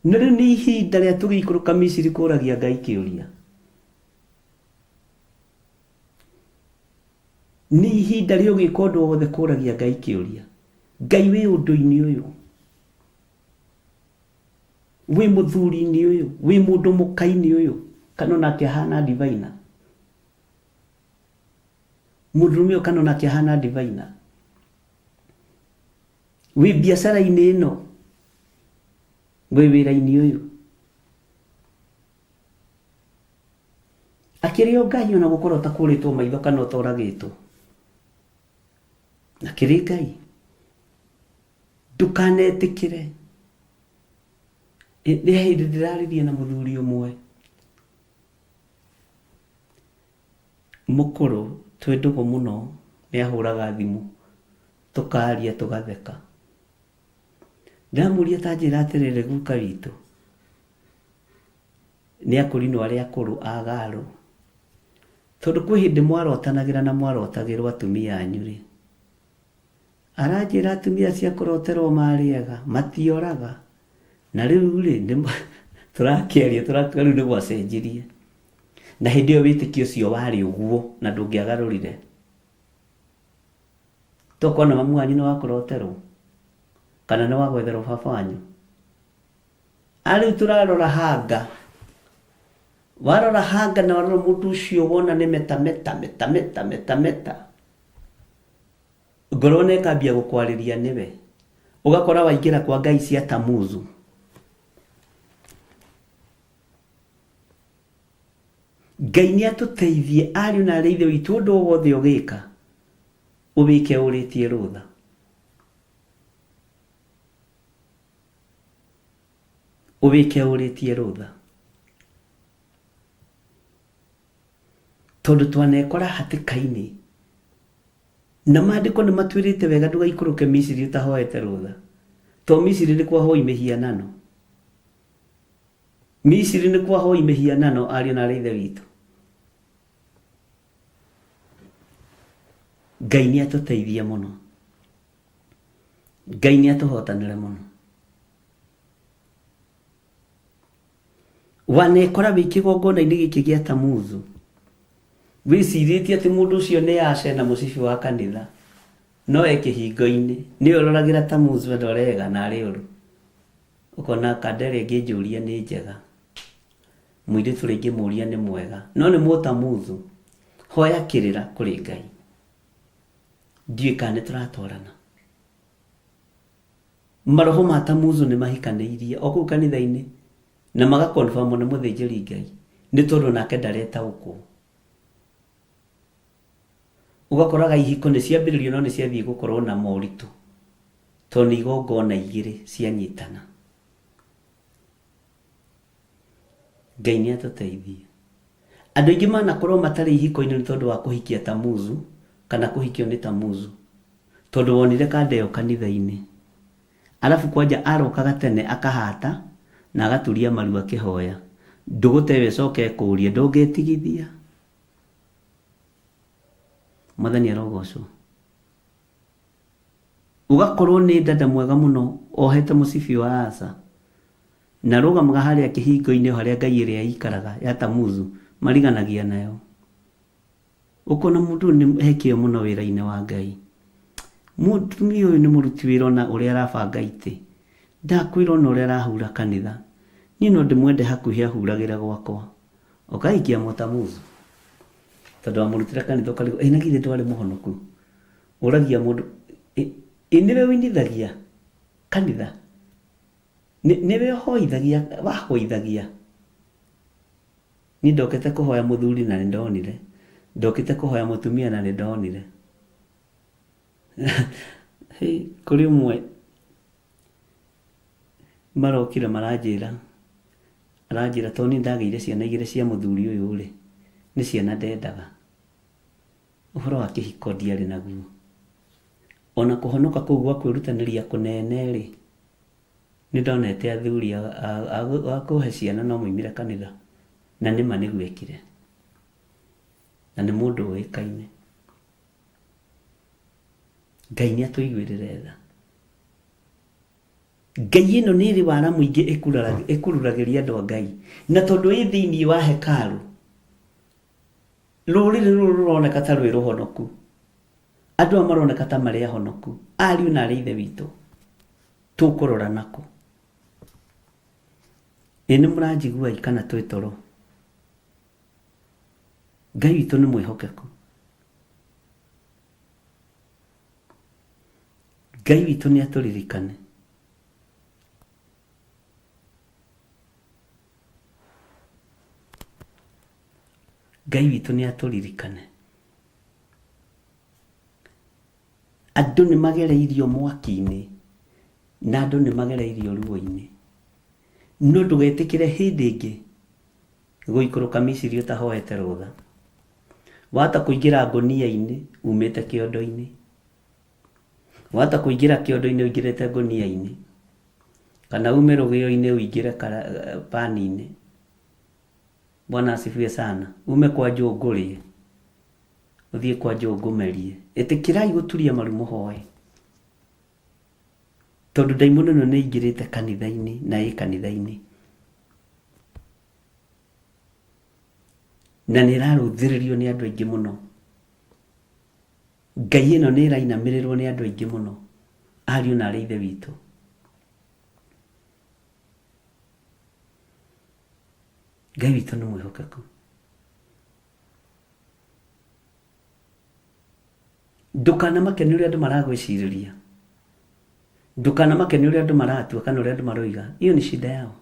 Na rĩu nĩ ihinda rĩa tũgĩikũrũka Misiri kũragia Ngai kĩũria. Nĩ ihinda rĩa ũgĩka ũndũ o wothe kũragia Ngai kĩũria. Ngai wĩ ũndũ-inĩ ũyũ, wĩ mũthuri-inĩ ũyũ, wĩ mũndũ mũka-inĩ ũyũ, kana onake ahana divaina. Mũndũrũme ũyũ kana onake ahana divaina. Wĩ biacara-inĩ ĩno, wĩ wĩra-inĩ ũyũ. Akĩrĩ o Ngai ona gũkorwo ũtakũrĩtwo maitho kana ũtoragĩtwo. Akĩrĩ Ngai. Ndũkanetĩkĩre. Nĩ hĩndĩ ndĩraririe na mũthuri ũmwe mũkũrũ twĩ ndũgũ mũno, nĩ ahũraga thimũ tũkaria tũgatheka. Ndamũria ta njĩra atĩrĩrĩ guka witũ, nĩ akũrinũ arĩa akũrũ a Garo, tondũ kwĩ hĩndĩ mwarotanagĩra na mwarotagĩrwo atumia anyu rĩ, aranjĩra atumia acio a kũroterwo marĩ ega, matioraga, na rĩu rĩ, tũrakĩaria tũrakiuga rĩu nĩ gwacenjirie. Na hĩndĩ ĩyo wĩtĩkio ũcio warĩ ũguo na ndũngĩagarũrire. Tokorwo na mamu wanyu nĩ wa kũroterwo kana nĩ wa gwetherwo baba wanyu. A rĩu tũrarora hanga. Warora hanga na warora mũndũ ũcio wona nĩ meta meta meta meta meta meta. Ngoro ona ĩkambia gũkwarĩria nĩwe. Ũgakora waingĩra kwa ngai cia Tamuzu. Ngai nĩ atũteithie ariũ na arĩ ithe witũ ũndũ o wothe ũgĩka ũwĩke ũrĩtie rũtha. Ũwĩke ũrĩtie rũtha. Tondũ twanekora hatĩka-inĩ na maandĩko nĩ matwĩrĩte wega ndũgaikũrũke Misiri ũtahoete rũtha. To Misiri nĩ kwa hoi mĩhianano. Misiri nĩ kwa hoi mĩhianano ariũ na arĩ ithe witũ. Ngai nĩ atũteithie mũno. Ngai nĩ atũhotanĩre mũno. Wanekora wĩ kĩgongona-inĩ gĩkĩ gĩa Tamuzu, wĩcirĩtie atĩ mũndũ ũcio nĩ ace na mũcibi wa kanitha, no e kĩhingo-inĩ, nĩwe ũroragĩra Tamuzu andũ arĩa ega na arĩa oru. Ũkona kanda ĩrĩa ĩngĩnjũria nĩ njega, mũirĩtu ũrĩa ingĩmũria nĩ mwega, no nĩ mũtamuthu. Hoya kĩrĩra kũrĩ Ngai. Ndiũĩ kana nĩ tũratwarana. Maroho ma Tamuzu nĩ mahikanĩirie o kũu kanitha-inĩ na maga confirm nĩ mũthĩnjĩri Ngai nĩ tondũ nake ndaretaũkwo. Ũgakoraga ihiko nĩ ciambĩrĩrio no nĩ ciathiĩ gũkorwo na moritũ tondũ nĩ igongona igĩrĩ cianyitana. Ngai nĩ atũteithie. Andũ aingĩ manakorwo matarĩ ihiko-inĩ nĩ tondũ wa kũhikia Tamuzu kana kũhikio nĩ Tamuzu tondũ wonire kanda ĩyo kanitha-inĩ. Arabu kwanja arokaga tene akahata na agaturia maru akĩhoya. Ndũgũ ta ĩyo ĩcoke ĩkũrie ndũngĩtigithia? Mwathani arogocwo. Ũgakorwo nĩ dada mwega mũno ohete mũcibi wa Asa na arũgamaga harĩa kĩhingo-inĩ o harĩa ngai ĩrĩa ĩikaraga ya Tamuzu mariganagia nayo. Ũkona mũndũ ũyũ nĩ he kĩo mũno wĩra-inĩ wa Ngai. Mũtumia ũyũ nĩ mũruti wĩra ona ũrĩa arabanga itĩ. Ndakwĩra ona ũrĩa arahura kanitha. Niĩ no ndĩmwende hakuhĩ ahuragĩre gwakwa. Ũkaikia mũtamuzu. Tondũ wamũrutĩra kanitha ũkarigwo, ĩ na githĩ ndwarĩ mũhonoku? Ũragia mũndũ, ĩ nĩwe ũinithagia kanitha? Nĩwe ũhoithagia, wahoithagia? Niĩ ndokĩte kũhoya mũthuri na nĩndonire. Ndokĩte kũhoya mũtumia na nĩndonire. Kũrĩ ũmwe marokire maranjĩra, aranjĩra tondũ niĩ ndagĩire ciana igĩrĩ cia mũthuri ũyũ rĩ, nĩ ciana ndendaga. Ũhoro wa kĩhiko ndiarĩ naguo. Ona kũhonoka kũu gwa kwĩrutanĩria kũnene rĩ, nĩ ndonete athuri a kũhe ciana no moimire kanitha. Na nĩma nĩguo ekire. Na nĩ mũndũ ũĩkaine. Ngai nĩ atũiguĩrĩre tha. Ngai ĩno nĩ ĩrĩ wara mũingĩ ĩkururagĩria andũ a Ngai. Na tondũ ĩ thĩinĩ wa hekarũ, rũrĩrĩ rũrũ rũroneka ta rwĩ rũhonoku. Andũ aya maroneka ta marĩ ahonoku. Ariũ na aarĩ a Ithe witũ, tũkũrora nakũ? Ĩ nĩ mũranjigua ĩ kana twĩ toro? Ngai witũ nĩ mwĩhokeku. Ngai witũ nĩ atũririkane. Ngai witũ nĩ atũririkane. Andũ nĩ magereirio mwaki-inĩ na andũ nĩ magereirio ruo-inĩ. No ndũgetĩkĩre hĩndĩ ĩngĩ gũikũrũka Misiri ũtahoete rũtha. Wahota kũingĩra ngũnia-inĩ umĩte kĩondo-inĩ. Wahota kũingĩra kĩondo-inĩ ũingĩrĩte ngũnia-inĩ. Kana ume rũgĩo-inĩ ũingĩre pan-inĩ. Bwana asifiwe sana. Ume kwa njũngũ ũrĩe, ũthiĩ kwa njũngũ ũmerie. Ĩtĩkĩrai gũturia maru mũhoe. Tondũ ndaimono ĩno nĩ ĩingĩrĩte kanitha-inĩ na ĩ kanitha-inĩ. Na nĩ ĩrarũthĩrĩrio nĩ andũ aingĩ mũno. Ngai ĩno nĩ ĩrainamĩrĩrwo nĩ andũ aingĩ mũno, ariũ na aarĩ a Ithe witũ. Ngai witũ nĩ mwĩhokeku. Ndũkanamake nĩ ũrĩa andũ maragwĩcirĩria. Ndũkanamake nĩ ũrĩa andũ maratua kana ũrĩa andũ maroiga. Hiyo ni shida yao.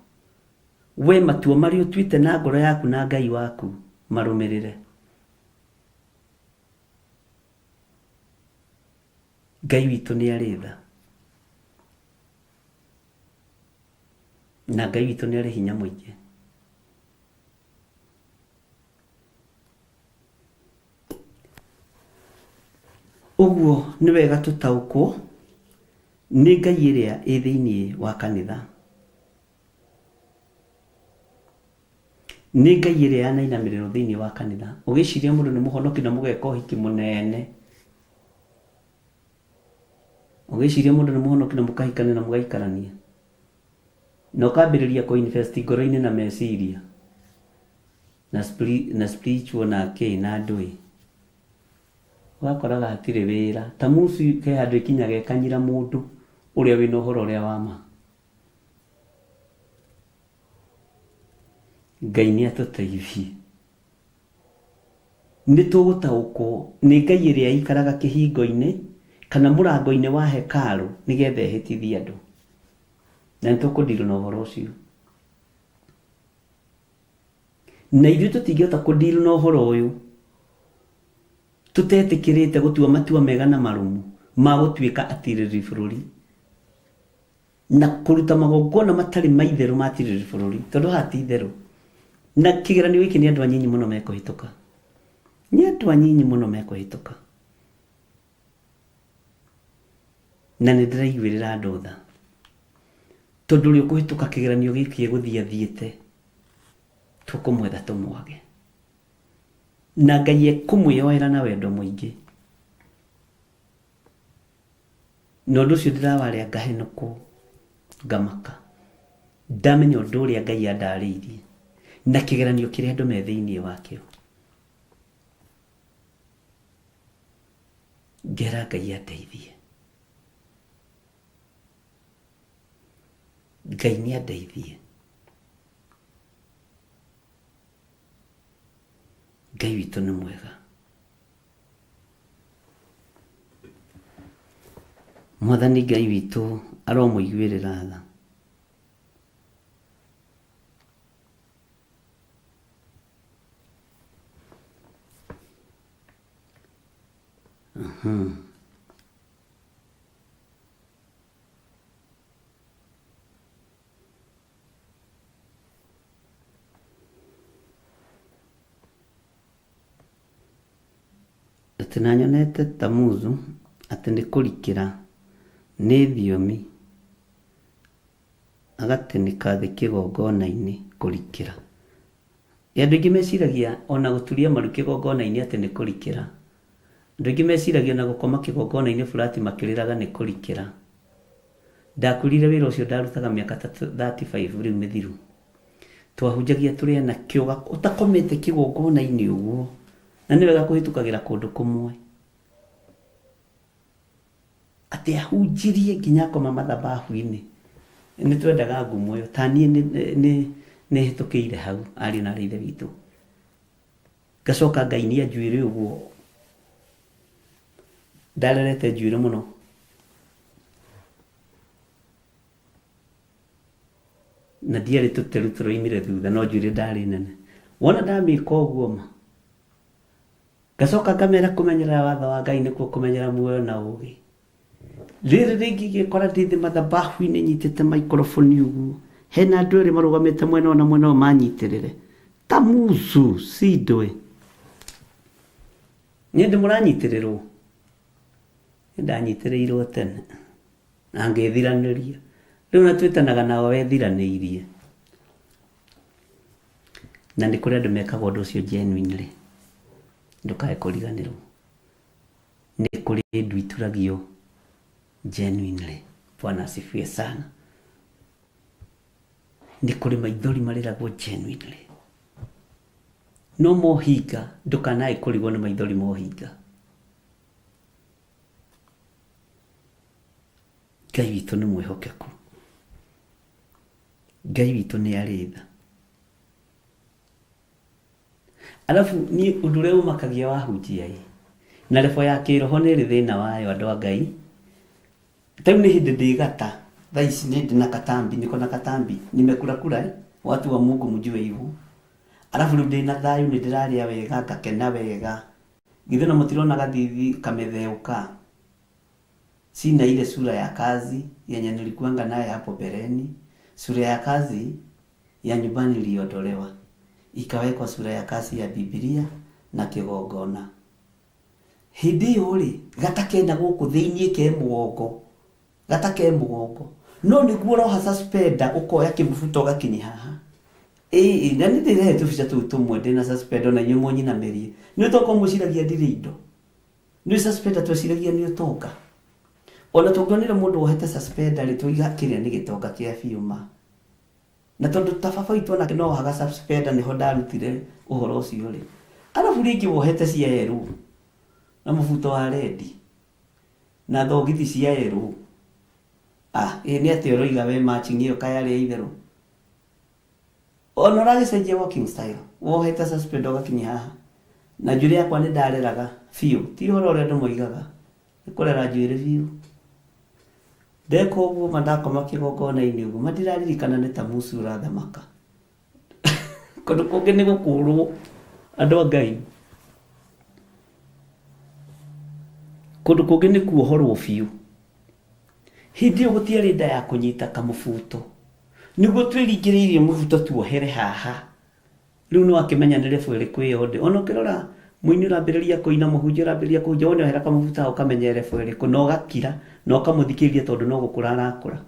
We matua marĩa ũtuĩte na ngoro yaku na Ngai waku marũmĩrĩre. Ngai witũ nĩ arĩ tha. Na Ngai witũ nĩ arĩ hinya mũingĩ. Ũguo nĩ wega tũtaũkwo nĩ Ngai ĩrĩa ĩ thĩinĩ wa kanitha. Nĩ Ngai ĩrĩa yanainamĩrĩrwo thĩinĩ wa kanitha. Ũgĩciria mũndũ nĩ mũhonoki na mũgeka ũhiki mũnene. Ũgĩciria mũndũ nĩ mũhonoki na mũkahikania na mũgaikarania. Na ũkambĩrĩria kũ invest ngoro-inĩ na meciria. Na, na spiritual na kĩ na ndũĩ. Ũgakoraga hatirĩ wĩra. Ta musu he handũ ĩkinyaga ĩkanyira mũndũ ũrĩa wĩna ũhoro ũrĩa wa ma. Ngai nĩ atũteithie. Nĩ tũgũtaũkwo nĩ Ngai ĩrĩa ĩikaraga kĩhingo-inĩ kana mũrango-inĩ wa hekarũ nĩgetha ĩhĩtithie andũ. Na nĩ tũkũ deal na ũhoro ũcio. Na ithuĩ tũtingĩhota kũ deal na ũhoro ũyũ tũtetĩkĩrĩte gũtua matua mega na marũmu ma gũtuĩka atirĩrĩri bũrũri na kũruta magongona matarĩ ma itherũ ma atirĩrĩri bũrũri, tondũ haha ti itherũ. Na kĩgeranio gĩkĩ nĩ andũ anyinyi mũno mekũhĩtũka. Nĩ andũ anyinyi mũno mekũhĩtũka. Na nĩ ndĩraiguĩrĩra andũ tha. Tondũ ũrĩa ũkũhĩtũka kĩgeranio gĩkĩ egũthiĩ athiĩte, tũkũmwetha tũmwage. Na Ngai ekũmwĩyoera na wendo mũingĩ. Na ũndũ ũcio ndĩrawarĩa ngahenũkwo ngamaka ndamenya ũndũ ũrĩa Ngai andarĩirie na kĩgeranio kĩrĩa andũ me thĩinĩ wakĩo. Ngera Ngai andeithie. Ngai nĩ andeithie. Ngai witũ nĩ mwega. Mwathani Ngai witũ aromũiguĩrĩra tha. Atĩ na nyonete Tamuzu atĩ nĩ kũrikĩra nĩ thiomi agatĩnĩka thĩ kĩgongona-inĩ kũrikĩra. Ĩ andũ aingĩ meciragia ona gũturia maru kĩgongona-inĩ atĩ nĩ kũrikĩra. Andũ aingĩ meciragia ona gũkoma kĩgongona-inĩ flat makĩrĩraga nĩ kũrikĩra. Ndakwĩrire wĩra ũcio ndarutaga mĩaka ta 35 rĩu mĩthiru. Twahunjagia tũrĩ anake ũtakomete kĩgongona-inĩ ũguo, na nĩ wega kũhĩtũkagĩra kũndũ kũmwe. Atĩ ahunjirie nginya akoma mathabahu-inĩ. Nĩ twendaga ngumo ĩyo. Ta niĩ nĩ hĩtũkĩire hau, ariũ na aarĩ a Ithe witũ. Ngacoka ngainia njuĩrĩ ũguo. Ndarerete njuĩrĩ mũno. Na ndiarĩ tũteru tũroimire thutha, no njuĩrĩ ndarĩ nene. Wona ndamĩka ũguo ma, ngacoka ngamera kũmenyerera watho wa Ngai nĩkuo kũmenyera muoyo na ũũgĩ. Rĩrĩ rĩngĩ ngĩkora ndĩ thĩ mathabahu-inĩ nyitĩte maikoroboni ũguo, hena andũ erĩ marũgamĩte mwena ũyũ na mwena ũyũ manyitĩrĩre. Ta musu cindwe. Nĩ ndĩ mũranyitĩrĩrwo? Nĩ ndanyitĩrĩirwo tene na ngĩthiranĩria. Rĩu na twĩtanaga nao wethiranĩirie. Na nĩ kũrĩ andũ mekaga ũndũ ũcio genuinely. Ndũkae kũriganĩrwo. Nĩ kũrĩ ndu ituragio genuinely. Bwana asifiwe sana. Nĩ kũrĩ maithori marĩragwo genuinely. No mohinga ndũkanae kũrigwo nĩ maithori mohinga. Ngai witũ nĩ mwĩhokeku. Ngai witũ nĩ arĩ tha. Alafu niĩ ũndũ ũrĩa ũmakagia wahunjia ĩ, na level ya kĩroho nĩ ĩrĩ thĩna wayo andũ a Ngai. Ta rĩu nĩ hĩndĩ ndĩ gata, thaa ici nĩ ndĩ na katambi, niko na katambi, nimekula kula eh, watu wa Mungu mjue hivyo. Alafu rĩu ndĩ na thayũ nĩ ndĩrarĩa wega, ngakena wega. Githĩ ona mũtirona gathithi kamĩtheũka? Sina ile sura ya kazi yenye nilikuanga naye hapo mbeleni. Sura ya kazi ya nyumbani iliondolewa ikawekwa sura ya kazi ya Bibilia na kĩgongona. Hĩndĩ ĩyo rĩ, gata kena gũkũ thĩiniĩ ke mũgongo, gata ke mũgongo, no nĩguo ũroha suspender ũkoya kĩmũbuto ũgakinyia haha. Ĩĩ, na nĩ ndĩrehe tũbica tũu tũmwe ndĩna suspender ona inyuĩ mũnyinamĩrie. Nĩ tokorwo mwĩciragia ndirĩ indo. Nĩ suspender tweciragia nĩ ũtonga. Ona tũngĩonire mũndũ wohete suspender rĩ, tũiga kĩrĩa nĩ gĩtonga kĩa biũ ma. Na tondũ ta baba witũ onake no ohaga suspender nĩho ndarutire ũhoro ũcio rĩ, arabu rĩngĩ wohete cia yerũ na mũbuto wa rendi na thogithi cia yerũ, ah ĩ nĩ atĩa ũroiga we matching ĩyo kaĩ yarĩ ya itherũ? Ona ũragĩcenjia walking style, wohete suspender ũgakinyia haha. Na njuĩrĩ yakwa nĩ ndareraga biũ, ti ũhoro ũrĩa andũ moigaga, nĩ kũrera njuĩrĩ biũ. Ndeka ũguo ma ndakoma kĩgongona-inĩ ũguo ma ndiraririkana nĩ ta Musa ũrathamaka. Kũndũ kũngĩ nĩ gũkũrwo andũ a Ngai. Kũndũ kũngĩ nĩ kuohorwo biũ. Hĩndĩ ĩyo gũtiarĩ nda ya kũnyita kamũbuto. Nĩguo twĩringĩrĩirie mũbuto tuohere haha. Rĩu nĩ wakĩmenya nĩ level ĩrĩkũ ĩyo ndĩ. Ona ũkĩrora mũini ũrambĩrĩria kũina, mũhunjia ũrambĩrĩria kũhunjia, wona ohera kamũbuto hau ũkamenya e level ĩrĩkũ, na ũgakira, na ũkamũthikĩrĩria tondũ no gũkũra arakũra.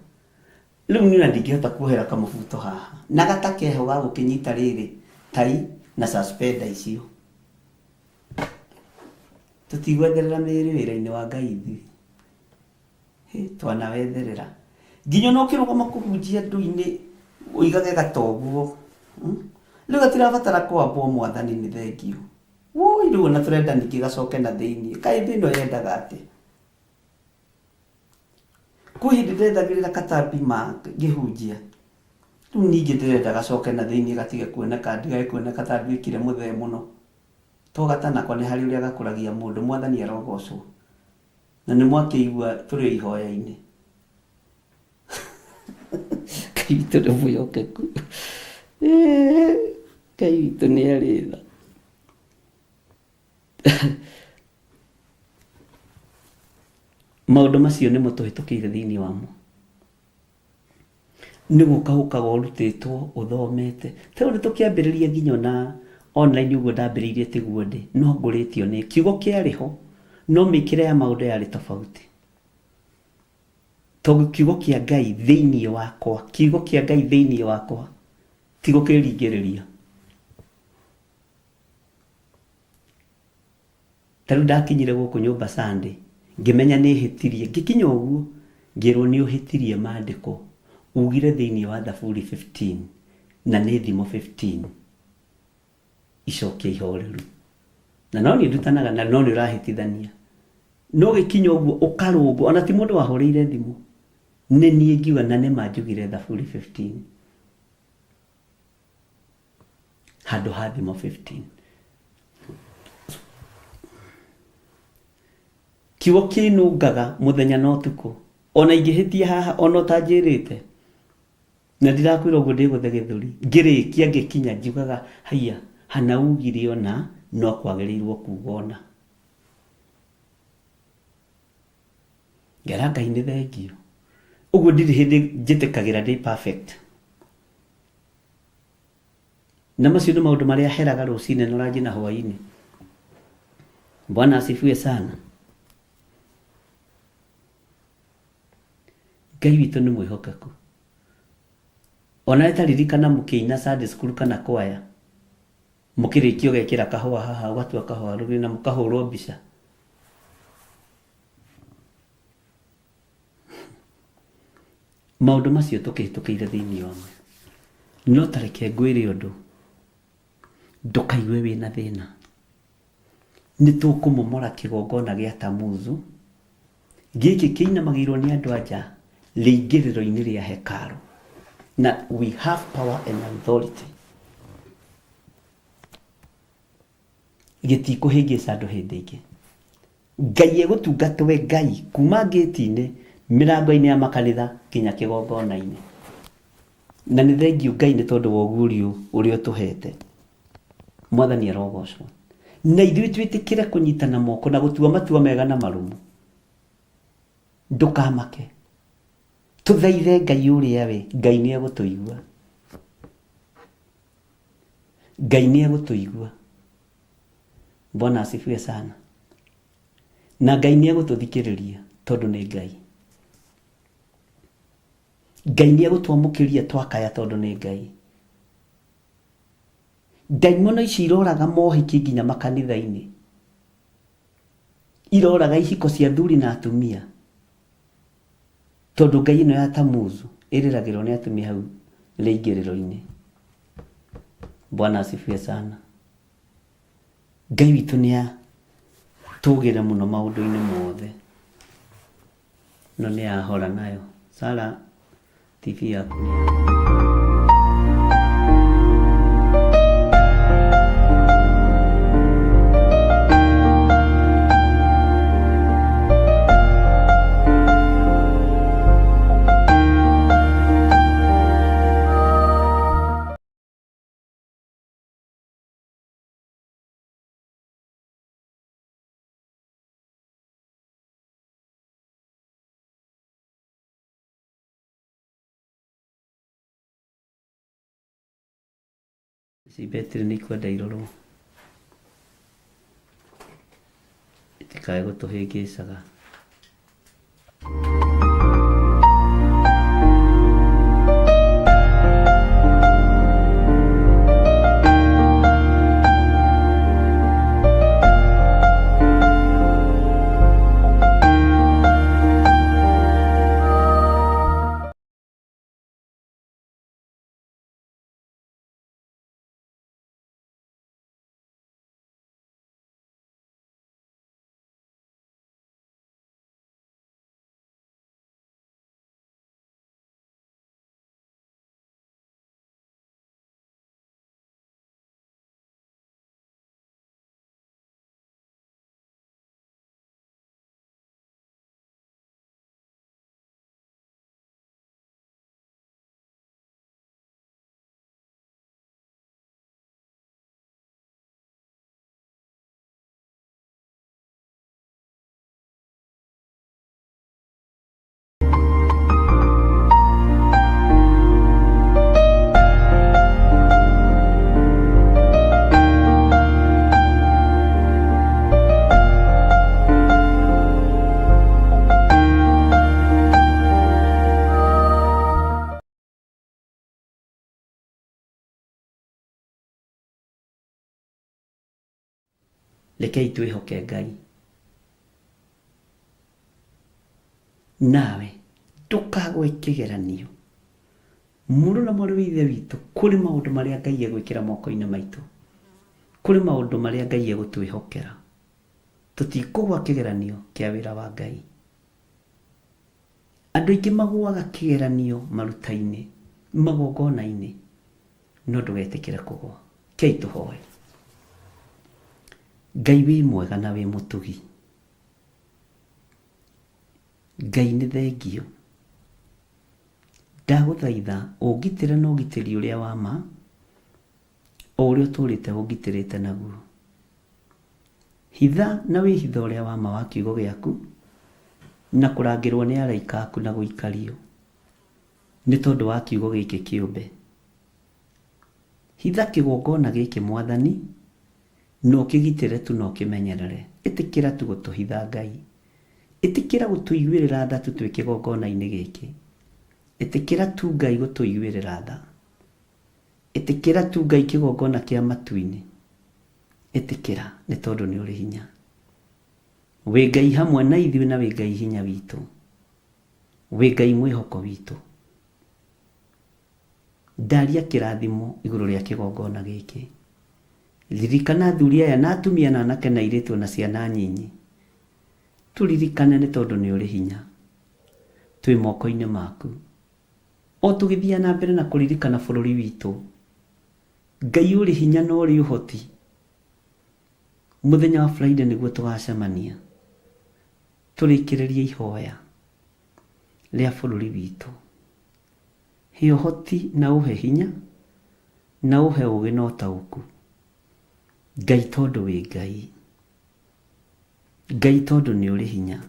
Rĩu niĩ ona ndingĩhota kuohera kamũbuto haha, na gata keho ga gũkĩnyita rĩrĩ, tai na suspender icio. Tũtigwetherera mĩĩrĩ wĩra-inĩ wa Ngai ithuĩ. Hĩ, twanawetherera nginya ona ũkĩrũgama kũhunjia andũ-inĩ ũigage gatoguo. Rĩu gatirabatara kwambwo mwathani nĩ thengio. Woi rĩu ona tũrenda ningĩ gacoke na thĩiniĩ. Kaĩ thĩ ĩno yendaga atĩa? Kwĩ hĩndĩ ndethagĩrĩra katambi ma ngĩhunjia. Rĩu ningĩ ndĩrenda gacoke na thĩiniĩ gatige kuoneka ndigage kuoneka ta nduĩkire mũthee mũno. To gatanakwa nĩ harĩ ũrĩa gakũragia mũndũ. Mwathani arogocwo. Na nĩ mwakĩigua tũrĩ o ihoya-inĩ. Ngai witũ nĩ mwĩhokeku. Ngai witũ nĩ arĩ tha. Maũndũ macio nĩmo tũhĩtũkĩire thĩinĩ wamo. Nĩ gũka ũkaga ũrutĩtwo ũthomete. Ta rĩu tũkĩambĩrĩria nginya ona online ũguo ndambĩrĩirie tiguo ndĩ, no ngũrĩtio nĩ kiugo kĩarĩ ho, no mĩkĩre ya maũndũ yarĩ tofauti. Tondũ kiugo kĩa Ngai thĩinĩ wakwa, kiugo kĩa Ngai thĩinĩ wakwa ti gũkĩringĩrĩria. Ta rĩu ndakinyire gũkũ nyũmba Sunday, ngĩmenya nĩ hĩtirie. Ngĩkinya ũguo, ngĩrwo nĩ ũhĩtirie mandĩko. Ugire thĩinĩ wa Thaburi 15 na nĩ Thimo 15. Icokia ihoreru. Na no niĩ ndutanaga na no nĩ ũrahĩtithania. No gĩkinya ũguo ũkarũngwo, ona ti mũndũ wahũrĩire thimũ. Nĩ niĩ ngiuga na nĩma njugire Thaburi 15 handũ ha Thimo 15. Kiugo kĩnũngaga mũthenya na ũtukũ. Ona ingĩhĩtia haha ona ũtanjĩrĩte, na ndirakwĩra ũguo ndĩgũthe gĩthũri, ngĩrĩkia ngĩkinya njugaga haiya, hana ugire ona no kwagĩrĩirwo kuga ona. Ngera Ngai nĩ thengio. Ũguo ndirĩ hĩndĩ njĩtĩkagĩra ndĩ perfect. Na macio nĩ maũndũ marĩa heraga rũcinĩ na ranji na hwainĩ. Bwana asifiwe sana. Ngai witũ nĩ mwĩhokeku. Ona ta ririkana mũkĩina Sunday school kana kwaya, mũkĩrĩkia ũgekĩra kahũa haha ũgatua kahũa rũgiri na mũkahũrwo mbica. Maũndũ macio tũkĩhĩtũkĩire thĩinĩ wamo. No ta reke ngwĩre ũndũ, ndũkaigue wĩna thĩna. Nĩ tũkũmomora kĩgongona gĩa Tamuzu, gĩkĩ kĩinamagĩrĩrwo nĩ andũ a nja rĩingĩrĩro-inĩ rĩa hekarũ. Na we have power and authority. Gĩtikũhĩngĩca andũ hĩndĩ ĩngĩ. Ngai egũtungatwo e Ngai kuma ngĩti-inĩ, mĩrango-inĩ ya makanitha nginya kĩgongona-inĩ. Na nĩ thengiũ Ngai nĩ tondũ wa ũguũrio ũrĩa ũtũhete. Mwathani arogocwo. Na ithuĩ twĩtĩkĩre kũnyitana moko na gũtua matua mega na marũmu. Ndũkamake. Tũthaithe Ngai ũrĩa we, Ngai nĩ egũtũigua. Ngai nĩ egũtũigua. Bwana asifiwe sana. Na Ngai nĩ egũtũthikĩrĩria tondũ nĩ Ngai. Ngai nĩ egũtwamũkĩria twakaya tondũ nĩ Ngai. Ndaimono ici iroraga mohiki nginya makanitha-inĩ. Iroraga ihiko cia athuri na atumia. Tondũ ngai ĩno ya Tamuzu ĩrĩragĩrwo nĩ atumia hau rĩingĩrĩro-inĩ. Bwana asifiwe sana. Ngai witũ nĩ atũgĩre mũno maũndũ-inĩ mothe. No nĩ yahora nayo. Sara, TV yaku nĩ Ici betiri nĩ ikwenda irorwo itikae gũtũhĩngĩcaga. Rekei twĩhoke Ngai. Nawe ndũkagwe kĩgeranio. Mũrũ na mwarĩ wa Ithe witũ, kũrĩ maũndũ marĩa Ngai egwĩkĩra moko-inĩ maitũ. Kũrĩ maũndũ marĩa Ngai egũtwĩhokera. Tũtikũgwa kĩgeranio kĩa wĩra wa Ngai. Andũ aingĩ magũaga kĩgeranio maruta-inĩ, magongona-inĩ, no ndũgetĩkĩre kũgwa. Kei tũhoe. Ngai wĩ mwega na wĩ mũtugi. Ngai nĩ thengio. Ndagũthaitha ũngitĩre na ũgitĩri ũrĩa wa ma, o ũrĩa ũtũrĩte ũngitĩrĩte naguo. Hitha na wĩhitho ũrĩa wa ma wa kiugo gĩaku, na kũrangĩrwo nĩ araika aku na gũikario, nĩ tondũ wa kiugo gĩkĩ kĩũmbe. Hitha kĩgongona gĩkĩ Mwathani, na ũkĩgitĩre tu na ũkĩmenyerere. Ĩtĩkĩra tu gũtũhitha Ngai. Ĩtĩkĩra gũtũiguĩrĩra tha tu twĩ kĩgongona-inĩ gĩkĩ. Ĩtĩkĩra tu Ngai gũtũiguĩrĩra tha. Ĩtĩkĩra tu Ngai kĩgongona kĩa matu-inĩ. Ĩtĩkĩra nĩ tondũ nĩ ũrĩ hinya. Wĩ Ngai hamwe na ithuĩ na wĩ Ngai hinya witũ. Wĩ Ngai mwĩhoko witũ. Ndaria kĩrathimo igũrũ rĩa kĩgongona gĩkĩ. Ririkana athuri aya na atumia na anake na airĩtu ona ciana nyinyi. Tũririkane nĩ tondũ nĩ ũrĩ hinya. Twĩ moko-inĩ maku. O tũgĩthiaga na mbere na kũririkana bũrũri witũ, Ngai ũrĩ hinya na ũrĩ ũhoti, mũthenya wa Friday nĩguo tũgacemania tũrĩkĩrĩrie ihoya rĩa bũrũri witũ. He ũhoti na ũhe hinya na ũhe ũgĩ na ũtaũku. Ngai tondũ wĩ Ngai. Ngai tondũ nĩ ũrĩ hinya.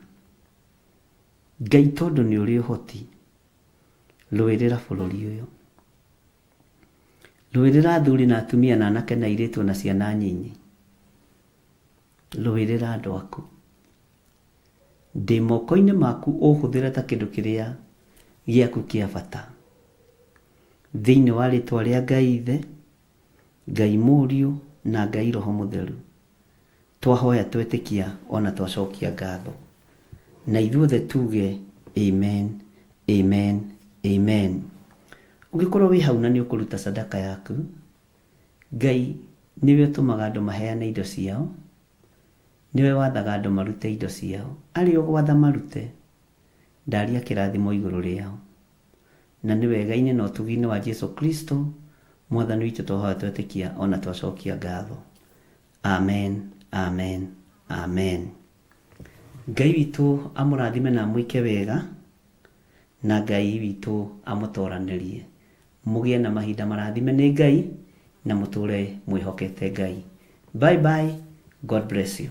Ngai tondũ nĩ ũrĩ ũhoti. Rũĩrĩra bũrũri ũyũ. Rũĩrĩra athuri na atumia na anake na airĩtu na ciana nyinyi. Rũĩrĩra andũ aku. Ndĩ moko-inĩ maku ũhũthĩre ta kĩndũ kĩrĩa gĩaku kĩa bata. Thĩinĩ wa rĩtwa rĩa Ngai Ithe, Ngai Mũriũ na Ngai Roho Mũtheru, twahoya twetĩkia ona twacokia ngatho. Na ithuothe tuge amen, amen, amen. Ũngĩkorwo wĩ hau na nĩ ũkũruta sadaka yaku, Ngai nĩwe ũtũmaga andũ maheane indo ciao, nĩwe wathaga andũ marute indo ciao. Arĩ ũgwatha marute, ndaria kĩrathimo igũrũ rĩao. Na nĩ wega-inĩ na ũtugi-inĩ wa Jesu Kristo, Mwathani witũ twahoya twetĩkia ona twacokia ngatho. Amen, amen, amen. Ngai witũ amũrathime na amwĩke wega, na Ngai witũ amũtoranĩrie. Mũgĩe na mahinda marathime nĩ Ngai, na mũtũre mwĩhokete Ngai. Bye bye, God bless you.